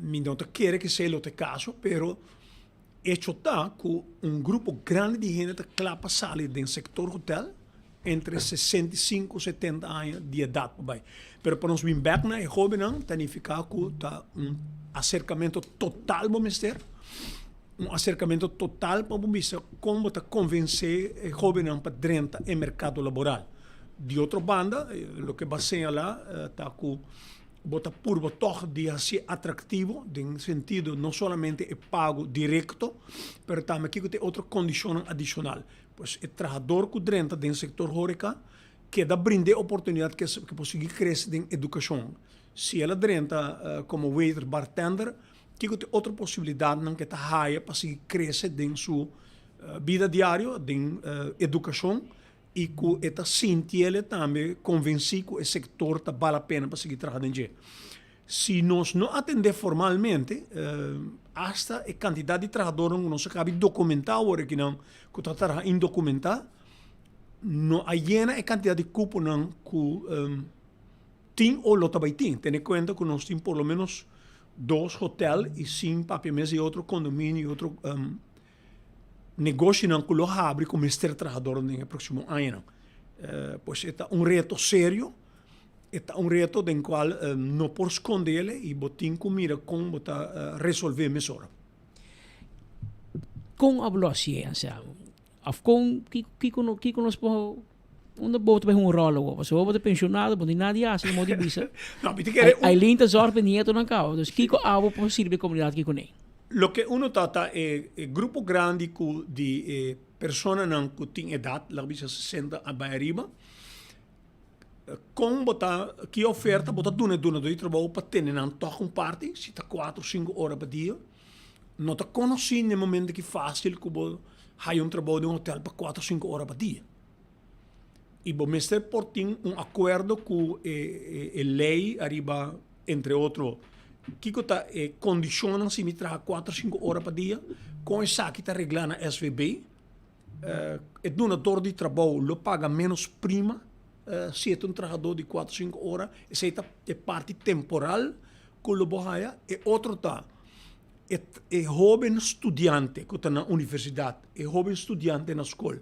Mi no ta kere ku esei lo ta e kaso, pero echo ta ku un grupo grandi di hende ta kla pa sali den sektor hotel entre 65 70 aña di edat pa bai. Pero pa nos bin bèk na e hóbennan ta nifiká ku ta un aserkamentu total bo mester, un aserkamentu total pa bo bisa kon bo ta konvensé e hóbennan pa drenta e merkado laboral. Di otro banda, loke bo a señalá ta ku Bo ta purba tòg di hasié atraktivo den sentido no solamente e pago direkto, pero tambe kiko ta e otro kondishonnan adishonal. Pues e trahador ku drenta den sektor horeca keda brind'é oportunidat ke ke por sigui krese den edukashon. Si el a drenta komo waiter, bartender, kiko ta e otro posibilidatnan ke ta haya pa sigui krese den su bida diario, den edukashon i ku e ta sinti el e tambe konvensí ku e sektor ta bal a pena pa sigui traha den dje. Si nos no atendé formalmente, asta e kantidat di trahadornan ku nos a kabi dokumentá awor akinan ku ta traha indokumentá, no a yena e kantidat di kuponan ku tin o lo ta bai tin. Tene kuenta ku nos tin por lo ménos dos hotèl i sin papia mes di otro kondominio i otro Negoshinan ku lo habri ku mester trahadornan den e próksimo añanan. Pues e ta un reto serio, e ta un reto den kual no por skondele i bo tin ku mira kon bo ta resolvé mesora. Kon abo lo hasié, Anselmo? Òf kon, kiko kiko nos por, unda bo ta bai hunga un ròl awor? Pasobra bo ta penshonado, bo no tin nada di hasi, modo di bisa. No, mi ta kere un. Aileen ta zòrg pa e nietonan kaba. Dus kiko abo por sirbi e komunidat aki kuné? Loke uno ta ta e e grupo grandi ku di e personanan ku tin edat, laga bisa 60 a bai ariba, kon bo ta, ki oferta bo ta duna e dunadó di trabou pa tene nan tòg un parti, si ta kuater o sinku ora pa dia. No ta konosí na e momento aki fásil ku bo haya un trabou den un hotel pa kuater o sinku ora pa dia. I bo mester por tin un akuerdo ku e e lei ariba entre otro kiko ta e kondishonnan si mi traha kuater sinku ora pa dia, kon esaki ta reglá na SVB. E dunador di trabou lo paga ménos prima si e ta un trahadó di kuater sinku ora, esei ta e parti temporal ku lo bo haya. E otro ta e hóben studiante ku ta na universidat, e hóben studiante na skol,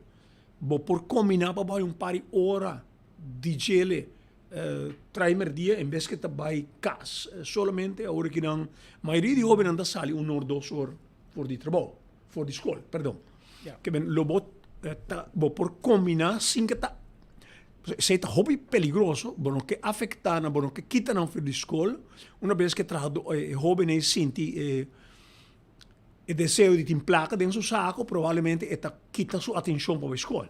bo por kombiná pa bo haya un par di ora di djele Trai merdia en bes ke ta bai kas solamente awor ki nan mayoria di hobennan ta sali un or dos or for di trabou for di skol perdon ke men lo bo ta bo por kombina sin ke ta esei ta hopi peligroso bo no ke afekta nan bo no ke kita nan for di skol una bes ke trahador e hoben ei sinti e E deseo di tin plaka den su sako probablemente e ta kita su atenshon pa bai skol.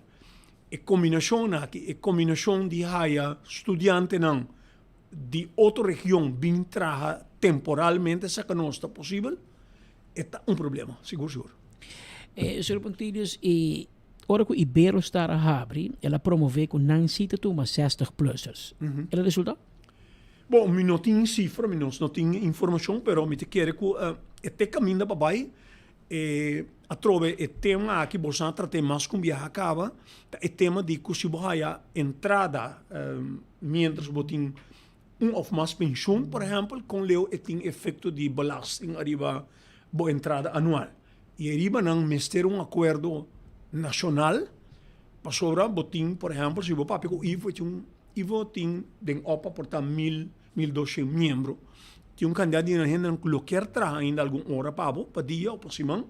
E kombinashon aki, e kombinashon di haya studiantenan di otro region bin traha temporalmente saka nos ta posibel, e ta un problema, sigur sigur. Señor Pontilius, e ora ku Iberostar a habri, el a promove ku nan si ta tuma 60 plussers. El a resulta? Bon, mi no tin sifra, mi nos no tin informashon, pero mi ta kere ku e te kaminda pa bai. E atrobe e tema aki boso a trat'é mas ku un biaha kaba, ta e tema di ku si bo haya entrada miéntras bo tin un òf mas penshun, por ehèmpel, kon leu e tin efekto di belasting ariba bo entrada anual. I ariba nan mester un akuerdo nashonal pasobra bo tin, por ehèmpel, si bo papia ku Ivo e tin un Ivo tin den opa por ta mil, 1200 miembro. Tin un kantidat di nan hendenan ku lo kier traha ainda algun ora pa bo, pa dia o pa siman.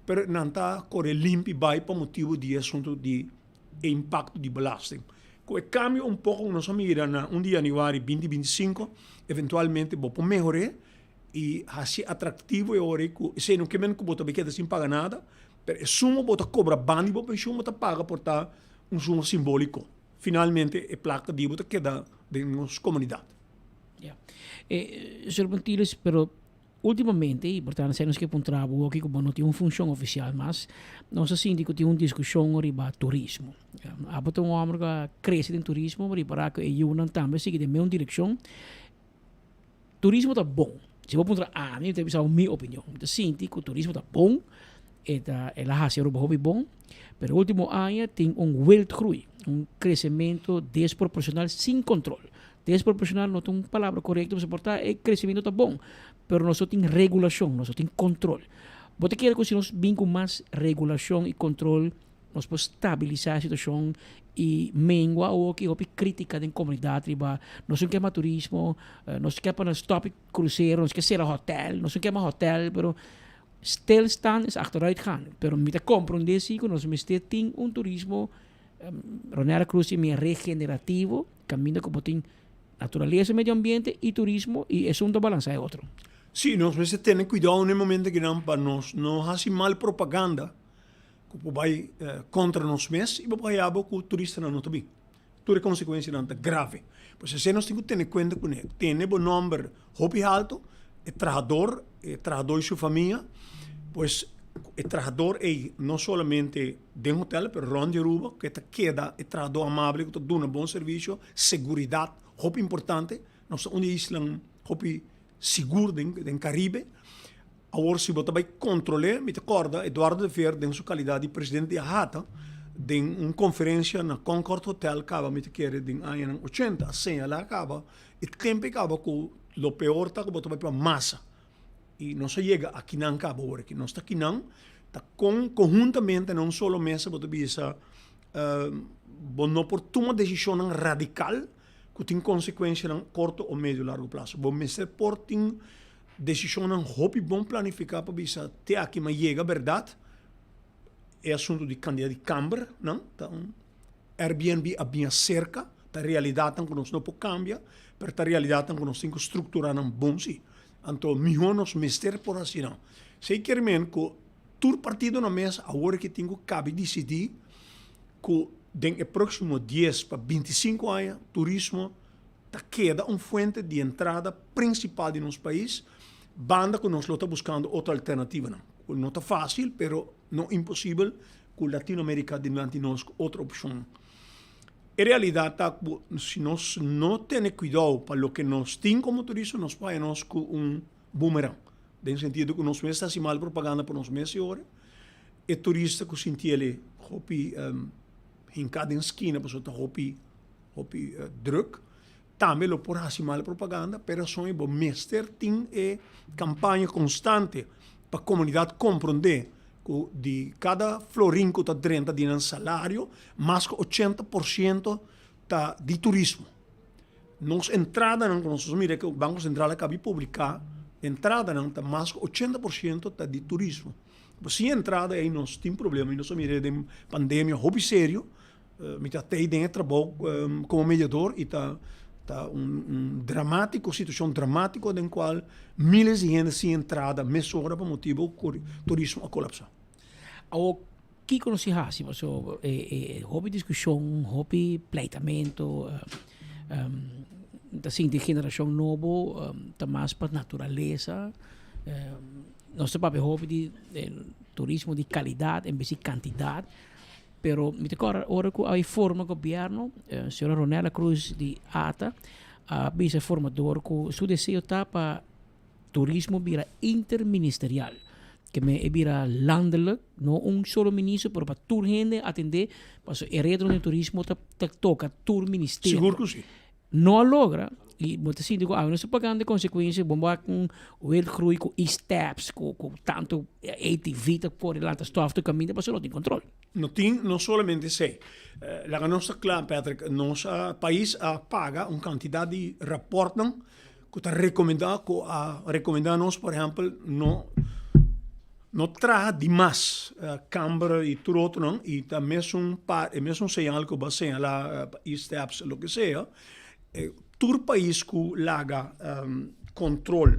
pero nan ta kore limpi bai pa motibu di e asuntu di e impakto di belasting. Ku e kambio un poko ku nos a mira na un di yanüari binti 25, eventualmente bo por mehor'é i hasi atraktivo e ora ei ku esei no ke men ku bo ta bai keda sin paga nada, pero e suma bo ta kobra banda di bo penshun bo ta paga por ta un suma simbóliko. Finalmente e plaka di bo ta keda den nos komunidat. Ya. E, señor Pontiles, pero Ultimamente, i por tanto esei nos ke puntra bo hoki ku bo no tin un funshon ofisial mas, nos a sinti ku tin un diskushon riba turismo. Abo ta un hòmber ku a krese den turismo, ripará ku e yunan tambe a sigui den meun direkshon. Turismo ta bon. Si bo puntra ami, mi ta bisa bo mi opinion. Mi ta sinti ku turismo ta bon, e ta el a hasi Aruba hopi bon, pero ultimo aña tin un wildgroei, un kresementu desproporshonal sin kontrol. Desproporcional no ta un palabra korekto pasobra por ta e kresementu ta bon, pero nos no tin regulashon, nos no tin kontrol. Bo ta kere ku si nos bin ku mas regulashon i kontrol nos por stabilisá e situashon i mengua awoki hopi krítika den komunidat riba nos no ke mas turismo, nos ke pa nan stòp e krusero, nos ke sera hòtèl, nos no ke mas hòtèl, pero stilstaan is achteruitgaan. Pero mi ta komprondé si ku nos mester tin un turismo Ronella Cruz tin mi regenerativo, kaminda ku bo tin naturalesa, medio ambiente i turismo i esun ta balansá e otro. Sí, nos mester tene kuidou na e momento akinan pa nos no hasi mal propaganda ku por bai kontra nos mes i bo por haya bo ku turistanan no ta bin. Tur e konsekuensianan ta grave. Pues esei nos tin ku tene kuenta kuné. Tene bo nòmber hopi haltu, e trahador, e trahador i su famia, pues e trahador ei no solamente den hotel pero rond di Aruba ku e ta keda e trahador amable ku ta duna bon servisio, seguridat hopi importante, nos ta un di e islan hopi sigur den den Caribe. Awor si bo ta bai kontrol'é, mi ta kòrda Eduardo de Veer den su kalidat di presidente di AHATA den un konferensia na Concord Hotel kaba mi ta kere den añanan ochenta a señalá kaba e tempu e kaba ku lo peor ta ku bo ta bai pa masa. I nos a yega akinan kaba ora aki. Nos ta akinan ta kon konhuntamente na un solo mesa bo ta bisa bo no por tuma desishonnan radikal ku tin konsekuensianan korto o medio largo plaso. Bo mester por tin desishonnan hopi bon planifiká pa bisa te aki mi a yega bèrdat. E asuntu di kandidat di kambernan ta un Airbnb a bin aserka, ta realidatnan ku nos no por kambia, pero ta realidatnan ku nos tin ku strukturá nan bon si. Anto mihó nos mester por hasi nan. Esei kier men ku tur partido na mesa awor ke tin ku kabi disidí ku den e próksimo dies pa 25 aña turismo ta keda un fuente di entrada prinsipal di nos pais, banda ku nos lo ta buskando otro alternativanan. Ku no ta fásil, pero no imposibel ku Latinoamerika dilanti nos ku otro opshon. E realidat ta ku si nos no tene kuidou pa loke nos tin komo turista, nos por haña nos ku un boomerang. Den sentido ku nos mes ta hasi mal propaganda pa nos mes i ora e turista ku sinti el hopi hinká den skina pasobra ta hopi hopi druk, tambe lo por hasi mal propaganda, p'e rason ei bo mester tin e kampaña konstante pa komunidat komprondé ku di kada florin ku ta drenta di nan salario, mas ku 80% ta di turismo. Nos entradanan ku nos mira ku Banko Sentral a kabi publiká, entradanan ta mas ku 80% ta di turismo. Sin entrada ei nos tin problema i nos a mira den pandemia hopi serio. Mi ta tei den e trabou komo mediador i ta ta un un dramátiko situashon dramátiko den kual míles di hende sin entrada mesora pa motibu ku turismo a kolapsá. Awor kiko nos tin hasi? Pasobra e e hopi diskushon, hopi pleitamentu, ta sinti generashon nobo ta mas pa naturalesa. Nos ta papia hopi di turismo di kalidat en bes di kantidat. Pero mi ta kòrda ora ku a forma gobièrnu, señora Ronella Cruz di ata a bisa e formador ku su deseo ta pa turismo bira interministerial. Ke men e bira landelijk, no un solo minister, pero pa tur hende atendé, pasobra e reto den turismo ta toka tur ministerio. Sigur ku si. No a logra y bo ta sinti cu awe nos ta pagando e consecuencia bo wak un wildgroei cu e-steps cu cu tanto ATV ta core lanta stof tur caminda pasobra no tin control. No tin no solamente esey. Laga nos ta cla Patrick, nos pais a paga un cantidad di raportnan cu ta recomenda cu a recomenda nos por ehempel no. No traha dimas kamber i tur otronan i ta mesun pa e mesun señal ku bo a señalá pa e-steps loke sea. Tur pais ku laga kontrol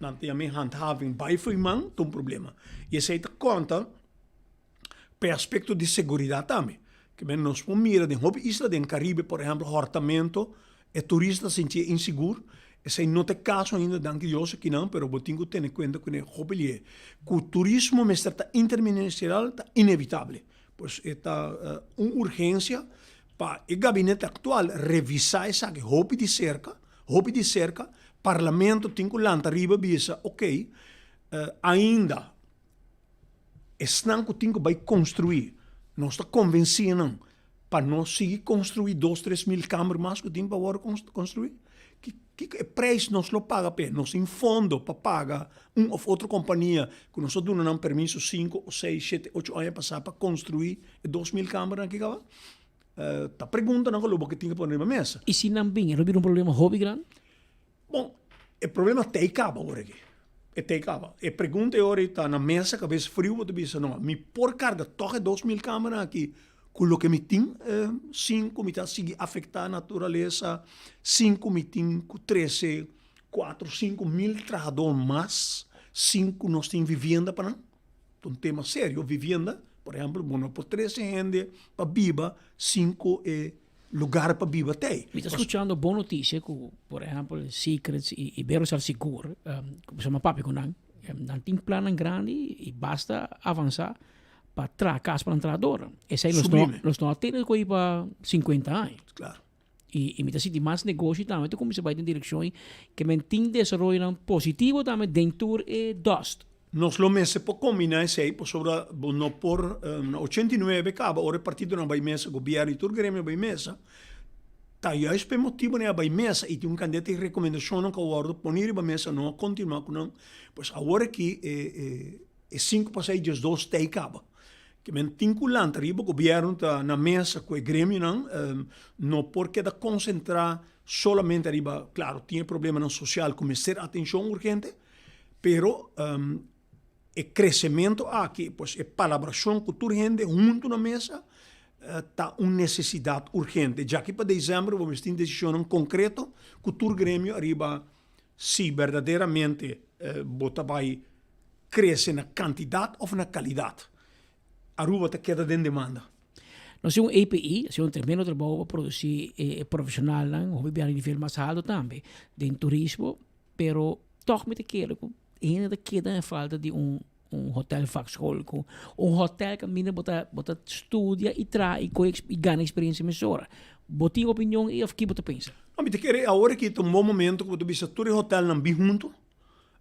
nan ta yama e handhaving bai for i man ta un problema. I esei ta konta pa e aspekto di seguridat tambe. Ke men nos por mira den hopi isla den Karibe por ehèmpel hòrtamento E turista ta sintié insigur. Esei no ta e kaso ainda, danki Dios akinan, pero bo tin ku tene kuenta kuné hopi lié. Ku turismo mester ta interministerial ta inevitable. Pues e ta un urgensia pa e gabinete aktual revisá esaki hopi di serka, hopi di serka. Parlamento tin ku lanta riba bisa, oke, ainda esnan ku tin ku bai konstruí, nos ta konvensí nan Pa nos sigui construi dos 3000 kamer mas ku tin pa wòrdu construi? Kiko e prijs nos lo paga p'e? Nos tin fondo pa paga un òf otro kompania ku nos a duna nan permiso sinku o seis, shete, ocho aña pasá pa construi e 2000 kamernan aki kaba? Ta preguntanan ku lo bo ke tin ke pone riba mesa. I si nan bin, e lo bira un problema hopi grandi? Bon, e problema t'ei kaba ora aki. E t'ei kaba. E pregunta e ora ei ta na mesa kabes friu bo ta bisa no, mi por karga tòg e 2000 kamernan aki ku loke mi tin sin ku mi ta sigui afektá naturalesa, sin ku mi tin ku trese kuatro, 5000 trahadó mas, sin ku nos tin vivienda pa nan. Ta un tema serio, vivienda. Por ehèmpel, bo no por trese hende pa biba sin ku e lugar pa biba t'ei. Mi ta skuchando bon notisia ku, por ehèmpel, Secrets i Iberostar sigur, ku mi a papia ku nan, nan tin plannan grandi i basta avansá pa traha kas pa nan trahadornan. Esei nos no, nos no a tene ku ei pa sinkuenta aña. Klaro. I mi ta sinti mas negoshi tambe ta kuminsá bai den direkshon ke men tin desaroyonan positivo tambe den tur e dòst. Nos lo mester por kombiná esei pasobra bo no por na 89 kaba ora e partidonan bai mesa, gobièrnu i tur gremio bai mesa, ta juist pa e motibu nan a bai mesa i tin un kantidat di rekomendashonnan ku a wòrdu poni riba mesa no a kontinuá ku nan. Pues awor aki e e sinku pasá i diesdos ta ei kaba. Ke men tin ku lanta riba gobièrnu ta na mesa ku e gremionan no por keda konsentrá solamente riba, klaro tin e problemanan sosial ku mester atenshon urgente, Pero e crecemento aki, pues e palabracion cu tur hende hunto na mesa ta un necesidad urgente. Djaki pa december bo mester tin decisionnan concreto cu tur gremio ariba si berdaderamente bo ta bay crece na cantidad of na calidad. Aruba ta keda den demanda. Nos tin un API, haciendo un tremendo trabou pa produci e profesionalnan, hopi bia na nivel mas alto tambe den turismo. Pero tòg mi ta kere ku hende ta keda en falta di un un hotel vakschool ku un hotel kaminda bo ta bo ta studia i traha i kohe i gana eksperensia mesora. Bo tin opinion ei òf ki bo ta pensa? No, mi ta kere awor aki ta un bon momento ku bo ta bisa tur e hotelnan bin huntu,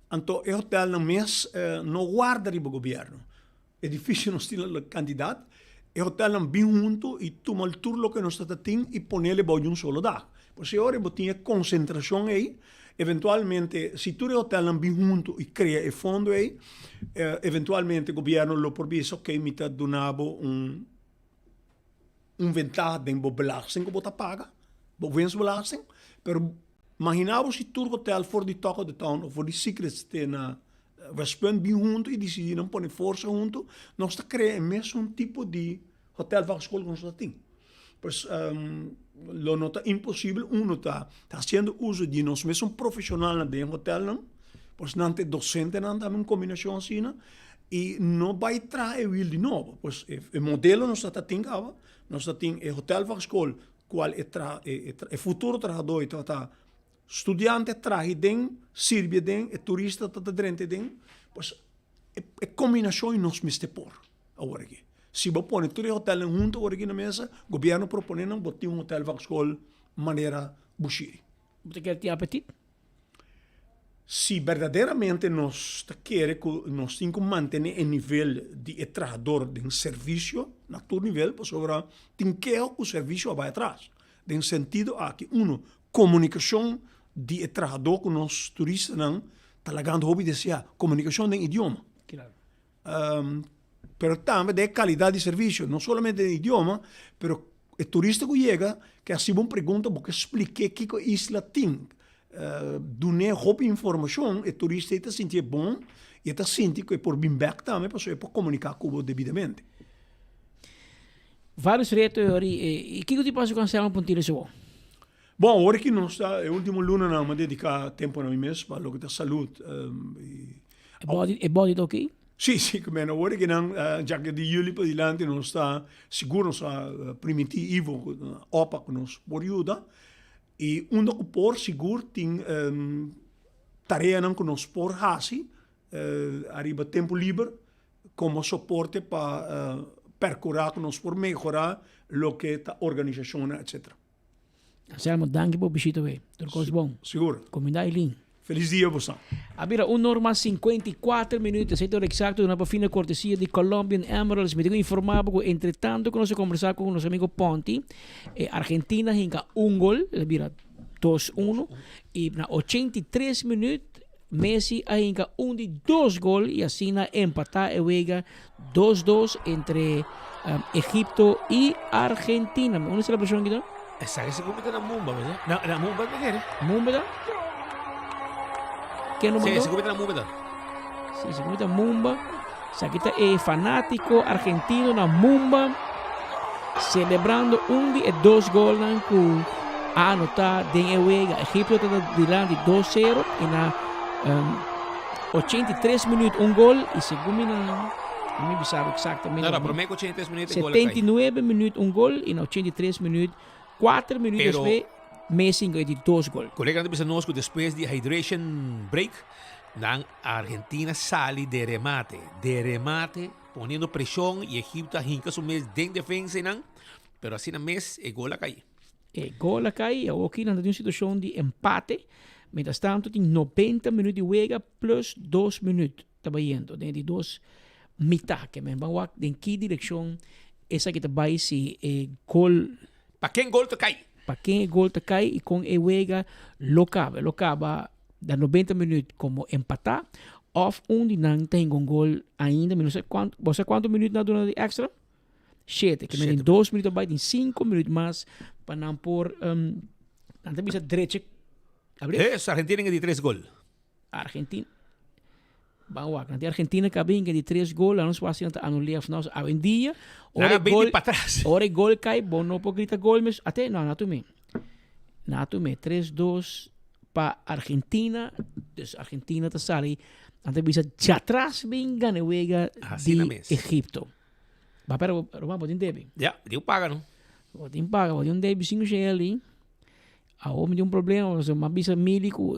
anto e hotelnan mes no warda riba gobièrnu. Edificio nos tin la cantidad, e hotelnan bin hunto y tuma tur loke nos ta ta tin y ponele bao di un solo dak. Por si ora bo tin e concentracion ey, eventualmente si tur e hotelnan bin hunto y crea e fondo ey, eventualmente gobierno lo por bisa ok mi ta duna bo un un ventaha den bo belasting ku bo ta paga, bo winstbelasting, pero magina bo si tur hotel for di Talk of the Town of for di Secrets te na Westpunt bin huntu i disidí nan pone forsa huntu, nos ta krea e mesun tipo di hotel vakschool ku nos ta tin. Pues lo no ta imposibel, uno ta hasiendo uso di nos mesun profeshonalnan den hotelnan, pues nan ta e dosentenan tambe un kombinashon asina, i no bai traha e wiel di nobo. Pues e modelo nos ta tin kaba, nos ta tin e hotel vakschool kual e traha e futuro trahadó ta ta Studiante trahi den, sirbi den, e turista ta ta drenta den, pues e kombinashon ei nos mester por awor aki. Si bo pone tur e hotelnan huntu awor aki na mesa, gobièrnu proponé nan bo tin un hotel vakschool manera Bushiri. Bo ta kere tin apetit? Si berdaderamente nos ta kere ku nos tin ku mantené e nivel di e trahador den servisio na tur nivel, pasobra tin keho ku servisio a bai atras. Den sentido aki, uno, komunikashon di e trahadó ku nos turistanan ta lagando hopi deseá, komunikashon den idioma. Pero tambe den e kalidat di servisio, no solamente den idioma, pero e turista ku yega ke hasi bo un pregunta bo ke splik'é kiko e isla tin. Dun'é hopi informashon, e turista ei ta sintié bon i e ta sinti ku e por bin bèk tambe pasobra e por komuniká ku bo debidamente. Vários reto e ori i kiko ti pasa ku Anselmo Pontili su bo? Bon, ora ki nos ta e ultimo lunanan mi a dediká tempu na mi mes pa loke ta salud i. E body e body ta oké? Sí, sí, ku men awor ki nan djaki di juli padilanti nos ta sigur nos a primintí Ivo ku opa ku nos por yuda. I unda ku por sigur tin tareanan ku nos por hasi ariba tempu liber komo soporte pa perkurá ku nos por mehorá loke ta organisashonnan etcetera. Anselmo, danki pa bo bishita awe. Tur kos bon. Sigur. Kumindá Eileen. Felis dia bosan. A bira un or mas 54 minuut, esei ta ora exacto duna pa fin e cortesia di Colombian Emeralds. Mi tin cu informa bo cu entre tanto cu nos a conversa cu nos amigo Ponti, e Argentina hinca un gol, el a bira dos uno, y na 83 minuut Messi a hinca un di dos gol y asina empata e wega dos dos entre Egipto y Argentina. Unda e celebracion aki ta? Esaki se comete na Mumba, ¿verdad? Na, na Mumba me quiere. Mumba ta? Ken lo Sí, mandó? se comete na Mumba ta. Sí, se comete na Mumba. Esaki ta e fanatico argentino na Mumba celebrando un di e dos golnan cu a anota den e wega. Egipto ta dilanti 2-0 y na um, 83 minuut un gol y segun mi na mi bisa exactamente. No, no, prome cu 83 minuut e gol a cay. 79 minuut un gol y na 83 minuut 4 minuut Pero- despues Messi a di dos gol. Colega nan ta bisa nos cu despues di hydration break nan Argentina sali de remate, de remate poniendo presion y Egipto a hinca su mes den defensa y nan, pero asina mes e gol a cay. E gol a cay y awoki nan ta den un situacion di empate. Mientras tanto tin 90 minuut di wega plus dos minuut ta bayendo den e di dos mitad. Ke men ban wak den ki direccion esaki ta bay si e gol. Pa ken gol ta cay? Pa ken e gol ta cay y con e wega lo caba. E lo caba na 90 minuut como empata of un di nan ta hinga un gol ainda. Mi no sa cuanto, bo sa cuanto minuut nan a duna di extra? Shete, ke men tin dos minuut a bai, tin sinku minuut mas pa nan por, nan ta bisa drecha. Abri? Es, Argentina hinga di tres gol. Argentina. Ban wak, nan tin Argentina ka bin hinga di tres gol, nan no sa si nan ta anulea of no. Awendia, ora e gol, ora e gol kai, bo no por grita gol mes. Ate, no, na tu me. Na tu me, tres dos pa Argentina. Dus Argentina ta sali, nan ta bisa djatras bin gana e wega di Egipto. Ba pero Roman bo tin debi. Ya, mi tin ku paga no. Bo tin paga, bo tin un debi sin sheli. Awor mi tin un problema, pasobra mi a bisa Mili ku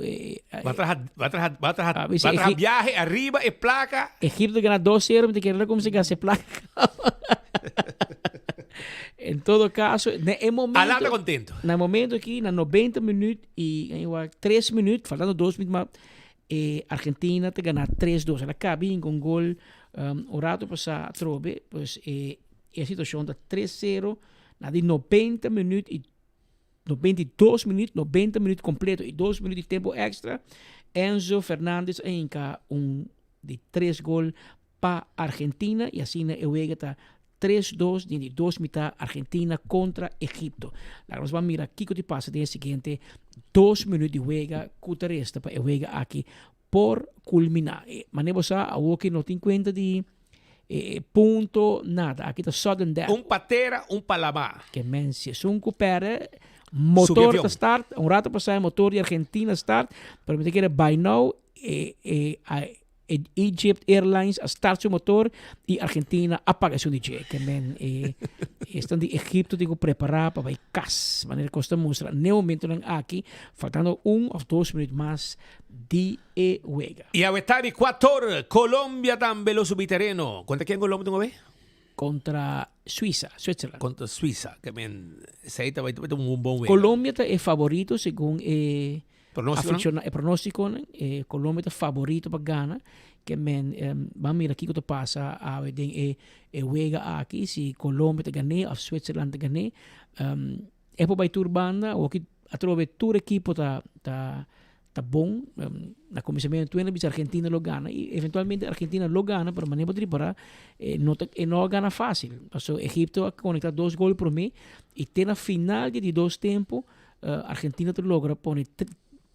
Ba traha, ba traha, ba traha, ba traha biahe ariba e plaka. Egipto gana dos sero, mi ta kere kumsa gasta e plaka. En todo caso, na e momento. Alá ta contento. Na e momento aki, na 90 minuut i 3 minuut, faltando 2 minuut mas, E Argentina ta gana tres dos. El a caba hinca un gol un rato pasa atrobe. Pues e e situacion ta tres sero na di 90 minuut y 92 minuut, 90 minuut completo y dos minuut di tempo extra. Enzo Fernandez a hinca un di tres gol pa Argentina y asina e wega ta tres dos den di dos mitad Argentina contra Egipto. Laga nos ban mira kico ti pasa den e siguiente dos minuut di wega cu ta resta pa e wega aki por culmina. Mane bo sa awoki no tin cuenta di punto nada. Aki ta sudden death. Un pa tera, un pa lama. Ke men si esun cu perde motor ta start. Un rato pasa e motor di Argentina start pero mi ta kere by now e E Egypt Airlines a start su motor y Argentina a paga esun di dje. Ke men e esnan di Egipto tin ku prepara pa bai kas. Manera kos ta mustra n'e momentonan aki, faltando un of dos minuut mas di e wega. Y awe ta di kuator, Colombia tambe lo subi tereno. Kontra ken Colombia tin awe? Kontra Suiza, Switzerland. Kontra Suiza, ke men esei ta bai ta un bon wega. Colombia ta e favorito segun e Pronóstikonan? E pronóstikonan, e Colombia ta favorito pa gana. Ke men ban mira kiko ta pasa awe den e e wega aki, si Colombia ta gan'é òf Switzerland ta gan'é. E por bai tur banda, awoki atrobe tur ekipo ta ta ta bon. Na kuminsamentu tur hende a bisa Argentina lo gana i eventualmente Argentina lo gana, pero manera bo ta ripará e no ta e no a gana fásil. Pasobra Egipto a konektá dos gol promé i te na final di e di dos tempu Argentina ta logra pone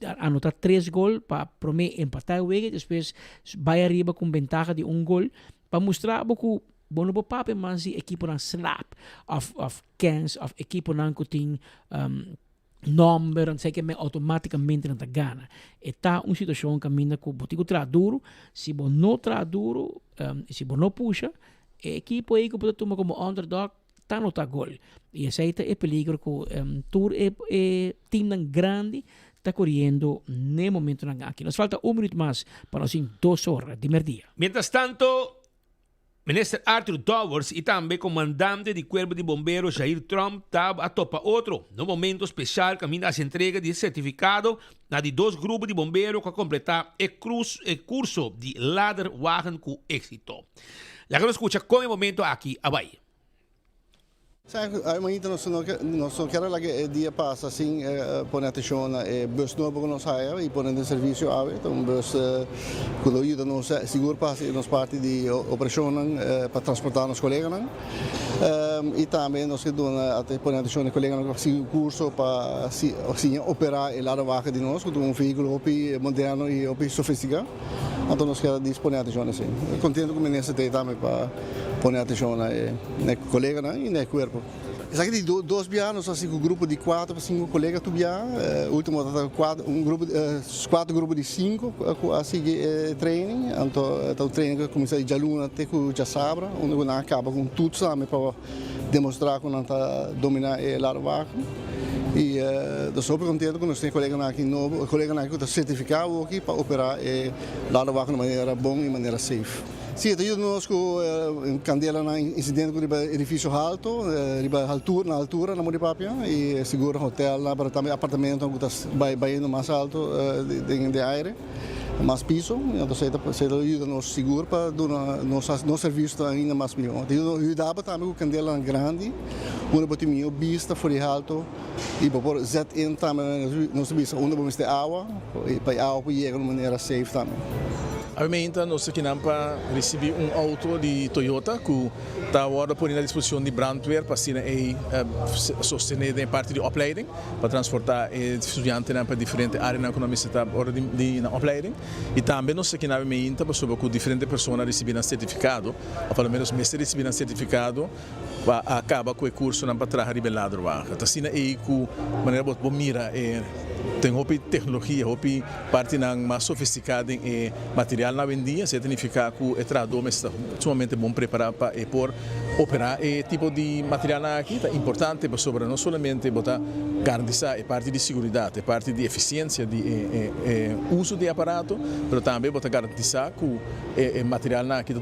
anota tres gol pa prome empata e wega y despues bay ariba cu un bentaha di un gol pa mustra bo cu bo no por papia mas di ekiponan slap of of kens of ekiponan cu tin nomber nan esaki men automaticamente nan ta gana. E ta un situacion caminda cu bo tin cu traha duro, si bo no traha duro y si bo no pusha e ekipo ey cu bo ta tuma como underdog ta anota gol. Y esey ta e peligro cu tur e e teamnan grandi ta coriendo n'e momentonan aki. Nos falta un minuut mas pa nos tin dos ora di merdia. Mientras tanto, Minister Arthur Dowers y tambe Comandante di Cuerpo di Bombero Jair Tromp ta a topa otro na un momento special caminda haci entrega di e certificado na di dos grupo di bombero cu a completa e e curso di ladderwagen cu exito. Laga nos scucha con e momento aki a bay. Sa, mainta nos no nos no kier a laga e dia pasa sin pone atencion na e bus nobo cu nos haya y pone den servicio awe. Ta un bus cu lo yuda nos sigur pa haci nos parti di operacionnan pa transporta nos coleganan. Y tambe nos ke duna pone atencion na e coleganan cu a sigui un curso pa siña opera e ladderwagen di nos cu ta un vehiculo hopi moderno y hopi sofistica. Anto nos kier a dispone atencion na esey. Contento cu minister ta ey tambe pa pone atencion na e coleganan y na e cuerpo. Esaki di dos biaha nos a haci cu grupo di cuatro pa cinco colega tur biaha. Ultimo ta ta un grupo cuatro grupo di cinco cu a sigui e training. Anto ta un training cu a cuminsa di djaluna te cu djasabra unda cu nan a caba cu un toets tambe pa demostra cu nan ta domina e lado bajo. Y nos ta hopi contento cu nos tin e coleganan aki nobo, e coleganan aki cu ta certifica awoki pa opera e lado bajo na manera bon y manera safe. Si, e ta yuda nos cu candelanan, incidente cu riba edificio halto, riba haltura, na altura na Modi Papia y sigur hotelnan pero tambe apartamentonan cu ta bay bayendo mas alto den aire. Mas piso, entonces esey ta esey ta yuda nos sigur pa duna nos nos servicio ta ainda mas mihó. Ta yuda yuda bo tambe ku kandelanan grandi, unda bo tin mihó bista for di halto i bo por zet in tambe nos ta bisa unda bo mester awa pa e awa por yega di un manera safe tambe. Awe nos ta kinan pa ricibi un auto di Toyota cu ta wordo poni na disposicion di brandweer pa asina ey sostene den e parti di opleiding. pa transporta e studiantenan pa diferente areanan ku nan mester ta ora di nan opleiding. I tambe nos ta kinabe meinta pasobra ku diferente persona a risibi nan sertifikado, òf alomenos mester risibi nan sertifikado pa a kaba ku e kursonan pa traha riba e ladrowagen. Ta asina ei ku manera bo por mira e ten hopi teknologia, hopi partinan mas sofistiká den e materialnan awendia, esei ta nifiká ku e trahadó mester ta sumamente bon prepará pa e por Operá e tipo di materialnan aki ta importante pasobra no solamente bo ta garantisá e parti di siguridat, e parti di efisiensia di e uso di e aparato, pero tambe bo ta garantisá ku e materialnan aki ta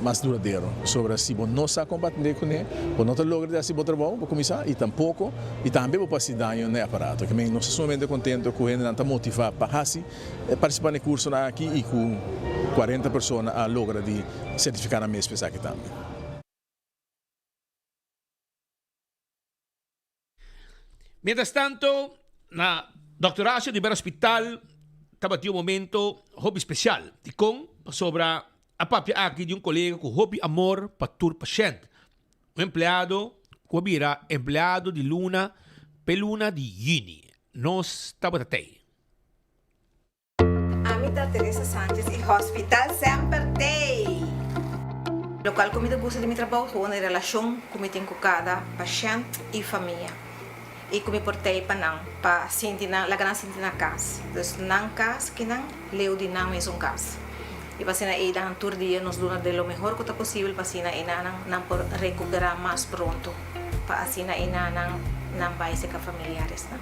mas duradero. Pasobra si bo no sa kon pa atendé kuné, bo no ta logra di hasi bo trabou, bo kuminsá, i tampoko, i tambe bo por hasi daño na e aparato. Ke men nos ta sumamente kontento ku hendenan ta motivá pa hasi partisipá na e kursonan aki i ku kuarenta persona a logra di sertifiká nan mes pa esaki tambe. Mientras tanto, na Dòkter Horacio di Bera Hospital tabatin un momento hopi special. Dikon? Pasobra a papia aki di un kolega ku hopi amor pa tur pashènt. Un empleado ku a bira empleado di luna p'e luna di yüni. Nos tabata tei. Ami ta Teresa Sanchez y Hospital semper t'ey! Locual cu mi ta gusta di mi trabou ta won e relacion cu mi tin cu cada pashent y famia y cu mi por t'ey pa nan pa sinti nan laga nan sinti na cas. Dus nan cas kinan leu di nan mesun cas y pa asina ey dan tur dia nos duna de lo mehor cu ta posibel pa asina ey nan nan por recupera mas pronto pa asina ey nan nan bay seca familiaresnan.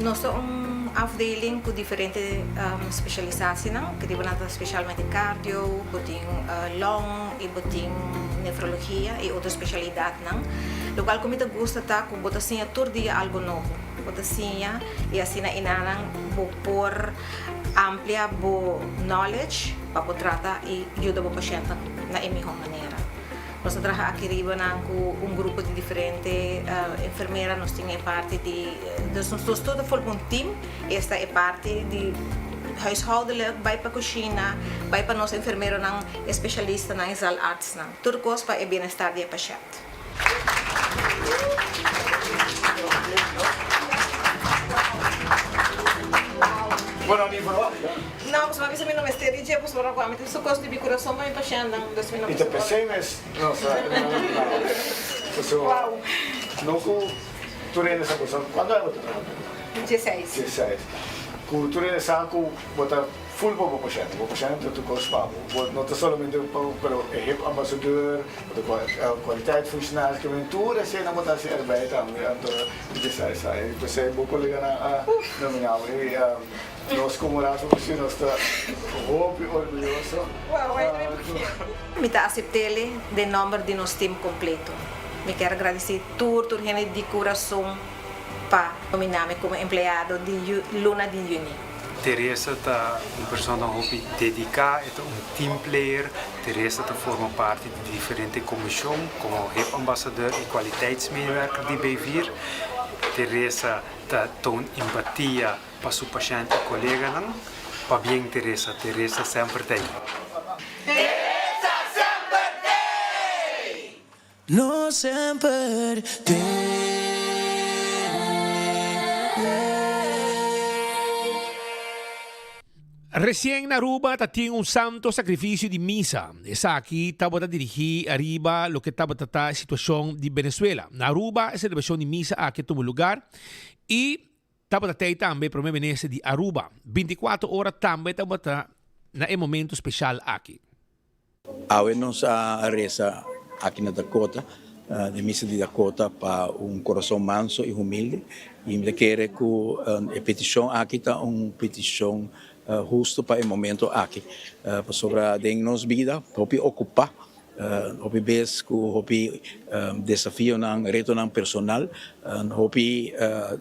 Nos ta un afdeling ku diferente spesialisasienan, ku riba nan ta spesialmente cardio, bo tin long i bo tin nefrologia i otro spesialidatnan. Lokual ku mi ta gusta ta ku bo ta siña tur dia algu nobo. Bo ta siña i asina inanan bo por amplia bo knowledge pa bo trata i yuda bo pashèntnan na e mihó manera. Nos ta traha aki riba nan ku un grupo di diferente enfermera, nos tin e parti di, dus nos tur ta forma un team, esta e parti di huishoudelijk, bai pa kushina, bai pa nos enfermeronan, e spesialistanan, e zaalartsnan. Tur kos pa e bienestar di e pashènt. Bo no ni verwacht, hè? No, pasobra mi a bisa mi no mester di dje, pasobra ku ami tin su kos di mi kurason pa mi pashèntnan, dus mi no I ta mester. p'esei mes nos a Pasobra no ku tur hende sa ku Kuantu aña bo ta traha ku? Dieseis. Dieseis. Ku tur hende sa ku bo ta full pa bo pashènt. Bo pashènt ta tur kos pa bo. Bo no ta solamente pa bo, pero e hep ambassadeur, bo ta kwaliteitsfunctionaris, ke men tur eseinan bo ta hasi erbij tambe. Anto mi ta sa esei. I p'esei bo koleganan a nominá bo. I nos komo Raad van Bestuur nos ta hopi orguyoso. Mi ta asept'el den nòmber di nos tim kompleto. Mi kier gradisí tur tur hende di kurason pa nominá mi komo empleado di luna di yüni. Teresa ta un persona hopi dediká, e ta un team player. Teresa ta forma parti di diferente komishon komo hep ambassadeur i kwaliteitsmedewerker di B-vier. Teresa ta toon empatia pa su pashènt i koleganan. Pabien Teresa, Teresa semper t'ei. Teresa semper t'ei! Nos semper t'ei. Resien na Aruba ta tin un santo sacrificio di misa. Esaki tabata dirigi ariba loke tabata ta e situacion di Venezuela. Na Aruba e celebracion di misa aki a tuma lugar y tabata tey tambe Prome Minister di Aruba. Binticuatro ora tambe tabata na e momento special aki. Awe nos a resa aki na Dakota, den misa di Dakota pa un corazon manso y humilde y mi ta kere cu e peticion aki ta un peticion husto pa e momento aki, pasobra den nos bida hopi ocupa, hopi bes cu hopi desafionan, retonan personal, hopi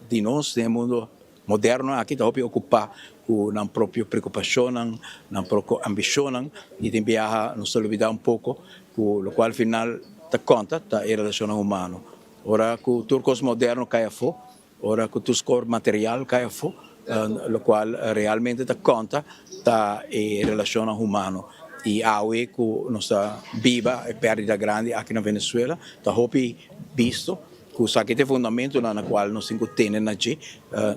di nos den e mundo Moderno aki ta hopi okupá ku nan propio preokupashonnan, nan propio ambishonnan i tin biaha nos ta lubidá un poko ku lokual final ta konta ta e relashonnan humano. Ora ku tur kos moderno kai afó, ora ku tur skor material kai afó, lokual realmente ta konta ta e relashonnan humano. I awe ku nos ta biba e pèrdida grandi aki na Venezuela ta hopi bisto. Ku esaki ta e fundamentonan na kual nos tin ku tene na dje,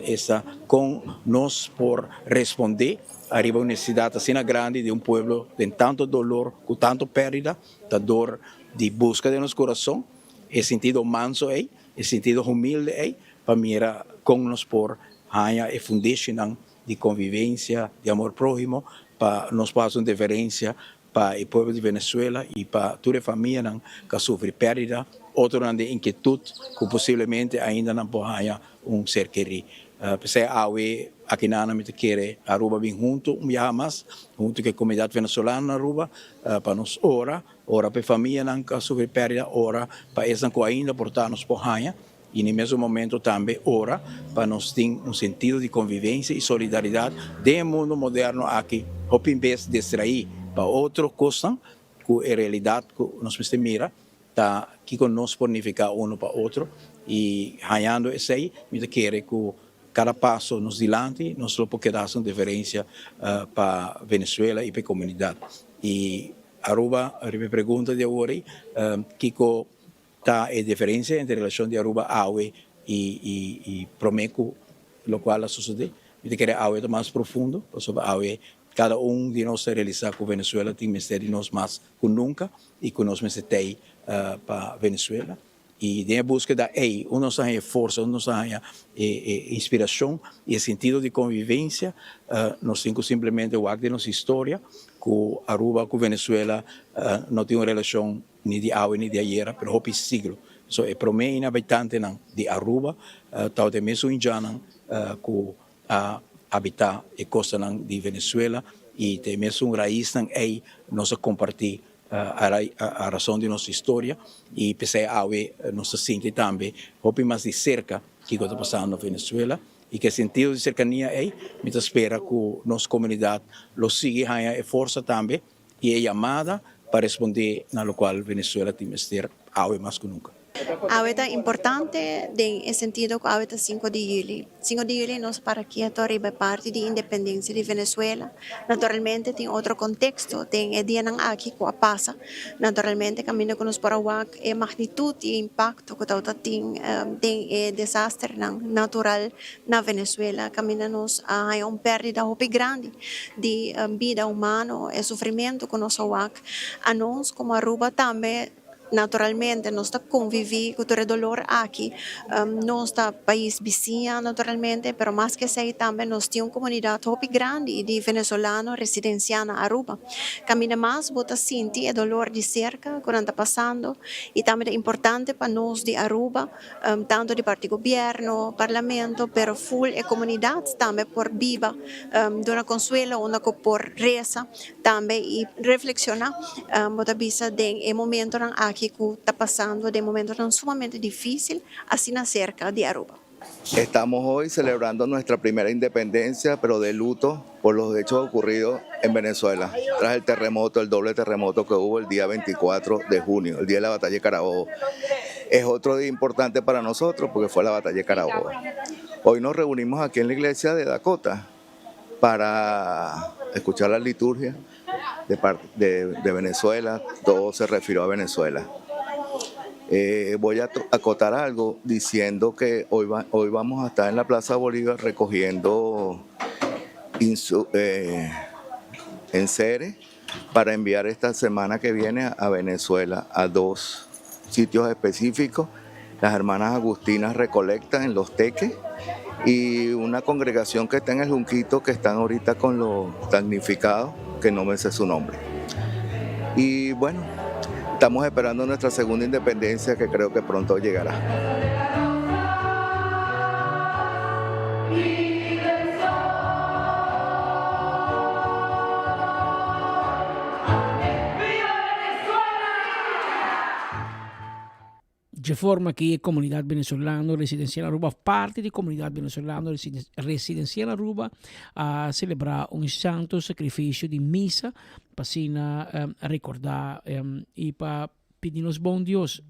esta kon nos por respondé ariba un nesesidat asina grandi di un pueblo den tanto dolor, ku tanto pèrdida, ta dor di buska den nos kurason e sintido manso ei, e sintido humilde ei, pa mira kon nos por haña e fundeshinan di konvivensia, di amor próhimo, pa nos por hasi un diferensia Pa e pueblo di Venezuela y pa tur e famianan cu a sufri perdida, otronan den inquietud cu posiblemente ainda nan por haya un ser keri. P'esey awe aki nan mi ta kere Aruba bin hunto un biaha mas, hunto cu e comunidad venezolano na Aruba, pa nos ora, ora pa e famianan cu a sufri perdida, ora pa esnan cu ainda por ta nos por haya. I na e mesun momento tambe ora pa nos tin un sentido di convivencia y solidaridad den e mundo moderno aki hopi bes distraí pa otro cosnan cu e realidad cu nos mester mira ta kico nos por nifica uno pa otro y hañando esey mi ta kere cu cada paso nos dilanti nos lo por keda haci un diferencia pa Venezuela y pa e comunidad y Aruba riba e pregunta di awor ey kico Ta e diferencia entre relacion di Aruba awe y y prome cu locual a sucede. Mi ta kere awe ta mas profundo pasobra awe cada un di nos ta realisa cu Venezuela tin mester di nos mas cu nunca y cu nos mester tey pa Venezuela. Y den e buskeda ey un nos ta haya forsa, un nos ta haya e e inspiracion y e sentido di convivencia. Nos tin cu simplemente wak den nos historia cu Aruba cu Venezuela no tin un relacion Ni di awe ni di ayera, pero hopi siglo. So e prome inhabitantenan di Aruba tabata e mesun indjannan ku a habitá e kostanan di Venezuela i ta e mesun raisnan ei nos a kompartí a rason di nos historia i p'esei awe nos ta sinti tambe hopi mas di serka kiko ta pasando na Venezuela i ku e sentido di serkania ei mi ta spera ku nos komunidat lo sigui haña e forsa tambe i e yamada pa respondé na lokual Venezuela tin mester awe mas ku nunka. Awe ta importante den e sentido ku awe ta sinku di yüli. Sinku di yüli nos para kieto riba e parti di independensia di Venezuela. Naturalmente tin otro konteksto den e dianan aki ku a pasa. Naturalmente kaminda ku nos por a wak e magnitut i e impakto ku tabata tin den e desasternan natural na Venezuela kaminda nos a haña un pèrdida hopi grandi di bida humano, e sufrimentu ku nos a wak. Anos komo Aruba tambe. Naturalmente nos ta convivi cu tur e dolor aki. Nos ta pais bisiña naturalmente, pero mas ke esey tambe nos tin un comunidad hopi grandi di venezolano residencia na Aruba. Caminda mas bo ta sinti e dolor di cerca cu nan ta pasando y tambe ta importante pa nos di Aruba, tanto di parti gobierno, parlamento, pero full e comunidad tambe por biba, duna consuelo unda cu por reza. Tambe y reflexiona bo ta bisa den e momentonan aki cu ta pasando den momentonan sumamente dificil asina cerca di Aruba. Estamos hoy celebrando nuestra primera independencia, pero de luto por los hechos ocurridos en Venezuela, tras el terremoto, el doble terremoto que hubo el día 24 de junio, el día de la batalla de Carabobo. Es otro día importante para nosotros porque fue la batalla de Carabobo. Hoy nos reunimos aquí en la iglesia de Dakota para escuchar la liturgia de, de, de Venezuela, todo se refirió a Venezuela. Eh, voy a acotar algo diciendo que hoy, hoy vamos a estar en la Plaza Bolívar recogiendo eh, enseres para enviar esta semana que viene a Venezuela a dos sitios específicos. Las hermanas Agustinas recolectan en Los Teques y una congregación que está en el Junquito que están ahorita con los damnificados, que no me sé su nombre. Y bueno, estamos esperando nuestra segunda independencia que creo que pronto llegará. Dje forma ki e komunidat venezolano residensial na Aruba òf parti di komunidat venezolano residensial na Aruba a selebrá un santo sakrifisio di misa pa asina rekordá i pa pidi nos bon Dios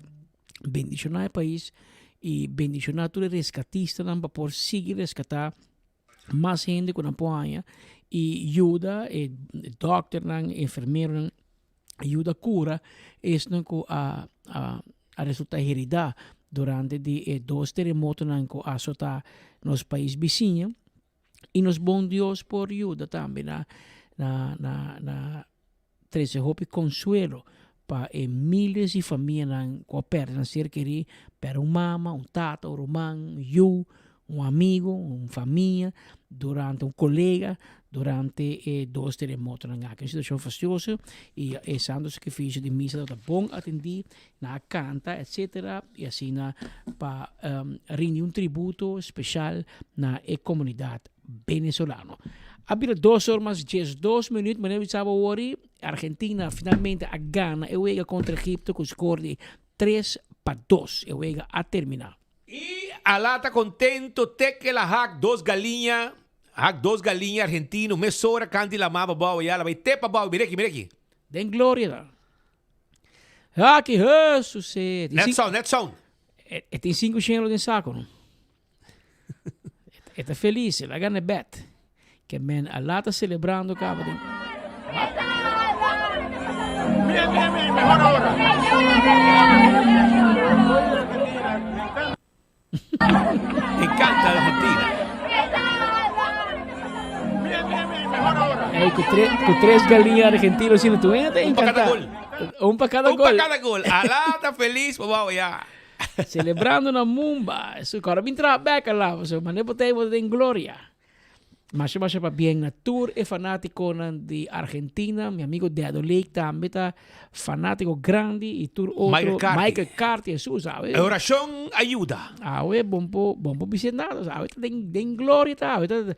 bendishoná e pais i bendishoná tur e reskatistanan pa por sigui reskatá mas hende ku nan por haña i yuda e dòkternan, enfermeronan yuda kura esnan ku a a resulta heridá durante di e dos teremotonan ku a asotá nos pais bisiña i nos bon Dios por yuda tambe na na na na trese hopi konsuelo pa e miles di famianan ku a pèrdè nan ser kerí, pèrdè un mama, un tata, un ruman, un yu, un amigu, un famia, durante un kolega, durante e dos teremotonan aki. Un situashon fastioso i e santo sakrifisio di misa tabata bon atendí, nan a kanta etsetera i asina pa rindi un tributo speshal na e komunidat venezolano. A bira dos or mas 12 minuut, manera mi saba wori, Argentina finalmente a gana e wega contra Egipto cu score di 3 pa 2. E wega a termina. Y Alá ta contento te ke la hak dos galiña, hak dos galiña argentino mesora kanti la maba bou ya la bay te pa bou, mira aki, mira aki. Den gloria ta. Haki Hesus e. Net sound, net sound. E tin sinku shelo den saco no. E ta felis, el a gana e bet. Ke men Alá ta selebrando kaba den. Mira, mira, mira, mejor ahora. Me encanta Argentina. Ey, ku tre, ku tres galiña argentino sino tu ta Un pa cada encantá. gol. Un pa cada Un pa gol. cada gol. Alá ta feliz, papá, ya. Celebrando na Mumba. Su kòrda bin traha bèk ala, pasobra manera bo ta ei bo ta den gloria. Masha masha pabien na tur e fanátikonan di Argentina. Mi amigo Dedo Lake tambe ta fanátiko grandi i tur otro. Michael Carty. Michael Carty, Jesus, awe. E orashon a yuda. Awe bon por bon por bisa nada. Awe ta den den gloria ta. Awe ta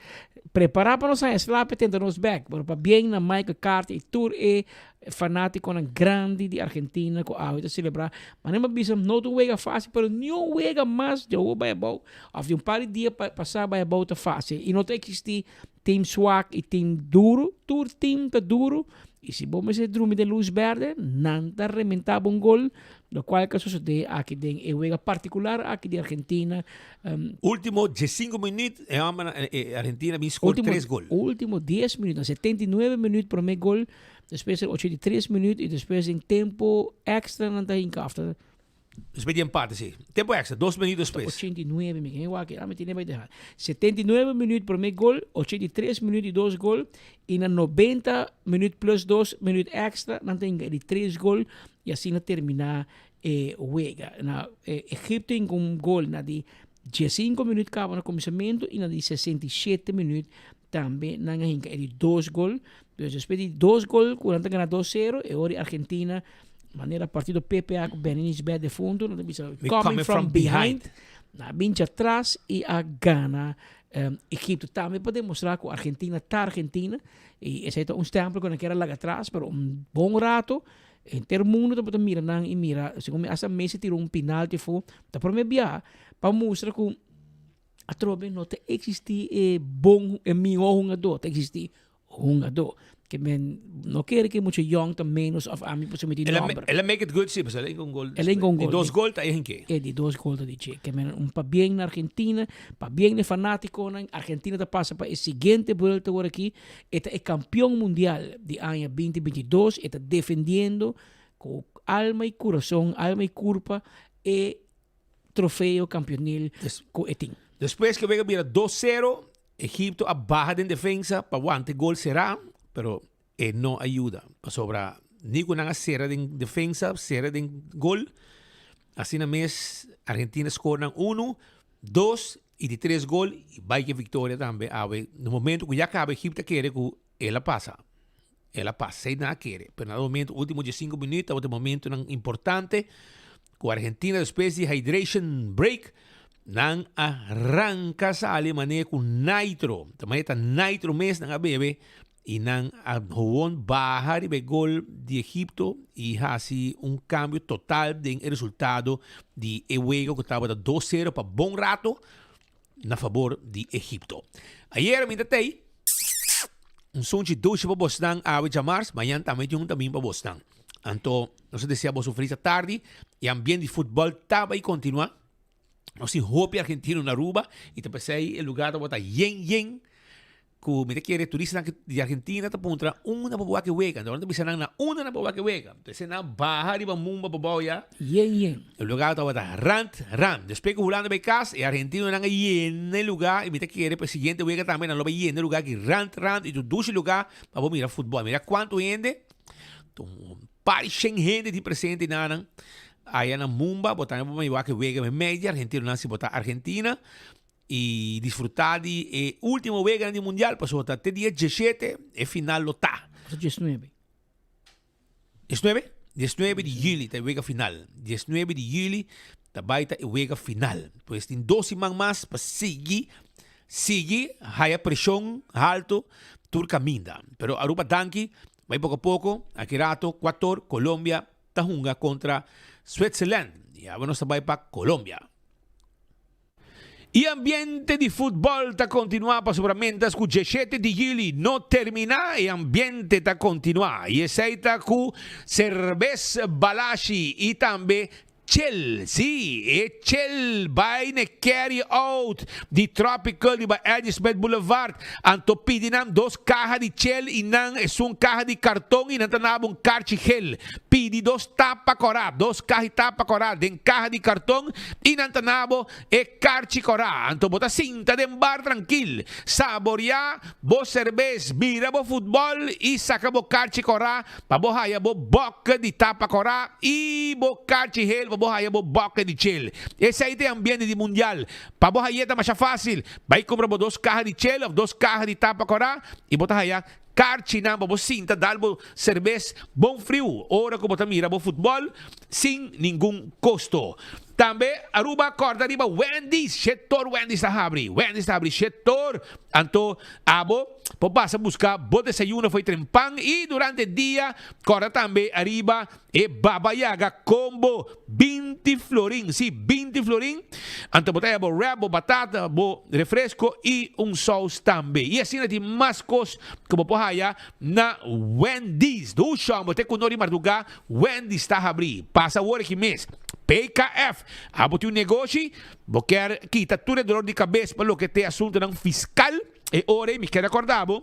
prepará pa nos haña slape tenta nos bèk. Pero pabien na Michael Carty i tur e. Fanaticonan grandi di Argentina cu awe ta celebra. Manera mi a bisa no ta un wega facil pero niun wega mas di awor bay abao of di un par di dia pasa bay abao ta facil y no ta existi team swak y team duro. Tur team ta duro y si bo mester drumi den luz berde nan ta rementa bo un gol locual cu a sucede aki den e wega particular aki di Argentina. Ultimo diescinco minuut e hombernan Argentina a bin score tres gol. Ultimo dies minuut, na 79 minuut prome gol. Despues den 83 minuut y despues den tempo extra nan ta hinca of ta. Despues di empate si. Tempo extra, dos minuut despues. 89 mi ken wak ami tene bay deha. 79 minuut prome gol, 83 minuut di dos gol y na 90 minuut plus dos minuut extra nan ta hinca e di tres gol y asina termina e wega. Na Egipto hinca un gol na di 15 minuut caba na cuminsamento y na di 67 minuut Tambe nan a hinka e di dos gol. Dus despues di dos gol ku nan ta gana dos sero, e ora di Argentina, manera partido PPA ku Benny Nisbet defunto, nan ta bisa We coming from behind. Nan a bin djatras i a gana Egipto. Tambe pa demostra ku Argentina ta Argentina i esei ta un stempel ku nan kier a laga atras, pero un bon rato henter mundo tabata mira nan i mira, segun mi hasta Messi tira un pinalti afo, ta prome bia pa mustra ku Atrobe no ta existi e bon, e miho hungadó, ta existi hungadó. Ke men no kere ke mucha yong ta menos of ami pasobra mi tin nomber. El a make it good si, pasobra el a hinka un gol. El a hinka un gol. Di dos gol ta e hinke. E di dos gol ta di dje. Ke men un pabien na Argentina, pabien na e fanatikonan. Argentina ta pasa pa e siguiente buelta awor aki. E ta e kampion mundial di aña binti 22. E ta defendiendo ku alma i kurason, alma i kurpa e trofeo kampionil ku e tin. Despues ku e wega bira dos sero, Egipto a baha den defensa pa wanta e gol será, pero e no a yuda, pasobra ni ku nan a sera den defensa, sera den gol, asina mes Argentina skor nan unu, dos i di tres gol i bai ku e viktoria tambe awe. Na momento ku ya kaba Egipto a kere ku el a pasa, el a pasa, esei nan a kere, pero na momento ultimo diesinku minuut tabata e momentonan importante Ku Argentina despues di hydration break nan a ranka sali manera ku nitro, ta manera ta nitro mes nan a bebe i nan a gewoon baha riba e gol di Egipto i hasi un kambio total den e resultado di e wega ku tabata dos sero pa bon rato na fabor di Egipto. Ayera mi ta tei un sunchi dushi pa bosnan awe djamars, mañan tambe tin un tamin pa bosnan. Anto nos ta desea boso un feliz atardi. E ambiente di futbol ta bay continua. Nos tin hopi argentino na Aruba y ta pesey e lugar tabata yen yen cu mi ta kere turistanan di Argentina ta puntra unda bo wak e wega. Anto nan ta bisa nan na unda nan por wak e wega. Entonces nan baha riba mumba pa bao ya. Yen yen. E lugar tabata rand rand. Despues cu Hulanda bay cas e argentinonan a yena e lugar y mi ta kere pa e siguiente wega tambe nan lo bay yena e lugar aki rand rand y tur dushi lugar pa bo mira futbol. Mira cuanto hende. Un par di shen hende tin presente nanan aya na Mumba. Bo tambe por wak e wega meimei di argentinonan si bo ta Argentina. Y disfruta di e ultimo weganan di mundial pasobra ta te dia diesshete e final lo ta. Ota diesnuebe. Diesnuebe? Diesnuebe di juli ta e wega final. Diesnuebe di juli ta bai ta e wega final. Pues tin dos siman mas pa sigui sigui haya preshon halto tur kaminda. Pero Aruba danki Bai poko poko, aki rato Ecuador, Colombia ta hunga kontra Switzerland. I awe nos ta bai pa Colombia. E ambiente di futbòl ta kontinuá pasobra miéntras ku diesshete di yüli no terminá, e ambiente ta kontinuá. I esei ta ku serbes Balashi i tambe Chel, sí, e chel bai n'e carry out di Tropical riba Eddie Smith Boulevard. Anto pidi nan dos kaha di chel i nan esun kaha di karton i nan ta naba un karchi gel. Pidi dos tapa kòrá, dos kaha di tapa kòrá den kaha di karton i nan ta nabo e karchi kòrá. Anto bo ta sinta den bar trankil, saboriá bo serbes, mira bo futbòl i saka bo karchi kòrá Pa bo haya bo bòke di tapa kòrá i bo karchi hel pa bo haya bo bòke di chel. Esei ta e ambiente di mundial. Pa bo hay'é ta masha fásil. Bai kumpra bo dos kaha di chel òf dos kaha di tapa kòrá i bo ta haya karchinan pa bo sinta dal bo serbes bon friu ora ku bo ta mira bo futbòl sin ningun kosto. Tambe Aruba kòrda riba Wendy's. Shetor Wendy's ta habri. Wendy's ta habri shetor. Anto abo. Por pasa busca bo desayuno fo'i trempan y durante dia corda tambe ariba e Baba Yaga combo 20 florin, si 20 florin, anto bo ta haya bo wrap, bo batata, bo refresco y un saus tambe. Y asina tin mas cos cu bo por haya na Wendy's. Dushon, bo te cu no di marduga, Wendy's ta habri. Pasa awor aki mes. PKF, abo tin un negoshi, bo kier kita tur e dolor di cabes pa loke t'e asuntonan fiscal? E ora ei mi kier recorda bo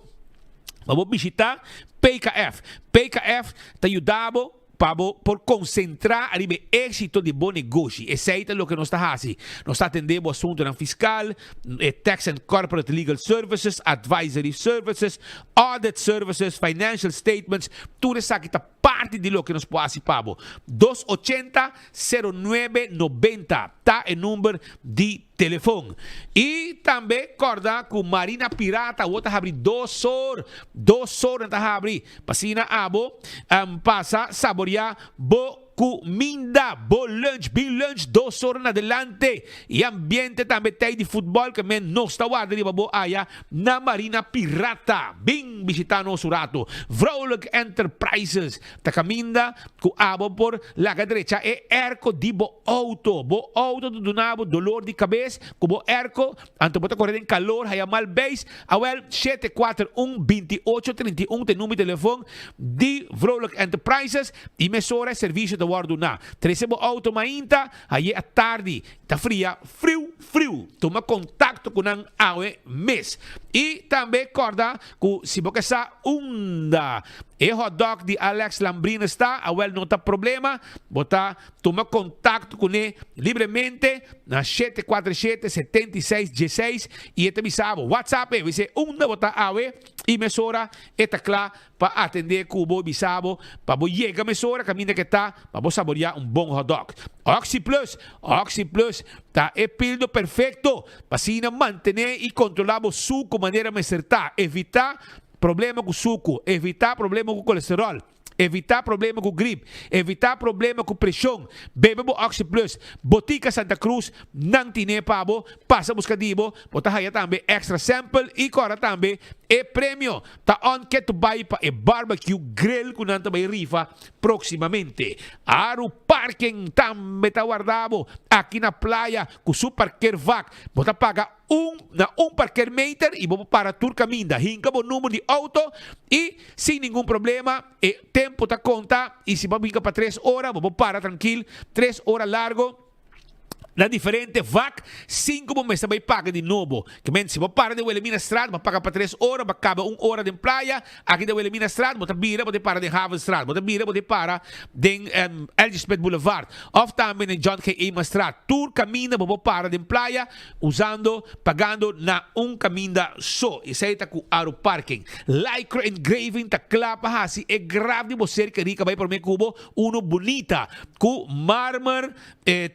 pa bo bishita PKF. PKF ta yuda bo pa bo por concentra ariba e exito di bo negoshi. Esei ta loke nos ta haci. Nos ta atende bo asuntonan fiscal, e tax and corporate legal services, advisory services, audit services, financial statements, tur esaki ta parti di loke nos por haci pa bo. Dos ochenta, sero nuebe, nobenta ta e number di Telefon. Y tambe corda cu Marina Pirata awor ta habri dos or, dos or nan ta habri pa asina abo pasa saborea bo cuminda, bo lunch, bin lunch dos or na adelante. Y ambiente tambe tey di futbol ke men nos ta warda riba bo aya na Marina Pirata. Bin bishita nos un rato. Vrolijk Enterprises ta caminda cu abo por laga drecha e airco di bo Auto, Bo auto ta duna bo dolor di cabes cu bo airco, anto bo ta core den calor, haya mal beis? Awel, 741 28 31 ta e number di telefon di Vrolijk Enterprises y mesora e servicio ta worde duna. Trece bo auto mainta, haye atardi, ta fria friu friu. Tuma contacto cu nan awe mes. Y tambe corda cu si bo ke sa unda e hotdog di Alex Lambrines ta, awel no ta problema, bo ta Tuma kontakto kuné libremente na 747 76 16 i e ta bisa bo. WhatsApp e, bis'é unda bo ta awe i mesora e ta kla pa atendé ku bo i bisa bo pa bo yega mesora kaminda ke ta pa bo saboriá un bon hotdog. OxyPlus, OxyPlus ta e pildo perfekto pa asina mantené i kontrolá bo suku manera mester ta, evitá problema ku suku, evitá problema ku kolesteròl. Evitá problema ku grip. Evitá problema ku preshon. Bebe bo OxyPlus. Botica Santa Cruz nan tine pa bo. Pasa buska di bo. Bo ta haya tambe extra sample i kòrda tambe e premio ta on ke to bai pa e barbecue grill ku nan ta bai rifa próximamente. Aru Parking tambe ta warda bo aki na playa ku su parkeervak. Bo ta paga Un na un parkeermeter y bo por para tur caminda. Hinca bo numero di auto y sin ningun problema e tempo ta conta y si bo a hinca pa tres ora bo por para trankil tres ora largo na diferente vak sin cu bo mester bay paga di nobo. Ke men si bo para den Wilhelminastraat bo a paga pa tres ora bo a caba un ora den playa aki den Wilhelminastraat bo ta bira bo ta para den Havenstraat bo ta bira bo ta para den LG Smith Boulevard of tambe den John G. Emanstraat. Tur caminda bo por para den playa Usando, pagando na un caminda so. Esey ta cu Aru Parking. Lycra Engraving ta cla pa haci e graf di bo ser keri ca bay prome cu bo uno bunita. Cu marmer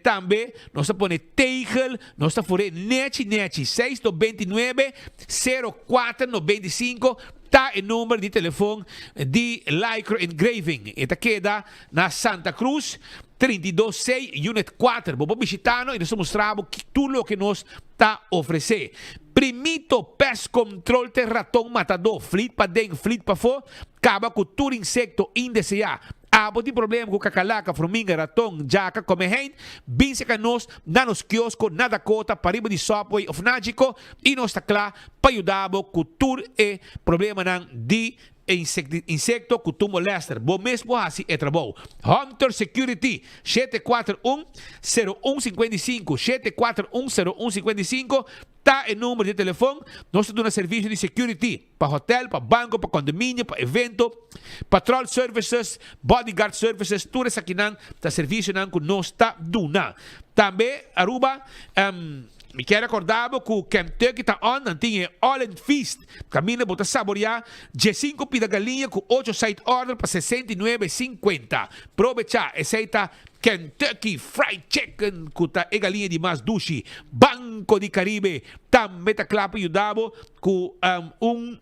tambe. Nos ta pone tegel. Nos ta fure nechi nechi. Seis 99, 04 95 ta e number di telefon di Lycra Engraving. E ta keda na Santa Cruz. 32 C, Unit 4. Bo por bishita no i nos ta mustra bo tur loke nos ta ofresé. Primito Pest Control te raton matadó, flit paden, flit pafó, kaba ku tur insekto indeseá. Abo tin problema ku kakalaka, fruminga, raton, djaka, komehein? Bin seka nos na nos kiosko na Dakota, pariba di Subway of Nagico i nos ta kla pa yuda bo ku tur e problemanan di Insecto cu tu molester, bo mes por haci e trabou. Hunter Security, 741 0155, 741 0155 ta e number di telefon. Nos ta duna servicio di security pa hotel, pa banco, pa condominio, pa evento, patrol services, bodyguard services, tur esakinan ta servicionan cu nos ta duna. Tambe Aruba, mi kier recorda bo cu Kentucky ta on, nan tin e All In Feast. Kaminda bo ta saboreá diesinku pida galiña ku ocho side order pa 69,50. Probechá, esei ta Kentucky Fried Chicken ku ta e galiña di mas dushi. Banco di Caribe tambe ta kla pa yuda bo ku un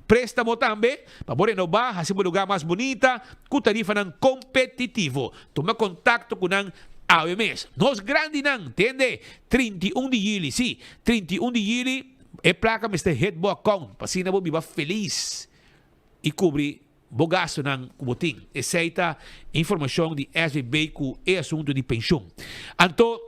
préstamo tambe pa bo renobá, hasi bo lugá mas bunita ku tarifanan kompetitivo. Tuma kontakto ku nan awe mes. Nos grandinan, tende, 31 di yüli, sí, 31 di yüli. E plaka mester hit bo account pa asina bo biba felis y cubri bo gastonan cu bo tin. Esey ta informacion di SVB cu e asunto di pensioen. Anto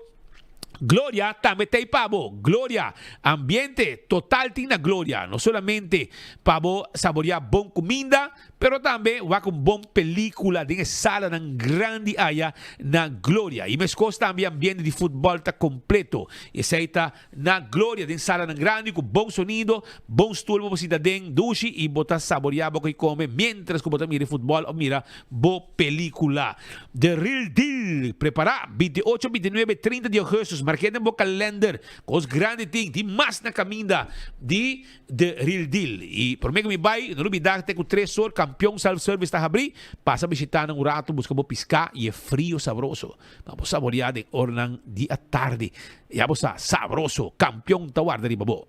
Gloria tambe ta ey pa bo. Gloria, ambiente total tin na Gloria. No solamente pa bo saborea bon cuminda, Pero tambe wak un bon pelicula den e salanan grandi aya na Gloria. Y mescos tambe ambiente di futbol ta completo. Esey ta na Gloria den salanan grandi cu bon sonido, bon stoel bo por sinta den dushi y bo ta saborea bo coy come mientras cu bo ta mira e futbol of mira bo pelicula. The Real Deal! Prepara, 28, 29, 30 di augustus, marke den bo kalender. Cos grandi tin, tin mas na caminda di. The Real Deal. Y prome cu mi bay, no lubida te cu tres or Campeon Self Service ta habri. Pasa bishita nan un rato, busca bo pisca y e frio sabroso pa bo saborea den oranan di atardi. Ya bo sa, sabroso! Campeon ta warda riba bo.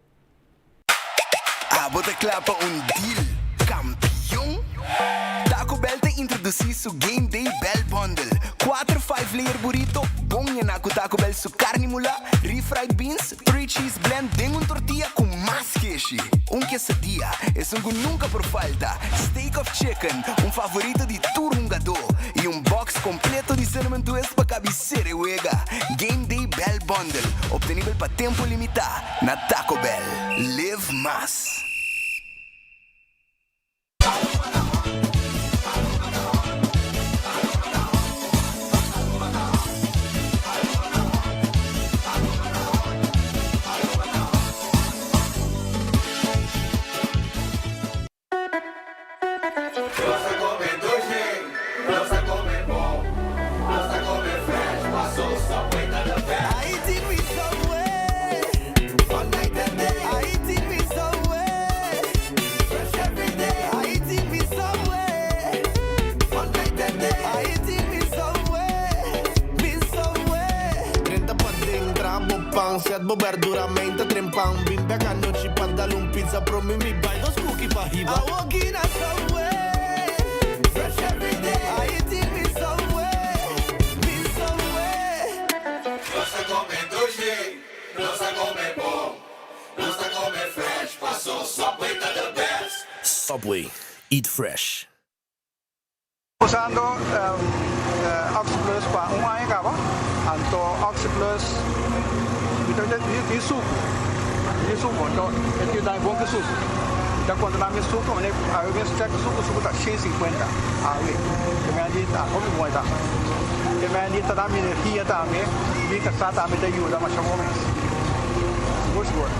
Abo ta kla pa un deal kampion? Taco Bell ta introdusí su Game Day Bell Bundle, kuater five layer burrito bon yená ku Taco Bell su karni mulá, refried beans, Three cheese blend den un tortilla cu mas keshi. Un quesadilla, esun cu nunca por falta, steak of chicken, un favorito di tur hungadó, y un box completo di cinnamon twist pa cabicera e wega. Game Day Bell Bundle, obtenibel pa tempo limita na Taco Bell. Live mas! Nos ta come dushi, nos ta come bon, nos ta come fresh, paso Subway ta the best. I eating with Subway, all night and day. I eating with Subway, fresh every day. I eating with Subway, all night and day. I eating with Subway, with Subway. Drenta paden, traha bo pan, set bo berdura, meinta trempan. Bin bek anochi pa dal un pizza, prome mi bai dos cookie pa hiba. Awo gina Subway, fresh every day. I eating with Subway, with Subway. Nos ta come dushi, nos ta come bon, nos ta come fresh, paso Subway ta the best. Subway, eat fresh. Usando Oxi Plus pa un aña caba, anto Oxi Plus mi ta tin sucu, tin sucu, anto e tin dami bon ki sucu. Mi ta controla mi sucu, mi awe mes check sucu, sucu ta shen sinkuenta awe, te mei di ta hopi bon e ta. Te mei di ta dami energia tambe, mi casa tambe ta yuda masha bon mes, sigur sigur.